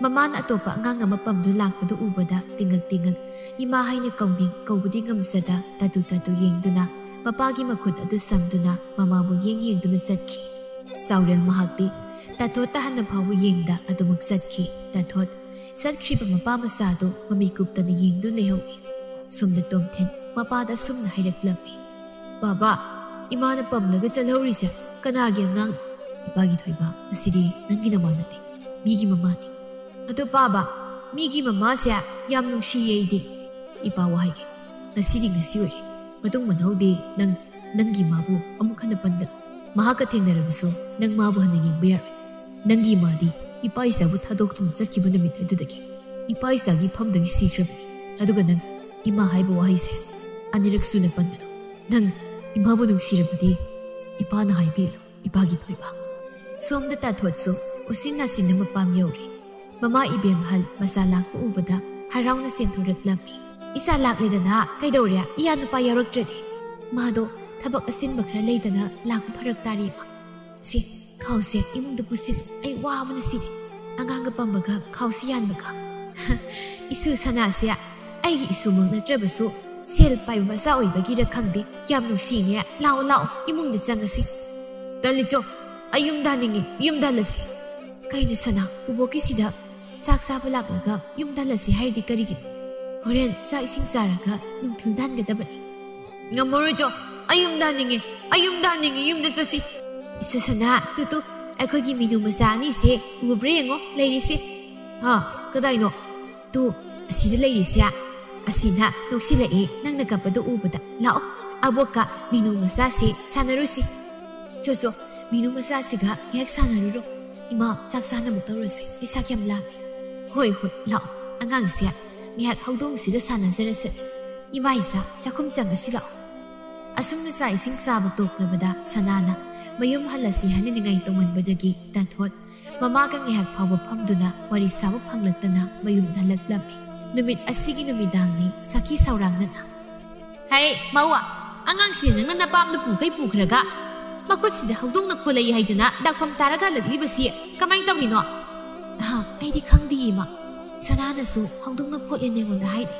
ꯃꯃꯥꯅ ꯑꯇꯣꯞꯄ ꯑꯉꯥꯡ ꯑꯃ ꯄꯝꯗꯨꯅ ꯂꯥꯛꯄꯗꯨ ꯎꯕꯗ ꯇꯤꯡꯉꯛ ꯇꯤꯡꯉꯛ ꯏꯃꯥ ꯍꯥꯏꯅ ꯀꯧꯅꯤꯡ ꯀꯧꯕꯗꯤ ꯉꯝꯖꯗ ꯇꯥꯇꯨ ꯇꯥꯇꯨ ꯌꯦꯡꯗꯨꯅ ꯃꯄꯥꯒꯤ ꯃꯈꯨꯠ ꯑꯗꯨ ꯁꯝꯗꯨꯅ ꯃꯃꯥꯕꯨ ꯌꯦꯡ ꯌꯦꯡꯗꯨꯅ ꯆꯠꯈꯤ꯫ ꯆꯥꯎꯔꯦꯜ ꯃꯍꯥꯛꯇꯤ ꯇꯥꯊꯣꯠꯇ ꯍꯟꯅ ꯐꯥꯎꯕ ꯌꯦꯡꯗ ꯑꯗꯨꯃꯛ ꯆꯠꯈꯤ꯫ ꯇꯥꯊꯣꯠ ꯆꯠꯈ꯭ꯔꯤꯕ ꯃꯄꯥ ꯃꯆꯥꯗꯨ ꯃꯃꯤ ꯀꯨꯞꯇꯅ ꯌꯦꯡꯗꯨꯅ ꯂꯩꯍꯧꯏ꯫ ꯁꯣꯝꯗ ꯇꯣꯝꯊꯤꯟ ꯃꯄꯥꯗ ꯑꯁꯨꯝꯅ ꯍꯥꯏꯔꯛꯂꯝꯃꯤ, "ꯕꯥꯕꯥ, ꯏꯃꯥꯅ ꯄꯝꯂꯒ ꯆꯠꯍꯧꯔꯤꯁꯦ ꯀꯅꯥꯒꯤ ꯑꯉꯥꯡꯅꯣ?" "ꯏꯄꯥꯒꯤ ꯊꯣꯏꯕ, ꯑꯁꯤꯗꯤ ꯅꯪꯒꯤ ꯅꯃꯥ ꯅꯠꯇꯦ, ꯃꯤꯒꯤ ꯃꯃꯥꯅꯤ꯫" "ꯑꯗꯣ ꯄꯥꯕ, ꯃꯤꯒꯤ ꯃꯃꯥꯁꯦ ꯌꯥꯝ ꯅꯨꯡꯁꯤꯌꯦ ꯑꯩꯗꯤ꯫" "ꯏꯄꯥ ꯋꯥ ꯍꯥꯏꯒꯦ, ꯉꯁꯤꯗꯤ ꯉꯁꯤ ꯑꯣꯏꯔꯦ꯫ ꯃꯇꯨꯡ ꯃꯅꯥꯎꯗꯤ ꯅꯪ ꯅꯪꯒꯤ ꯏꯃꯥꯕꯨ ꯑꯃꯨꯛ ꯍꯟꯅ ꯄꯟꯒꯅꯨ꯫ ꯃꯍꯥꯛꯀ ꯊꯦꯡꯅꯔꯕꯁꯨ ꯅꯪ ꯃꯥꯕꯨ ꯍꯟꯅ ꯌꯦꯡꯕ ꯌꯥꯔꯣꯏ꯫ ꯅꯪꯒꯤ ꯏꯃꯥꯗꯤ ꯏꯄꯥ ꯏꯆꯥꯕꯨ ꯊꯥꯗꯣꯛꯇꯨꯅ ꯆꯠꯈꯤꯕ ꯅꯨꯃꯤꯠ ꯑꯗꯨꯗꯒꯤ ꯏꯄꯥ ꯏꯆꯥꯒꯤ ꯐꯝꯗꯒꯤ ꯁꯤꯈ꯭ꯔꯕꯅꯤ꯫ ꯑꯗꯨꯒ ꯅꯪ ꯏꯃꯥ ꯍꯥꯏꯕ ꯋꯥꯍꯩꯁꯦ ꯑꯅꯤꯔꯛ ꯁꯨꯅ ꯄꯟꯒꯅꯨ꯫ ꯅꯪ ꯏꯃꯥꯕꯨ ꯅꯨꯡꯁꯤꯔꯕꯗꯤ ꯏꯄꯥꯅ ꯍꯥꯏꯕꯤꯂꯨ, ꯏꯄꯥꯒꯤ ꯊꯣꯏꯕ꯫" ꯁꯣꯝꯗ ꯇꯥꯊꯣꯠꯁꯨ ꯎꯆꯤꯟ ꯅꯥꯆꯤꯟꯅ ꯃꯄꯥꯝ ꯌꯧꯔꯦ꯫ ꯃꯃꯥ ꯏꯕꯦꯝꯍꯜ ꯃꯆꯥ ꯂꯥꯛꯄ ꯎꯕꯗ ꯍꯔꯥꯎꯅ ꯆꯦꯟꯊꯣꯔꯛꯂꯝꯃꯤ꯫ "ꯏꯆꯥ ꯂꯥꯛꯂꯦꯗꯅ, ꯀꯩꯗꯧꯔꯦ? ꯏꯌꯥ ꯅꯨꯄꯥ ꯌꯥꯎꯔꯛꯇ꯭ꯔꯗꯤ?" "ꯃꯥꯗꯣ ꯊꯕꯛ ꯑꯆꯤꯟꯕ ꯈꯔ ꯂꯩꯗꯅ ꯂꯥꯛꯄ ꯐꯔꯛ ꯇꯥꯔꯦ ꯏꯃꯥ꯫" "ꯁꯦ, ꯈꯥꯎꯁꯦ ꯏꯃꯨꯡꯗ ꯄꯨꯁꯤꯜꯂꯨ, ꯑꯩ ꯋꯥꯕꯅ ꯁꯤꯔꯦ꯫ ꯑꯉꯥꯡꯒ ꯄꯝꯕꯒ ꯈꯥꯎꯁꯤ ꯌꯥꯟꯕꯒ꯫" "ꯏꯁꯨ ꯁꯅꯥꯁꯦ ꯑꯩꯒꯤ ꯏꯁꯨꯃꯛ ꯅꯠꯇ꯭ꯔꯕꯁꯨ ꯁꯦꯜ ꯄꯥꯏꯕ ꯃꯆꯥ ꯑꯣꯏꯕꯒꯤꯔ ꯈꯪꯗꯦ, ꯌꯥꯝ ꯅꯨꯡꯁꯤꯅꯦ꯫ ꯂꯥꯛꯑꯣ, ꯂꯥꯛꯑꯣ, ꯏꯃꯨꯡꯗ ꯆꯪꯉꯁꯤ꯫" "ꯇꯜꯂꯤꯆꯣ, ꯑꯩ ꯌꯨꯝꯗ ꯍꯟꯅꯤꯡꯉꯤ, ꯌꯨꯝꯗ ꯍꯜꯂꯁꯤ꯫" "ꯀꯩꯅꯣ ꯁꯅꯥ, ꯎꯕꯣꯛꯀꯤꯁꯤꯗ ꯆꯥꯛ ꯆꯥꯕ ꯂꯥꯛꯂꯒ ꯌꯨꯝꯗ ꯍꯜꯂꯁꯤ ꯍꯥꯏꯔꯤꯗꯤ ꯀꯔꯤꯒꯤꯅꯣ?" ꯍꯣꯔꯦꯟ ꯆꯥꯛ ꯏꯁꯤꯡ ꯆꯥꯔꯒ ꯅꯨꯡꯊꯤꯜ ꯍꯟꯒꯗꯕꯅꯤ꯫ ꯉꯝꯃꯔꯣꯏ ꯆꯣ, ꯑꯩ ꯌꯨꯝꯗ ꯍꯟꯅꯤꯡꯉꯦ, ꯑꯩ ꯌꯨꯝꯗ ꯍꯟꯅꯤꯡꯉꯦ, ꯌꯨꯝꯗ ꯆꯠꯁꯤ꯫ ꯁꯨꯁꯅꯥ, ꯇꯨ ꯇꯨ, ꯑꯩꯈꯣꯏꯒꯤ ꯃꯤꯅꯨ ꯃꯆꯥ ꯑꯅꯤꯁꯦ ꯎꯕ꯭ꯔꯥ ꯌꯦꯡꯉꯣ, ꯂꯩꯔꯤꯁꯦ꯫ ꯍꯥ, ꯀꯗꯥꯏꯅꯣ? ꯇꯨ, ꯑꯁꯤꯗ ꯂꯩꯔꯤꯁꯦ꯫ ꯑꯁꯤꯅ ꯅꯣꯛꯁꯤꯜꯂꯛꯑꯦ ꯅꯪꯅ ꯀꯞꯄꯗꯨ ꯎꯕꯗ꯫ ꯂꯥꯛꯑꯣ, ꯑꯕꯣꯛꯀ ꯃꯤꯅꯨ ꯃꯆꯥꯁꯦ ꯁꯥꯟꯅꯔꯨꯁꯤ꯫ ꯆꯣ ꯆꯣ, ꯃꯤꯅꯨ ꯃꯆꯥꯁꯤꯒ ꯉꯥꯏꯍꯥꯛ ꯁꯥꯟꯅꯔꯨꯔꯣ꯫ ꯏꯃꯥ, ꯆꯥꯛ ꯆꯥꯅꯕ ꯇꯧꯔꯁꯦ, ꯑꯩ ꯆꯥꯛ ꯌꯥꯝ ꯂꯥꯝꯃꯦ꯫ ꯍꯣꯏ ꯍꯣꯏ, ꯂꯥꯛꯑꯣ꯫ ꯑꯉꯥꯡꯁꯦ ꯉꯥꯏꯍꯥꯛ ꯍꯧꯗꯣꯡꯁꯤꯒ ꯁꯥꯟꯅꯖꯔꯁꯅꯤ꯫ ꯏꯃꯥ ꯏꯆꯥ, ꯆꯥꯛꯈꯨꯝ ꯆꯪꯉꯁꯤ ꯂꯥꯛꯑꯣ꯫ ꯑꯁꯨꯝꯅ ꯆꯥꯛ ꯏꯁꯤꯡ ꯆꯥꯕ ꯇꯣꯛꯂꯕꯗ ꯁꯅꯥꯅ ꯃꯌꯨꯝ ꯍꯜꯂꯁꯤ ꯍꯥꯏꯅ ꯅꯤꯡꯉꯥꯏ ꯇꯧꯃꯟꯕꯗꯒꯤ ꯇꯥꯊꯣꯠ ꯃꯃꯥꯒ ꯉꯥꯏꯍꯥꯛ ꯐꯥꯎꯕ ꯐꯝꯗꯨꯅ ꯋꯥꯔꯤ ꯁꯥꯕ ꯐꯪꯂꯛꯇꯅ ꯃꯌꯨꯝ ꯍꯜꯂꯛꯂꯝꯃꯤ꯫ ꯅꯨꯃꯤꯠ ꯑꯁꯤꯒꯤ ꯅꯨꯃꯤꯗꯥꯡꯅꯤ ꯁꯈꯤ ꯁꯧꯔꯥꯡꯅꯅ꯫ ꯍꯩ, ꯃꯧꯋꯥ, ꯑꯉꯥꯡꯁꯤ ꯅꯪꯅ ꯅꯄꯥꯝꯗ ꯄꯨꯈꯩ ꯄꯨꯈ꯭ꯔꯒ ꯃꯈꯨꯠꯁꯤꯗ ꯍꯧꯗꯣꯡꯅ ꯈꯣꯠꯂꯛꯏ ꯍꯥꯏꯗꯅ ꯗꯥꯛꯐꯝ ꯇꯥꯔꯒ ꯍꯜꯂꯛꯂꯤꯕꯁꯤ ꯀꯃꯥꯏꯅ ꯇꯧꯔꯤꯅꯣ? ꯑꯍ, ꯑꯩꯗꯤ ꯈꯪꯗꯦ, ꯏꯃꯥ꯫ ꯁꯅꯥꯅꯁꯨ ꯍꯧꯗꯣꯡꯅ ꯈꯣꯠꯂꯦꯅ ꯑꯩꯉꯣꯟꯗ ꯍꯥꯏꯔꯤ꯫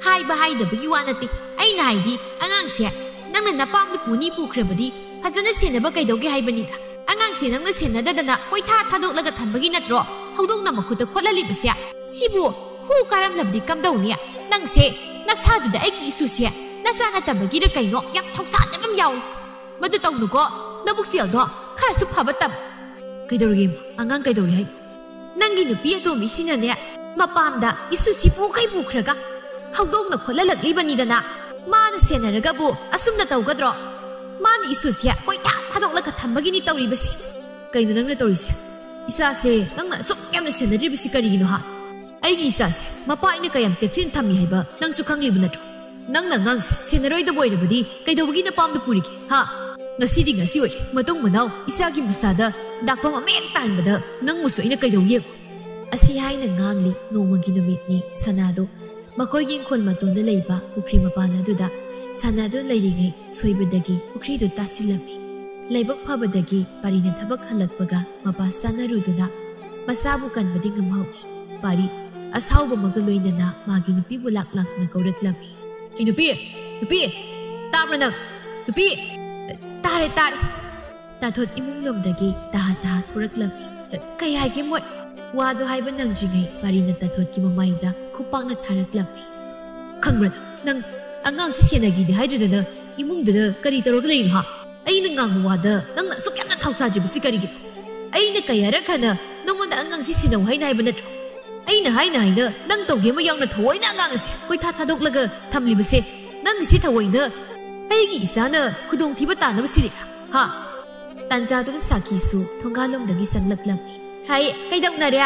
ꯍꯥꯏꯕ ꯍꯥꯏꯗꯕꯒꯤ ꯋꯥ ꯅꯠꯇꯦ꯫ ꯑꯩꯅ ꯍꯥꯏꯗꯤ, ꯑꯉꯥꯡꯁꯦ ꯅꯪꯅ ꯅꯄꯥꯝꯗ ꯄꯨꯅꯤ ꯄꯨꯈ꯭ꯔꯕꯗꯤ ꯐꯖꯅ ꯁꯦꯟꯅꯕ ꯀꯩꯗꯧꯒꯦ ꯍꯥꯏꯕꯅꯤꯗ꯫ ꯑꯉꯥꯡꯁꯦ ꯅꯪꯅ ꯁꯦꯟꯅꯗꯗꯅ ꯀꯣꯏꯊꯥ ꯊꯥꯗꯣꯛꯂꯒ ꯊꯝꯕꯒꯤ ꯅꯠꯇ꯭ꯔꯣ ꯍꯧꯗꯣꯡꯅ ꯃꯈꯨꯠꯇ ꯈꯣꯠꯍꯜꯂꯤꯕꯁꯦ? ꯁꯤꯕꯨ ꯍꯨ ꯀꯥꯔꯝꯂꯕꯗꯤ ꯀꯝꯗꯧꯅꯤ? ꯅꯪꯁꯦ ꯅꯁꯥꯗꯨꯗ ꯑꯩꯒꯤ ꯏꯁꯨꯁꯦ ꯅꯆꯥ ꯅꯠꯇꯕꯒꯤꯔ ꯀꯩꯅꯣ ꯌꯥꯝ ꯊꯧꯁꯥꯗꯕ ꯑꯃ ꯌꯥꯎꯏ꯫ ꯃꯗꯨ ꯇꯧꯅꯨꯀꯣ, ꯅꯕꯨꯛꯆꯦꯜꯗꯣ ꯈꯔꯁꯨ ꯐꯕ ꯇꯝ꯫ ꯀꯩꯗꯧꯔꯒꯦ ꯏꯃꯥ? ꯑꯉꯥꯡ ꯀꯩꯗꯧꯔꯦ ꯍꯥꯏꯅꯣ? ꯅꯪꯒꯤ ꯅꯨꯄꯤ ꯑꯇꯣꯝꯕꯤꯁꯤꯅꯅꯦ, ꯃꯄꯥꯝꯗ ꯏꯁꯨꯁꯤ ꯄꯨꯈꯩ ꯄꯨꯈ꯭ꯔꯒ ꯍꯧꯗꯣꯡꯅ ꯈꯣꯠꯍꯜꯂꯛꯂꯤꯕꯅꯤꯗꯅ꯫ ꯃꯥꯅ ꯁꯦꯟꯅꯔꯒꯕꯨ ꯑꯁꯨꯝꯅ ꯇꯧꯒꯗ꯭ꯔꯣ? ꯃꯥꯅ ꯏꯁꯨꯁꯦ ꯀꯣꯏꯊꯥ ꯊꯥꯗꯣꯛꯂꯒ ꯊꯝꯕꯒꯤꯅꯤ ꯇꯧꯔꯤꯕꯁꯦ꯫ ꯀꯩꯅꯣ ꯅꯪꯅ ꯇꯧꯔꯤꯁꯦ? ꯏꯆꯥꯁꯦ ꯅꯪꯅ ꯑꯁꯨꯛ ꯌꯥꯝꯅ ꯁꯦꯟꯅꯔꯤꯕꯁꯤ ꯀꯔꯤꯒꯤꯅꯣ ꯍꯥ? ꯑꯩꯒꯤ ꯏꯆꯥꯁꯦ ꯃꯄꯥ ꯑꯩꯅ ꯀꯌꯥꯝ ꯆꯦꯛꯁꯤꯟ ꯊꯝꯃꯤ ꯍꯥꯏꯕ ꯅꯪꯁꯨ ꯈꯪꯂꯤꯕ ꯅꯠꯇ꯭ꯔꯣ? ꯅꯪꯅ ꯑꯉꯥꯡꯁꯦ ꯁꯦꯟꯅꯔꯣꯏꯗꯕ ꯑꯣꯏꯔꯕꯗꯤ ꯀꯩꯗꯧꯕꯒꯤ ꯅꯄꯥꯝꯗ ꯄꯨꯔꯤꯒꯦ? ꯍꯥ? ꯉꯁꯤꯗꯤ ꯉꯁꯤ ꯑꯣꯏꯔꯦ, ꯃꯇꯨꯡ ꯃꯅꯥꯎ ꯏꯆꯥꯒꯤ ꯃꯆꯥꯗ ꯗꯥꯛꯐꯝ ꯑꯃ ꯍꯦꯛ ꯇꯥꯍꯟꯕꯗ ꯅꯪꯕꯨꯁꯨ ꯑꯩꯅ ꯀꯩꯗꯧ ꯌꯦꯡꯉꯨ? ꯑꯁꯤ ꯍꯥꯏꯅ ꯉꯥꯡꯂꯤ꯫ ꯅꯣꯡꯃꯒꯤ ꯅꯨꯃꯤꯠꯅꯤ꯫ ꯁꯅꯥꯗꯣ ꯃꯈꯣꯏꯒꯤ ꯏꯪꯈꯣꯜ ꯃꯇꯣꯟꯗ ꯂꯩꯕ ꯄꯨꯈ꯭ꯔꯤ ꯃꯄꯥꯟ ꯑꯗꯨꯗ ꯁꯥꯟꯅꯗꯨꯅ ꯂꯩꯔꯤꯉꯩ ꯁꯣꯏꯕꯗꯒꯤ ꯄꯨꯈ꯭ꯔꯤꯗꯨ ꯇꯥꯁꯤꯜꯂꯝꯃꯤ꯫ ꯂꯥꯏꯕꯛ ꯐꯕꯗꯒꯤ ꯄꯥꯔꯤꯅ ꯊꯕꯛ ꯍꯜꯂꯛꯄꯒ ꯃꯄꯥ ꯆꯥꯅꯔꯨꯗꯨꯅ ꯃꯆꯥꯕꯨ ꯀꯟꯕꯗꯤ ꯉꯝꯍꯧꯏ꯫ ꯄꯥꯔꯤ ꯑꯁꯥꯎꯕ ꯑꯃꯒ ꯂꯣꯏꯅꯅ ꯃꯥꯒꯤ ꯅꯨꯄꯤꯕꯨ ꯂꯥꯛ ꯂꯥꯛꯇꯨꯅ ꯀꯧꯔꯛꯂꯝꯃꯤ꯫ "ꯏ ꯅꯨꯄꯤ, ꯅꯨꯄꯤ, ꯇꯥꯕ꯭ꯔꯥ ꯅꯪ? ꯅꯨꯄꯤ!" "ꯇꯥꯔꯦ, ꯇꯥꯔꯦ!" ꯇꯥꯊꯣꯠ ꯏꯃꯨꯡ ꯂꯣꯝꯗꯒꯤ ꯇꯍꯥ ꯇꯍꯥ ꯊꯣꯔꯛꯂꯝꯃꯤ꯫ "ꯀꯩ ꯍꯥꯏꯒꯦ ꯃꯣꯏ?" ꯋꯥꯗꯣ ꯍꯥꯏꯕ ꯅꯪꯗ꯭ꯔꯤꯉꯩ ꯄꯥꯔꯤꯅ ꯇꯥꯊꯣꯠꯀꯤ ꯃꯃꯥꯏꯗ ꯈꯨꯄꯥꯛꯅ ꯊꯥꯔꯛꯂꯝꯃꯤ꯫ "ꯈꯪꯕ꯭ꯔꯥ, ꯅꯪ ꯑꯉꯥꯡꯁꯤ ꯁꯦꯟꯅꯒꯦꯗꯤ ꯍꯥꯏꯗ꯭ꯔꯗꯅ ꯏꯃꯨꯡꯗꯨꯗ ꯀꯔꯤ ꯇꯧꯔꯒ ꯂꯩꯔꯤꯅꯣ, ꯍꯥ? ꯑꯩꯅ ꯉꯥꯡꯕ ꯋꯥꯗ ꯅꯪꯅ ꯑꯁꯨꯛ ꯌꯥꯝꯅ ꯊꯥꯎ ꯁꯥꯗ꯭ꯔꯤꯕꯁꯤ ꯀꯔꯤꯒꯤꯅꯣ? ꯑꯩꯅ ꯀꯌꯥꯔꯛ ꯍꯟꯅ ꯅꯉꯣꯟꯗ ꯑꯉꯥꯡꯁꯤ ꯁꯦꯟꯅꯧ ꯍꯥꯏꯅ ꯍꯥꯏꯕ ꯅꯠꯇ꯭ꯔꯣ? ꯑꯩꯅ ꯍꯥꯏꯅ ꯍꯥꯏꯅ ꯅꯪ ꯇꯧꯒꯦ ꯑꯃ ꯌꯥꯎꯅ ꯊꯑꯣꯏꯅ ꯑꯉꯥꯡ ꯑꯁꯦ ꯀꯣꯏꯊꯥ ꯊꯥꯗꯣꯛꯂꯒ ꯊꯝꯂꯤꯕꯁꯦ ꯅꯪꯒꯤꯁꯤ ꯊꯑꯣꯏꯅ ꯑꯩꯒꯤ ꯏꯆꯥꯅ ꯈꯨꯗꯣꯡꯊꯤꯕ ꯇꯥꯅꯕ ꯁꯤꯜꯂꯤꯔꯥ, ꯍꯥ?" ꯇꯥꯟꯖꯥꯗꯨꯗ ꯁꯥꯈꯤꯁꯨ ꯊꯣꯡꯒꯥꯜꯂꯣꯝꯗꯒꯤ ꯆꯪꯂꯛꯂꯝꯃꯤ꯫ "ꯍꯥꯏ, ꯀꯩꯗꯧꯅꯔꯦ?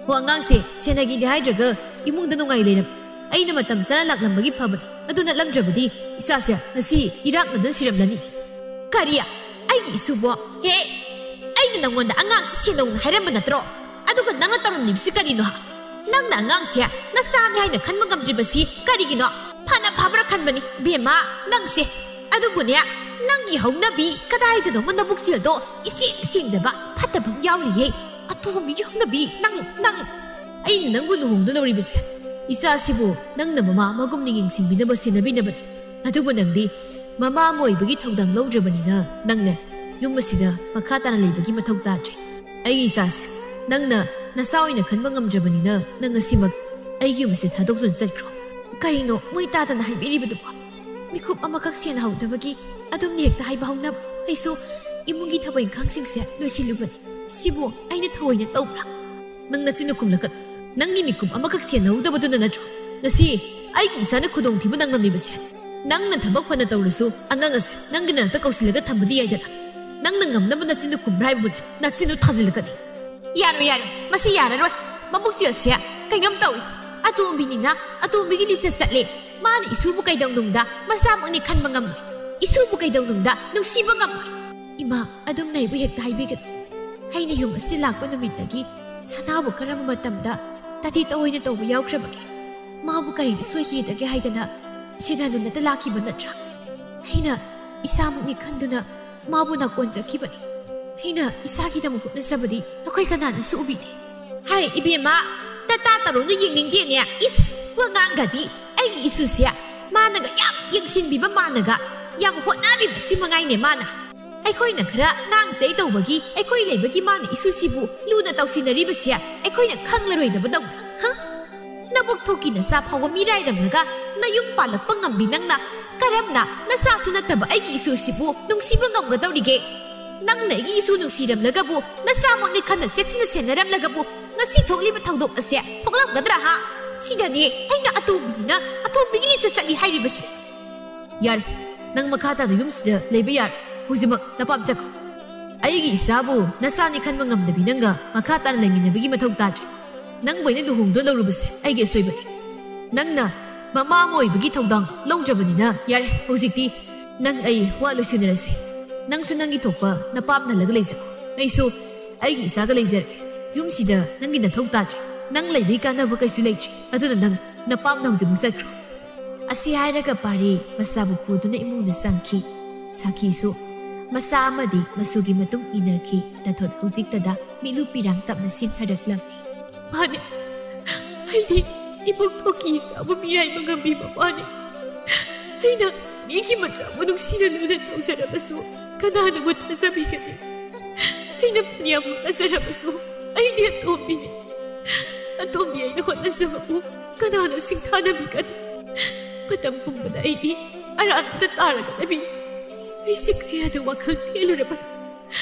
ꯍꯣ, ꯑꯉꯥꯡꯁꯦ ꯁꯦꯟꯅꯒꯦꯗꯤ ꯍꯥꯏꯗ꯭ꯔꯒ ꯏꯃꯨꯡꯗ ꯅꯨꯡꯉꯥꯏ ꯂꯩꯔꯝ꯫ ꯑꯩꯅ ꯃꯇꯝ ꯆꯥꯅ ꯂꯥꯛꯂꯝꯕꯒꯤ ꯐꯕꯅꯤ꯫ ꯑꯗꯨ ꯅꯠꯂꯝꯗ꯭ꯔꯕꯗꯤ ꯏꯆꯥꯁꯦ ꯉꯁꯤ ꯏꯔꯥꯛꯅꯗꯅ ꯁꯤꯔꯝꯂꯅꯤ꯫ ꯀꯔꯤ? ꯑꯩꯒꯤ ꯏꯁꯨꯕꯣ? ꯍꯦ, ꯑꯩꯅ ꯅꯪꯉꯣꯟꯗ ꯑꯉꯥꯡꯁꯤ ꯁꯦꯟꯅꯧꯅ ꯍꯥꯏꯔꯝꯕ ꯅꯠꯇ꯭ꯔꯣ? ꯑꯗꯨꯒ ꯅꯪꯅ ꯇꯧꯔꯝꯂꯤꯕꯁꯤ ꯀꯔꯤꯅꯣ, ꯍꯥ? ꯅꯪꯅ ꯑꯉꯥꯡꯁꯦ ꯅꯆꯥꯅꯤ ꯍꯥꯏꯅ ꯈꯟꯕ ꯉꯝꯗ꯭ꯔꯤꯕꯁꯤ ꯀꯔꯤꯒꯤꯅꯣ? ꯐꯅ ꯐꯕ꯭ꯔꯥ ꯈꯟꯕꯅꯤ, ꯕꯦꯝꯃ, ꯅꯪꯁꯦ꯫ ꯑꯗꯨꯕꯨꯅꯦ, ꯅꯪꯒꯤ ꯍꯧꯅꯕꯤ ꯀꯗꯥꯏꯗꯅꯣꯃ ꯅꯕꯨꯛꯆꯦꯜꯗꯣ ꯏꯁꯦꯡ ꯁꯦꯡꯗꯕ ꯐꯠꯇꯕ ꯑꯃ ꯌꯥꯎꯔꯤꯌꯦ꯫ ꯑꯇꯣꯝꯕꯤꯒꯤ ꯍꯧꯅꯕꯤ, ꯅꯪ, ꯅꯪ꯫ ꯑꯩꯅ ꯅꯪꯕꯨ ꯂꯨꯍꯣꯡꯗꯨꯅ ꯂꯧꯔꯤꯕꯁꯦ ꯏꯆꯥꯁꯤꯕꯨ ꯅꯪꯅ ꯃꯃꯥ ꯑꯃꯒꯨꯝꯅ ꯌꯦꯡꯁꯤꯟꯕꯤꯅꯕ ꯁꯦꯟꯅꯕꯤꯅꯕꯅꯤ꯫ ꯑꯗꯨꯕꯨ ꯅꯪꯗꯤ ꯃꯃꯥ ꯑꯃ ꯑꯣꯏꯕꯒꯤ ꯊꯧꯗꯥꯡ ꯂꯧꯗ꯭ꯔꯕꯅꯤꯅ ꯅꯪꯅꯦ ꯌꯨꯝ ꯑꯁꯤꯗ ꯃꯈꯥ ꯇꯥꯅ ꯂꯩꯕꯒꯤ ꯃꯊꯧ ꯇꯥꯗ꯭ꯔꯦ꯫ ꯑꯩꯒꯤ ꯏꯆꯥꯁꯦ ꯅꯪꯅ ꯅꯆꯥ ꯑꯣꯏꯅ ꯈꯟꯕ ꯉꯝꯗ꯭ꯔꯕꯅꯤꯅ ꯅꯪ ꯉꯁꯤꯃꯛ ꯑꯩꯒꯤ ꯌꯨꯝ ꯑꯁꯤ ꯊꯥꯗꯣꯛꯇꯨꯅ ꯆꯠꯈ꯭ꯔꯣ꯫" "ꯀꯔꯤꯅꯣ ꯃꯣꯏ ꯇꯥꯗꯅ ꯍꯥꯏꯕꯤꯔꯤꯕꯗꯨꯕꯣ? ꯃꯤꯀꯨꯞ ꯑꯃꯈꯛ ꯁꯦꯟꯅꯍꯧꯗꯕꯒꯤ ꯑꯗꯨꯝꯅ ꯍꯦꯛꯇ ꯍꯥꯏꯕ ꯍꯧꯅꯕ? ꯑꯩꯁꯨ ꯏꯃꯨꯡꯒꯤ ꯊꯕꯛ ꯏꯪꯈꯥꯡꯁꯤꯡꯁꯦ ꯂꯣꯏꯁꯤꯜꯂꯨꯕꯅꯤ꯫ ꯁꯤꯕꯨ ꯑꯩꯅ ꯊꯑꯣꯏꯅ ꯇꯧꯕ꯭ꯔꯥ?" "ꯅꯪ ꯅꯆꯤꯟꯗꯨ ꯈꯨꯝꯂꯛꯀꯅꯨ꯫ ꯅꯪꯒꯤ ꯃꯤꯀꯨꯞ ꯑꯃꯈꯛ ꯁꯦꯟꯅꯍꯧꯗꯕꯗꯨꯅ ꯅꯠꯇ꯭ꯔꯣ ꯉꯁꯤ ꯑꯩꯒꯤ ꯏꯆꯥꯅ ꯈꯨꯗꯣꯡꯊꯤꯕ ꯅꯪꯂꯝꯂꯤꯕꯁꯦ? ꯅꯪꯅ ꯊꯕꯛ ꯐꯅ ꯇꯧꯔꯁꯨ ꯑꯉꯥꯡ ꯑꯁꯦ ꯅꯪꯒꯤ ꯅꯥꯛꯇ ꯀꯧꯁꯤꯜꯂꯒ ꯊꯝꯕꯗꯤ ꯌꯥꯏꯗꯅ꯫ ꯅꯪꯅ ꯉꯝꯅꯕ ꯅꯆꯤꯟꯗꯨ ꯈꯨꯝꯕ꯭ꯔꯥ ꯍꯥꯏꯕꯕꯨꯅꯦ ꯅꯆꯤꯟꯗꯨ ꯊꯥꯖꯤꯜꯂꯛꯀꯅꯤ꯫" "ꯌꯥꯔꯣꯏ, ꯌꯥꯔꯣꯏ, ꯃꯁꯤ ꯌꯥꯔꯔꯣꯏ꯫ ꯃꯕꯨꯛꯆꯦꯜꯁꯦ ꯀꯩꯅꯣꯝ ꯇꯧꯏ꯫ ꯑꯇꯣꯝꯕꯤꯅꯤꯅ ꯑꯇꯣꯝꯕꯤꯒꯤ ꯂꯤꯆꯠ ꯆꯠꯂꯦ꯫ ꯃꯥꯅ ꯏꯁꯨꯕꯨ ꯀꯩꯗꯧꯅꯨꯡꯗ ꯃꯆꯥꯃꯛꯅꯤ ꯈꯟꯕ ꯉꯝꯃꯣꯏ꯫ ꯏꯁꯨꯕꯨ ꯀꯩꯗꯧꯅꯨꯡꯗ ꯅꯨꯡꯁꯤꯕ ꯉꯝꯃꯣꯏ꯫" "ꯏꯃꯥ, ꯑꯗꯨꯝꯅ ꯑꯩꯕꯨ ꯍꯦꯛꯇ ꯍꯥꯏꯕꯤꯒꯅꯨ꯫ ꯑꯩꯅ ꯌꯨꯝ ꯑꯁꯤꯗ ꯂꯥꯛꯄ ꯅꯨꯃꯤꯠꯇꯒꯤ ꯁꯅꯥꯕꯨ ꯀꯔꯝꯕ ꯃꯇꯝꯗ ꯇꯥꯊꯤ ꯇꯧꯑꯣꯏꯅ ꯇꯧꯕ ꯌꯥꯎꯈ꯭ꯔꯕꯒꯦ? ꯃꯥꯕꯨ ꯀꯔꯤꯗ ꯁꯣꯏꯈꯤꯗꯒꯦ ꯍꯥꯏꯗꯅ ꯁꯦꯟꯅꯗꯨꯅꯇ ꯂꯥꯛꯈꯤꯕ ꯅꯠꯇ꯭ꯔꯥ? ꯑꯩꯅ ꯏꯁꯥꯃꯛꯅꯤ ꯈꯟꯗꯨꯅ ꯃꯥꯕꯨ ꯅꯥꯀꯣꯟ ꯆꯠꯈꯤꯕꯅꯤ꯫ ꯑꯩꯅ ꯏꯁꯥꯒꯤꯗꯃꯛ ꯍꯣꯠꯅꯖꯕꯗꯤ ꯅꯈꯣꯏ ꯀꯅꯥꯅꯁꯨ ꯎꯕꯤꯗꯦ꯫" "ꯍꯥꯏ ꯏꯕꯦꯝꯃ, ꯇꯇꯥ ꯇꯔꯨꯅ ꯌꯦꯡꯅꯤꯡꯗꯦꯅꯦ꯫ ꯏꯁ, ꯋꯥꯉꯥꯡꯒꯗꯤ꯫ ꯑꯩꯒꯤ ꯏꯁꯨꯁꯦ ꯃꯥꯅꯒ ꯌꯥꯝ ꯌꯦꯡꯁꯤꯟꯕꯤꯕ, ꯃꯥꯅꯒ ꯌꯥꯝ ꯍꯣꯠꯅꯕꯤꯕ, ꯁꯤ ꯃꯉꯥꯏꯅꯦ ꯃꯥꯅ꯫ ꯑꯩꯈꯣꯏꯅ ꯈꯔ ꯉꯥꯡ ꯁꯩ ꯇꯧꯕꯒꯤ ꯑꯩꯈꯣꯏ ꯂꯩꯕꯒꯤ ꯃꯥꯅ ꯏꯁꯨꯁꯤꯕꯨ ꯂꯨꯅ ꯇꯧꯁꯤꯟꯅꯔꯤꯕꯁꯦ ꯑꯩꯈꯣꯏꯅ ꯈꯪꯂꯔꯣꯏꯗꯕꯗꯧꯅ꯫ ꯍ? ꯅꯕꯨꯛ ꯊꯣꯛꯀꯤ ꯅꯆꯥ ꯐꯥꯎꯕ ꯃꯤꯔꯥꯏꯔꯝꯂꯒ ꯅꯌꯨꯝ ꯄꯥꯜꯂꯛꯄ ꯉꯝꯕꯤ ꯅꯪꯅ ꯀꯔꯝꯅ ꯅꯆꯥꯁꯨ ꯅꯠꯇꯕ ꯑꯩꯒꯤ ꯏꯁꯨꯁꯤꯕꯨ ꯅꯨꯡꯁꯤꯕ ꯉꯝꯒꯗꯧꯔꯤꯒꯦ? ꯅꯪꯅ ꯑꯩꯒꯤ ꯏꯁꯨ ꯅꯨꯡꯁꯤꯔꯝꯂꯒꯕꯨ, ꯅꯆꯥꯃꯛꯅꯤ ꯈꯟꯅ ꯆꯦꯛꯁꯤꯟꯅ ꯁꯦꯟꯅꯔꯝꯂꯒꯕꯨ, ꯉꯁꯤ ꯊꯣꯛꯂꯤꯕ ꯊꯧꯗꯣꯛ ꯑꯁꯦ ꯊꯣꯛꯂꯝꯒꯗ꯭ꯔꯥ ꯍꯥ? ꯁꯤꯗꯅꯦ ꯑꯩꯅ ꯑꯇꯣꯝꯕꯤꯅꯤꯅ ꯑꯇꯣꯝꯕꯤꯒꯤ ꯂꯤꯆꯠ ꯆꯠꯂꯤ ꯍꯥꯏꯔꯤꯕꯁꯦ꯫ ꯌꯥꯔꯦ, ꯅꯪ ꯃꯈꯥ ꯇꯥꯅ ꯌꯨꯝꯁꯤꯗ ꯂꯩꯕ ꯌꯥꯔꯦ꯫ ꯍꯧꯖꯤꯛꯃꯛ ꯅꯄꯥꯝ ꯆꯠꯈ꯭ꯔꯣ꯫ ꯑꯩꯒꯤ ꯏꯆꯥꯕꯨ ꯅꯆꯥꯅꯤ ꯈꯟꯕ ꯉꯝꯗꯕꯤ ꯅꯪꯒ ꯃꯈꯥ ꯇꯥꯅ ꯂꯩꯃꯤꯟꯅꯕꯒꯤ ꯃꯊꯧ ꯇꯥꯗ꯭ꯔꯦ꯫ ꯅꯪꯕꯨ ꯑꯩꯅ ꯂꯨꯍꯣꯡꯗꯨꯅ ꯂꯧꯔꯨꯕꯁꯦ ꯑꯩꯒꯤ ꯑꯁꯣꯏꯕꯅꯤ꯫ ꯅꯪꯅ ꯃꯃꯥ ꯑꯃ ꯑꯣꯏꯕꯒꯤ ꯊꯧꯗꯥꯡ ꯂꯧꯗ꯭ꯔꯕꯅꯤꯅ ꯌꯥꯔꯦ, ꯍꯧꯖꯤꯛꯇꯤ ꯅꯪ ꯑꯩ ꯋꯥ ꯂꯣꯏꯁꯤꯟꯅꯔꯁꯤ꯫ ꯅꯪꯁꯨ ꯅꯪꯒꯤ ꯊꯣꯛꯄ ꯅꯄꯥꯝ ꯅꯜꯂꯒ ꯂꯩꯖꯧ꯫ ꯑꯩꯁꯨ ꯑꯩꯒꯤ ꯏꯆꯥꯒ ꯂꯩꯖꯔꯒꯦ꯫ ꯌꯨꯝꯁꯤꯗ ꯅꯪꯒꯤ ꯅꯊꯧ ꯇꯥꯗ꯭ꯔꯦ꯫ ꯅꯪ ꯂꯩꯕꯒꯤ ꯀꯥꯟꯅꯕ ꯀꯩꯁꯨ ꯂꯩꯇ꯭ꯔꯦ꯫ ꯑꯗꯨꯅ ꯅꯪ ꯅꯄꯥꯝꯅ ꯍꯧꯖꯤꯛꯃꯛ ꯆꯠꯈ꯭ꯔꯣ꯫ ꯑꯁꯤ ꯍꯥꯏꯔꯒ ꯄꯥꯔꯤ ꯃꯆꯥꯕꯨ ꯄꯨꯗꯨꯅ ꯏꯃꯨꯡꯗ ꯆꯪꯈꯤ꯫ ꯁꯥꯈꯤꯁꯨ ꯃꯆꯥ ꯑꯃꯗꯤ ꯃꯆꯨꯒꯤ ꯃꯇꯨꯡ ꯏꯟꯅꯈꯤ꯫ ꯇꯥꯊꯣꯠ ꯍꯧꯖꯤꯛꯇꯗ ꯃꯤꯠꯂꯨ ꯄꯤꯔꯥꯡ ꯇꯞꯅ ꯁꯤꯟꯊꯔꯛꯂꯝꯃꯤ꯫ ꯃꯥꯅꯦ, ꯑꯩꯗꯤ ꯏꯕꯨꯡ ꯊꯣꯛꯀꯤ ꯏꯆꯥꯕꯨ ꯃꯤꯔꯥꯏꯕ ꯉꯝꯕꯤ ꯃꯄꯥꯅꯤ꯫ ꯑꯩꯅ ꯃꯤꯒꯤ ꯃꯆꯥꯕꯨ ꯅꯨꯡꯁꯤꯅ ꯂꯨꯅ ꯇꯧꯖꯔꯕꯁꯨ ꯀꯅꯥꯅꯕꯨ ꯊꯥꯖꯕꯤꯒꯅꯤ? ꯑꯩꯅ ꯐꯅꯌꯥꯝ ꯍꯣꯠꯅꯖꯔꯕꯁꯨ ꯑꯩꯗꯤ ꯑꯇꯣꯝꯕꯤꯅꯤ꯫ ꯑꯇꯣꯝꯕꯤ ꯑꯩꯅ ꯍꯣꯠꯅꯖꯕꯕꯨ ꯀꯅꯥꯅ ꯁꯤꯡꯊꯥꯅꯕꯤꯒꯅꯤ? ꯃꯇꯝ ꯄꯨꯝꯕꯗ ꯑꯩꯗꯤ ꯑꯔꯥꯟꯕꯗ ꯇꯥꯔꯒꯗꯕꯅꯤ꯫ ꯑꯩꯁꯦ ꯀꯌꯥꯗ ꯋꯥꯈꯜ ꯄꯦꯜꯂꯨꯔꯕꯅꯣ?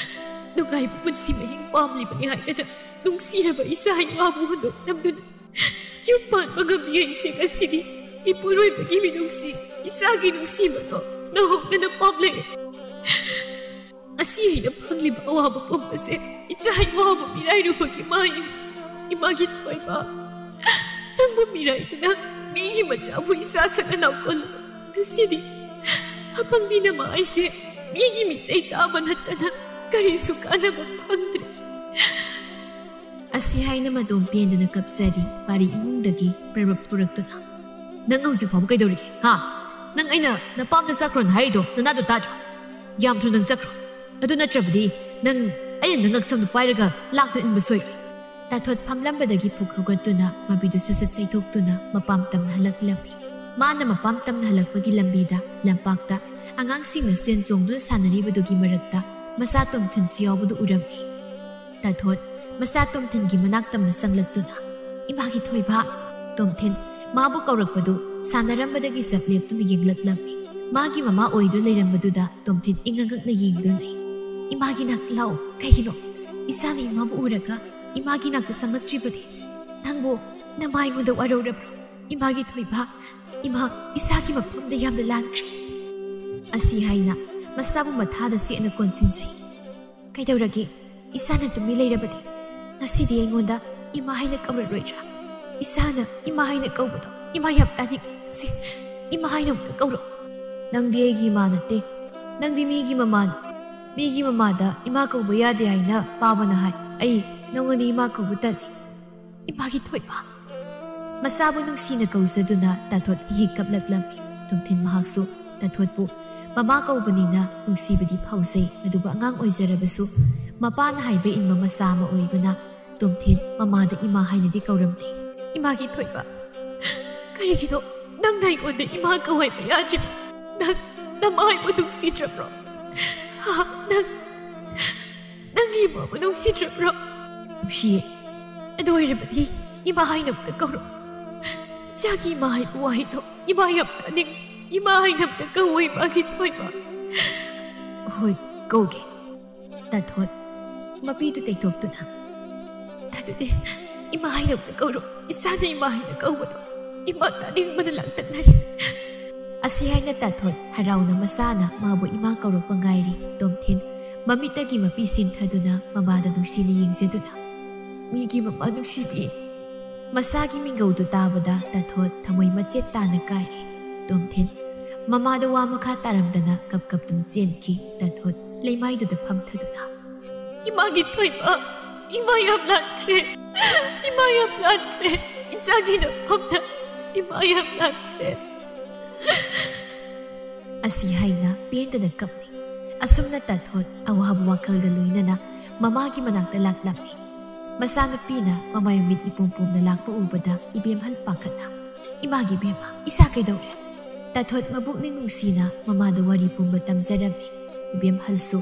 ꯅꯨꯡꯉꯥꯏꯕ ꯄꯨꯟꯁꯤ ꯃꯍꯤꯡ ꯄꯥꯝꯂꯤꯕꯅꯤ ꯍꯥꯏꯗꯅ ꯅꯨꯡꯁꯤꯔꯕ ꯏꯆꯥ ꯏꯋꯥꯕꯨ ꯍꯨꯟꯗꯣꯛꯂꯝꯗꯨꯅ ꯌꯨꯝ ꯄꯥꯟꯕ ꯉꯝꯃꯤ ꯑꯩꯁꯦ ꯉꯁꯤꯗꯤ ꯏꯄꯨꯔꯣꯏꯕꯒꯤ ꯃꯤꯅꯨꯡꯁꯤ, ꯏꯆꯥꯒꯤ ꯅꯨꯡꯁꯤꯕꯗꯣ ꯅꯍꯧꯗꯅ ꯄꯥꯝꯂꯦ꯫ ꯉꯁꯤ ꯑꯩꯅ ꯐꯪꯂꯤꯕ ꯑꯋꯥꯕ ꯄꯨꯝꯕꯁꯦ ꯏꯆꯥ ꯏꯋꯥꯕꯨ ꯃꯤꯔꯥꯏꯔꯨꯕꯒꯤ ꯃꯍꯩꯅꯤ꯫ ꯏꯃꯥꯒꯤ ꯊꯣꯏꯕ, ꯅꯪꯕꯨ ꯃꯤꯔꯥꯏꯗꯨꯅ ꯃꯤꯒꯤ ꯃꯆꯥꯕꯨ ꯏꯆꯥ ꯁꯛꯅ ꯅꯥꯎꯀꯣꯜꯂꯨ꯫ ꯉꯁꯤꯗꯤ ꯑꯄꯪꯕꯤ ꯅꯃꯥ ꯑꯩꯁꯦ ꯃꯤꯒꯤ ꯃꯤꯆꯩ ꯇꯥꯕ ꯅꯠꯇꯅ ꯀꯔꯤꯁꯨ ꯀꯥꯟꯅꯕ ꯐꯪꯗ꯭ꯔꯦ꯫ ꯑꯁꯤ ꯍꯥꯏꯅ ꯃꯇꯣꯝ ꯄꯦꯟꯗꯅ ꯀꯞꯆꯔꯤ꯫ ꯄꯥꯔꯤ ꯏꯃꯨꯡꯗꯒꯤ ꯄ꯭ꯔꯕꯞ ꯊꯣꯔꯛꯇꯨꯅ, "ꯅꯪ ꯍꯧꯖꯤꯛ ꯐꯥꯎꯕ ꯀꯩꯗꯧꯔꯤꯒꯦ? ꯍꯥ? ꯅꯪ ꯑꯩꯅ ꯅꯄꯥꯝꯗ ꯆꯠꯈ꯭ꯔꯣꯅ ꯍꯥꯏꯔꯤꯗꯣ ꯅꯅꯥꯗꯣ ꯇꯥꯗ꯭ꯔꯣ? ꯌꯥꯝ ꯊꯨꯅ ꯅꯪ ꯆꯠꯈ꯭ꯔꯣ꯫ ꯑꯗꯨ ꯅꯠꯇ꯭ꯔꯕꯗꯤ ꯅꯪ ꯑꯩꯅ ꯅꯪ ꯉꯛꯁꯝꯗꯣ ꯄꯥꯏꯔꯒ ꯂꯥꯛꯇꯨꯅ ꯏꯟꯕ ꯁꯣꯏꯔꯣꯏ꯫" ꯇꯥꯊꯣꯠ ꯐꯝꯂꯝꯕꯗꯒꯤ ꯐꯨꯛ ꯍꯧꯒꯠꯇꯨꯅ ꯃꯕꯤꯗꯨ ꯁꯠ ꯁꯠ ꯇꯩꯊꯣꯛꯇꯨꯅ ꯃꯄꯥꯝ ꯇꯝꯅ ꯍꯜꯂꯛꯂꯝꯃꯤ꯫ ꯃꯥꯅ ꯃꯄꯥꯝ ꯇꯝꯅ ꯍꯜꯂꯛꯄꯒꯤ ꯂꯝꯕꯤꯗ ꯂꯝꯄꯥꯛꯇ ꯑꯉꯥꯡꯁꯤꯡꯅ ꯆꯦꯟ ꯆꯣꯡꯗꯨꯅ ꯁꯥꯟꯅꯔꯤꯕꯗꯨꯒꯤ ꯃꯔꯛꯇ ꯃꯆꯥ ꯇꯣꯝꯊꯤꯟꯁꯨ ꯌꯥꯎꯕꯗꯨ ꯎꯔꯝꯃꯤ꯫ ꯇꯥꯊꯣꯠ ꯃꯆꯥ ꯇꯣꯝꯊꯤꯟꯒꯤ ꯃꯅꯥꯛ ꯇꯝꯅ ꯆꯪꯂꯛꯇꯨꯅ, "ꯏꯃꯥꯒꯤ ꯊꯣꯏꯕ!" ꯇꯣꯝꯊꯤꯟ ꯃꯥꯕꯨ ꯀꯧꯔꯛꯄꯗꯨ ꯁꯥꯟꯅꯔꯝꯕꯗꯒꯤ ꯆꯞ ꯂꯦꯞꯇꯨꯅ ꯌꯦꯡꯂꯛꯂꯝꯃꯤ꯫ ꯃꯥꯒꯤ ꯃꯃꯥ ꯑꯣꯏꯗꯨꯅ ꯂꯩꯔꯝꯕꯗꯨꯗ ꯇꯣꯝꯊꯤꯟ ꯏꯉꯛ ꯉꯛꯅ ꯌꯦꯡꯗꯨꯅ ꯂꯩ꯫ "ꯏꯃꯥꯒꯤ ꯅꯥꯛꯇ ꯂꯥꯛꯑꯣ꯫ ꯀꯩꯒꯤꯅꯣ? ꯏꯁꯥꯅ ꯏꯃꯥꯕꯨ ꯎꯔꯒ ꯏꯃꯥꯒꯤ ꯅꯥꯛꯇ ꯆꯪꯂꯛꯇ꯭ꯔꯤꯕꯗꯤ? ꯅꯪꯕꯨ ꯅꯃꯥ ꯑꯩꯉꯣꯟꯗ ꯋꯥꯔꯧꯔꯕ꯭ꯔꯣ? ꯏꯃꯥꯒꯤ ꯊꯣꯏꯕ, ꯏꯃꯥ ꯏꯁꯥꯒꯤ ꯃꯐꯝꯗ ꯌꯥꯝꯅ ꯂꯥꯟꯈ꯭ꯔꯦ꯫" ꯑꯁꯤ ꯍꯥꯏꯅ ꯃꯁꯥꯕꯨ ꯃꯊꯥꯗ ꯆꯦꯠꯅ ꯀꯣꯟꯁꯤꯟꯖꯩ꯫ "ꯀꯩꯗꯧꯔꯒꯦ? ꯏꯁꯥꯅ ꯇꯨꯃꯤꯟ ꯂꯩꯔꯕꯗꯤ ꯉꯁꯤꯗꯤ ꯑꯩꯉꯣꯟꯗ ꯏꯃꯥ ꯍꯥꯏꯅ ꯀꯧꯔꯔꯣꯏꯗ꯭ꯔꯥ? ꯏꯁꯥꯅ ꯏꯃꯥ ꯍꯥꯏꯅ ꯀꯧꯕꯗꯣ ꯏꯃꯥ ꯌꯥꯝ ꯇꯥꯅꯤꯡꯉꯤ꯫ ꯁꯦ, ꯏꯃꯥ ꯍꯥꯏꯅ ꯑꯃꯨꯛꯇ ꯀꯧꯔꯣ꯫" "ꯅꯪꯗꯤ ꯑꯩꯒꯤ ꯏꯃꯥ ꯅꯠꯇꯦ꯫ ꯅꯪꯗꯤ ꯃꯤꯒꯤ ꯃꯃꯥꯅꯤ꯫ ꯃꯤꯒꯤ ꯃꯃꯥꯗ ꯏꯃꯥ ꯀꯧꯕ ꯌꯥꯗꯦ ꯍꯥꯏꯅ ꯄꯥꯕꯅ ꯍꯥꯏ꯫ ꯑꯩ ꯅꯪꯉꯣꯟꯗ ꯏꯃꯥ ꯀꯧꯕ ꯇꯜꯂꯤ꯫ ꯏꯃꯥꯒꯤ ꯊꯣꯏꯕ!" ꯃꯆꯥꯕꯨ ꯅꯨꯡꯁꯤꯅ ꯀꯧꯖꯗꯨꯅ ꯇꯥꯊꯣꯠ ꯍꯤꯛ ꯀꯞꯂꯛꯂꯝꯃꯤ꯫ ꯇꯣꯝꯊꯤꯟ ꯃꯍꯥꯛꯁꯨ ꯇꯥꯊꯣꯠꯄꯨ ꯃꯃꯥ ꯀꯧꯕꯅꯤꯅ ꯅꯨꯡꯁꯤꯕꯗꯤ ꯐꯥꯎꯖꯩ, ꯑꯗꯨꯕꯨ ꯑꯉꯥꯡ ꯑꯣꯏꯖꯔꯕꯁꯨ ꯃꯄꯥꯅ ꯍꯥꯏꯕ ꯏꯟꯕ ꯃꯆꯥ ꯑꯃ ꯑꯣꯏꯕꯅ ꯇꯣꯝꯊꯤꯟ ꯃꯃꯥꯗ ꯏꯃꯥ ꯍꯥꯏꯅꯗꯤ ꯀꯧꯔꯝꯗꯦ꯫ "ꯏꯃꯥꯒꯤ ꯊꯣꯏꯕ, ꯀꯔꯤꯒꯤꯅꯣ ꯅꯪꯅ ꯑꯩꯉꯣꯟꯗ ꯏꯃꯥ ꯀꯧ ꯍꯥꯏꯕ ꯌꯥꯗ꯭ꯔꯤꯕ? ꯅꯪ ꯅꯃꯥ ꯑꯩꯕꯨ ꯅꯨꯡꯁꯤꯗ꯭ꯔꯕ꯭ꯔꯣ? ꯍꯥ? ꯅꯪ ꯅꯪꯒꯤ ꯏꯃꯥꯕꯨ ꯅꯨꯡꯁꯤꯗ꯭ꯔꯕ꯭ꯔꯣ?" "ꯅꯨꯡꯁꯤꯌꯦ꯫ ꯑꯗꯨ ꯑꯣꯏꯔꯕꯗꯤ ꯏꯃꯥ ꯍꯥꯏꯅ ꯑꯝꯇ ꯀꯧꯔꯣ꯫ ꯏꯆꯥꯒꯤ ꯏꯃꯥ ꯍꯥꯏꯕ ꯋꯥꯍꯩꯗꯣ ꯏꯃꯥ ꯌꯥꯝ ꯇꯥꯅꯤꯡ꯫ ꯏꯃꯥ ꯍꯥꯏꯅ ꯑꯝꯇ ꯀꯧꯋꯣ, ꯏꯃꯥꯒꯤ ꯊꯣꯏꯕ꯫" "ꯍꯣꯏ, ꯀꯧꯒꯦ꯫" ꯇꯥꯊꯣꯠ ꯃꯄꯤꯗꯨ ꯇꯩꯊꯣꯛꯇꯨꯅ, "ꯑꯗꯨꯗꯤ ꯏꯃꯥ ꯍꯥꯏꯅ ꯑꯝꯇ ꯀꯧꯔꯣ꯫ ꯏꯆꯥꯅ ꯏꯃꯥ ꯍꯥꯏꯅ ꯀꯧꯕꯗꯣ ꯏꯃꯥ ꯇꯥꯅꯤꯡꯕꯅ ꯂꯥꯡꯇꯛꯅꯔꯦ꯫" ꯑꯁꯤ ꯍꯥꯏꯅ ꯇꯥꯊꯣꯠ ꯍꯔꯥꯎꯅ ꯃꯆꯥꯅ ꯃꯥꯕꯨ ꯏꯃꯥ ꯀꯧꯔꯛꯄ ꯉꯥꯏꯔꯤ꯫ ꯇꯣꯝꯊꯤꯟ ꯃꯃꯤꯠꯇꯒꯤ ꯃꯄꯤ ꯆꯦꯟꯊꯗꯨꯅ ꯃꯃꯥꯗ ꯅꯨꯡꯁꯤꯅ ꯌꯦꯡꯖꯗꯨꯅ, "ꯃꯤꯒꯤ ꯃꯃꯥ ꯅꯨꯡꯁꯤꯕꯤ!" ꯃꯆꯥꯒꯤ ꯃꯤꯡꯒꯧꯗꯨ ꯇꯥꯕꯗ ꯇꯥꯊꯣꯠ ꯊꯃꯣꯏ ꯃꯆꯦꯠ ꯇꯥꯅ ꯀꯥꯏꯔꯦ꯫ ꯇꯣꯝꯊꯤꯟ ꯃꯃꯥꯗ ꯋꯥ ꯃꯈꯥ ꯇꯥꯔꯝꯗꯅ ꯀꯞ ꯀꯞꯇꯨꯅ ꯆꯦꯟꯈꯤ꯫ ꯇꯥꯊꯣꯠ ꯂꯩꯃꯥꯏꯗꯨꯗ ꯐꯝꯊꯗꯨꯅ, "ꯏꯃꯥꯒꯤ ꯊꯣꯏꯕ, ꯏꯃꯥ ꯌꯥꯝ ꯂꯥꯟꯈ꯭ꯔꯦ꯫ ꯏꯃꯥ ꯌꯥꯝ ꯂꯥꯟꯈ꯭ꯔꯦ꯫ ꯏꯆꯥꯒꯤ ꯅꯐꯝꯗ ꯏꯃꯥ ꯌꯥꯝ ꯂꯥꯟꯈ꯭ꯔꯦ꯫" ꯑꯁꯤ ꯍꯥꯏꯅ ꯄꯦꯟꯗꯅ ꯀꯞꯂꯤ꯫ ꯑꯁꯨꯝꯅ ꯇꯥꯊꯣꯠ ꯑꯋꯥꯕ ꯋꯥꯈꯜꯒ ꯂꯣꯏꯅꯅ ꯃꯃꯥꯒꯤ ꯃꯅꯥꯛꯇ ꯂꯥꯛꯂꯝꯃꯤ꯫ ꯃꯆꯥꯅꯨꯄꯤꯅ ꯃꯃꯥꯏ ꯃꯃꯤꯠ ꯏꯄꯣꯝ ꯄꯣꯝꯅ ꯂꯥꯛꯄ ꯎꯕꯗ ꯏꯕꯦꯝꯍꯜ ꯄꯥꯈꯠꯅ, "ꯏꯃꯥꯒꯤ ꯏꯕꯦꯝꯃ, ꯏꯁꯥ ꯀꯩꯗꯧꯔꯦ?" ꯇꯥꯊꯣꯠ ꯃꯕꯨꯛꯅꯤꯡ ꯅꯨꯡꯁꯤꯅ ꯃꯃꯥꯗ ꯋꯥꯔꯤ ꯄꯨꯝꯕ ꯇꯝꯖꯔꯝꯃꯤ꯫ ꯏꯕꯦꯝꯍꯜꯁꯨ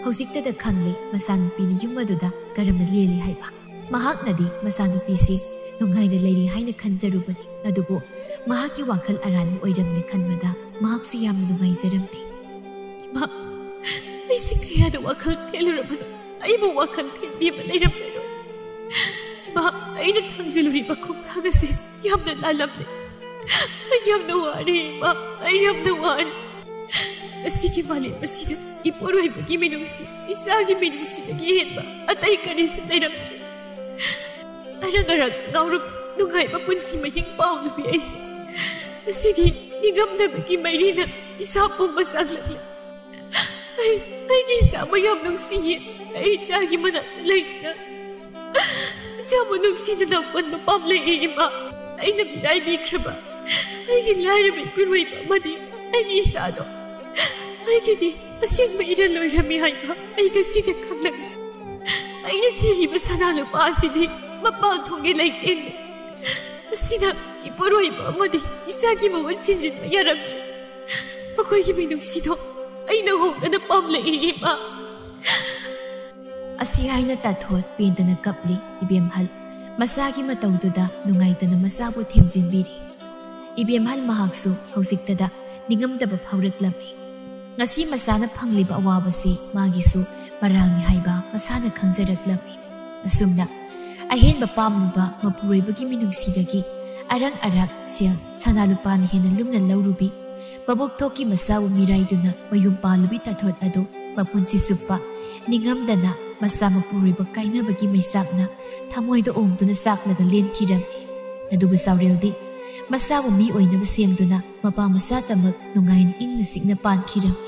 ꯍꯧꯖꯤꯛꯇꯗ ꯈꯪꯂꯦ ꯃꯆꯥꯅꯨꯄꯤꯅ ꯌꯨꯝ ꯑꯗꯨꯗ ꯀꯔꯝꯅ ꯂꯦꯜꯂꯤ ꯍꯥꯏꯕ꯫ ꯃꯍꯥꯛꯅꯗꯤ ꯃꯆꯥꯅꯨꯄꯤꯁꯤ ꯅꯨꯡꯉꯥꯏꯅ ꯂꯩꯔꯤ ꯍꯥꯏꯅ ꯈꯟꯖꯔꯨꯕꯅꯤ, ꯑꯗꯨꯕꯨ ꯃꯍꯥꯛꯀꯤ ꯋꯥꯈꯜ ꯑꯔꯥꯟꯕ ꯑꯣꯏꯔꯝꯂꯦ ꯈꯟꯕꯗ ꯃꯍꯥꯛꯁꯨ ꯌꯥꯝꯅ ꯅꯨꯡꯉꯥꯏꯖꯔꯝꯂꯦ꯫ "ꯏꯃꯥ, ꯑꯩꯁꯦ ꯀꯌꯥꯗ ꯋꯥꯈꯜ ꯊꯦꯜꯂꯨꯔꯕꯅꯣ, ꯑꯩꯕꯨ ꯋꯥꯈꯜ ꯊꯦꯜꯕꯤꯕ ꯂꯩꯔꯝꯂꯔꯣꯏ꯫ ꯏꯃꯥ, ꯑꯩꯅ ꯊꯥꯡꯖꯤꯜꯂꯨꯔꯤꯕ ꯈꯣꯡꯊꯥꯡ ꯑꯁꯤ ꯌꯥꯝꯅ ꯂꯥꯜꯂꯝꯂꯦ꯫ ꯑꯩ ꯌꯥꯝꯅ ꯋꯥꯔꯦ ꯏꯃꯥ, ꯑꯩ ꯌꯥꯝꯅ ꯋꯥꯔꯦ꯫ ꯉꯁꯤꯒꯤ ꯃꯥꯂꯦꯝ ꯑꯁꯤꯗ ꯏꯄꯨꯔꯣꯏꯕꯒꯤ ꯃꯤꯅꯨꯡꯁꯤ, ꯏꯆꯥꯒꯤ ꯃꯤꯅꯨꯡꯁꯤꯗꯒꯤ ꯍꯦꯟꯕ ꯑꯇꯩ ꯀꯔꯤꯁꯨ ꯂꯩꯔꯝꯗ꯭ꯔꯦ꯫ ꯑꯔꯪ ꯑꯔꯪ ꯉꯥꯎꯔꯕ ꯅꯨꯡꯉꯥꯏꯕ ꯄꯨꯟꯁꯤ ꯃꯍꯤꯡ ꯄꯥꯎꯂꯨꯕꯤ ꯑꯩꯁꯦ ꯉꯁꯤꯗꯤ ꯅꯤꯡꯉꯝꯗꯕꯒꯤ ꯃꯩꯔꯤꯅ ꯏꯁꯥ ꯄꯨꯝꯕ ꯆꯥꯛꯂꯛꯂꯦ꯫ ꯑꯩ, ꯑꯩꯒꯤ ꯏꯆꯥꯕꯨ ꯌꯥꯝ ꯅꯨꯡꯁꯤꯌꯦ꯫ ꯑꯩ ꯏꯆꯥꯒꯤ ꯃꯅꯥꯛꯇ ꯂꯩꯗꯨꯅ ꯏꯆꯥꯕꯨ ꯅꯨꯡꯁꯤꯅ ꯂꯧꯀꯣꯟꯕ ꯄꯥꯝꯂꯛꯏ ꯏꯃꯥ꯫ ꯑꯩꯅ ꯃꯤꯔꯥꯏꯕꯤꯈ꯭ꯔꯕ ꯑꯩꯒꯤ ꯂꯥꯏꯔꯕ ꯏꯄꯨꯔꯣꯏꯕ ꯑꯃꯗꯤ ꯑꯩꯒꯤ ꯏꯆꯥꯗꯣ ꯑꯩꯒꯤꯗꯤ ꯑꯁꯦꯡꯕ ꯏꯔꯜ ꯑꯣꯏꯔꯝꯃꯤ ꯍꯥꯏꯕ ꯑꯩ ꯉꯁꯤꯗ ꯈꯪꯂꯛꯂꯦ꯫ ꯑꯩꯅ ꯁꯤꯔꯤꯕ ꯁꯅꯥ ꯂꯨꯄꯥ ꯑꯁꯤꯗꯤ ꯃꯄꯥꯜ ꯊꯣꯡꯒꯤ ꯂꯩꯇꯦꯡꯅꯤ꯫ ꯃꯁꯤꯅ ꯏꯄꯨꯔꯣꯏꯕ ꯑꯃꯗꯤ ꯏꯆꯥꯒꯤ ꯃꯍꯨꯠ ꯁꯤꯟꯖꯤꯟꯕ ꯌꯥꯔꯝꯗ꯭ꯔꯦ꯫ ꯃꯈꯣꯏꯒꯤ ꯃꯤꯅꯨꯡꯁꯤꯗꯣ ꯑꯩꯅ ꯍꯣꯡꯗꯅ ꯄꯥꯝꯂꯛꯏ ꯏꯃꯥ꯫" ꯑꯁꯤ ꯍꯥꯏꯅ ꯇꯥꯊꯣꯠ ꯄꯦꯟꯗꯅ ꯀꯞꯂꯤ꯫ ꯏꯕꯦꯝꯍꯜ ꯃꯆꯥꯒꯤ ꯃꯇꯧꯗꯨꯗ ꯅꯨꯡꯉꯥꯏꯇꯅ ꯃꯆꯥꯕꯨ ꯊꯦꯝꯖꯤꯟꯕꯤꯔꯤ꯫ ꯏꯕꯦꯝꯍꯜ ꯃꯍꯥꯛꯁꯨ ꯍꯧꯖꯤꯛꯇꯗ ꯅꯤꯡꯉꯝꯗꯕ ꯐꯥꯎꯔꯛꯂꯝꯃꯤ꯫ ꯉꯁꯤ ꯃꯆꯥꯅ ꯐꯪꯂꯤꯕ ꯑꯋꯥꯕꯁꯤ ꯃꯥꯒꯤꯁꯨ ꯃꯔꯥꯜꯅꯤ ꯍꯥꯏꯕ ꯃꯁꯥꯅ ꯈꯪꯖꯔꯛꯂꯝꯃꯤ꯫ ꯑꯁꯨꯝꯅ ꯑꯍꯦꯟꯕ ꯄꯥꯝꯂꯨꯕ ꯃꯄꯨꯔꯣꯏꯕꯒꯤ ꯃꯤꯅꯨꯡꯁꯤꯗꯒꯤ ꯑꯔꯪ ꯑꯔꯥꯛ ꯁꯦꯜ ꯁꯅꯥ ꯂꯨꯄꯥꯅ ꯍꯦꯟꯅ ꯂꯨꯝꯅ ꯂꯧꯔꯨꯕꯤ ꯃꯕꯨꯛ ꯊꯣꯛꯀꯤ ꯃꯆꯥꯕꯨ ꯃꯤꯔꯥꯏꯗꯨꯅ ꯃꯌꯨꯝ ꯄꯥꯜꯂꯨꯕꯤ ꯇꯥꯊꯣꯠ ꯑꯗꯨ ꯃꯄꯨꯟꯁꯤ ꯆꯨꯞꯄ ꯅꯤꯡꯉꯝꯗꯅ ꯃꯆꯥ ꯃꯄꯨꯔꯣꯏꯕ ꯀꯥꯏꯅꯕꯒꯤ ꯃꯩꯆꯥꯛꯅ ꯊꯃꯣꯏꯗ ꯑꯣꯝꯗꯨꯅ ꯆꯥꯛꯂꯒ ꯂꯦꯟꯈꯤꯔꯝꯃꯤ꯫ ꯑꯗꯨꯕꯨ ꯆꯥꯎꯔꯦꯜꯗꯤ ꯃꯆꯥꯕꯨ ꯃꯤ ꯑꯣꯏꯅꯕ ꯁꯦꯝꯗꯨꯅ ꯃꯄꯥ ꯃꯆꯥꯇꯃꯛ ꯅꯨꯡꯉꯥꯏꯅ ꯏꯪꯅ ꯆꯤꯛꯅ ꯄꯥꯟꯈꯤꯔꯝꯃꯤ꯫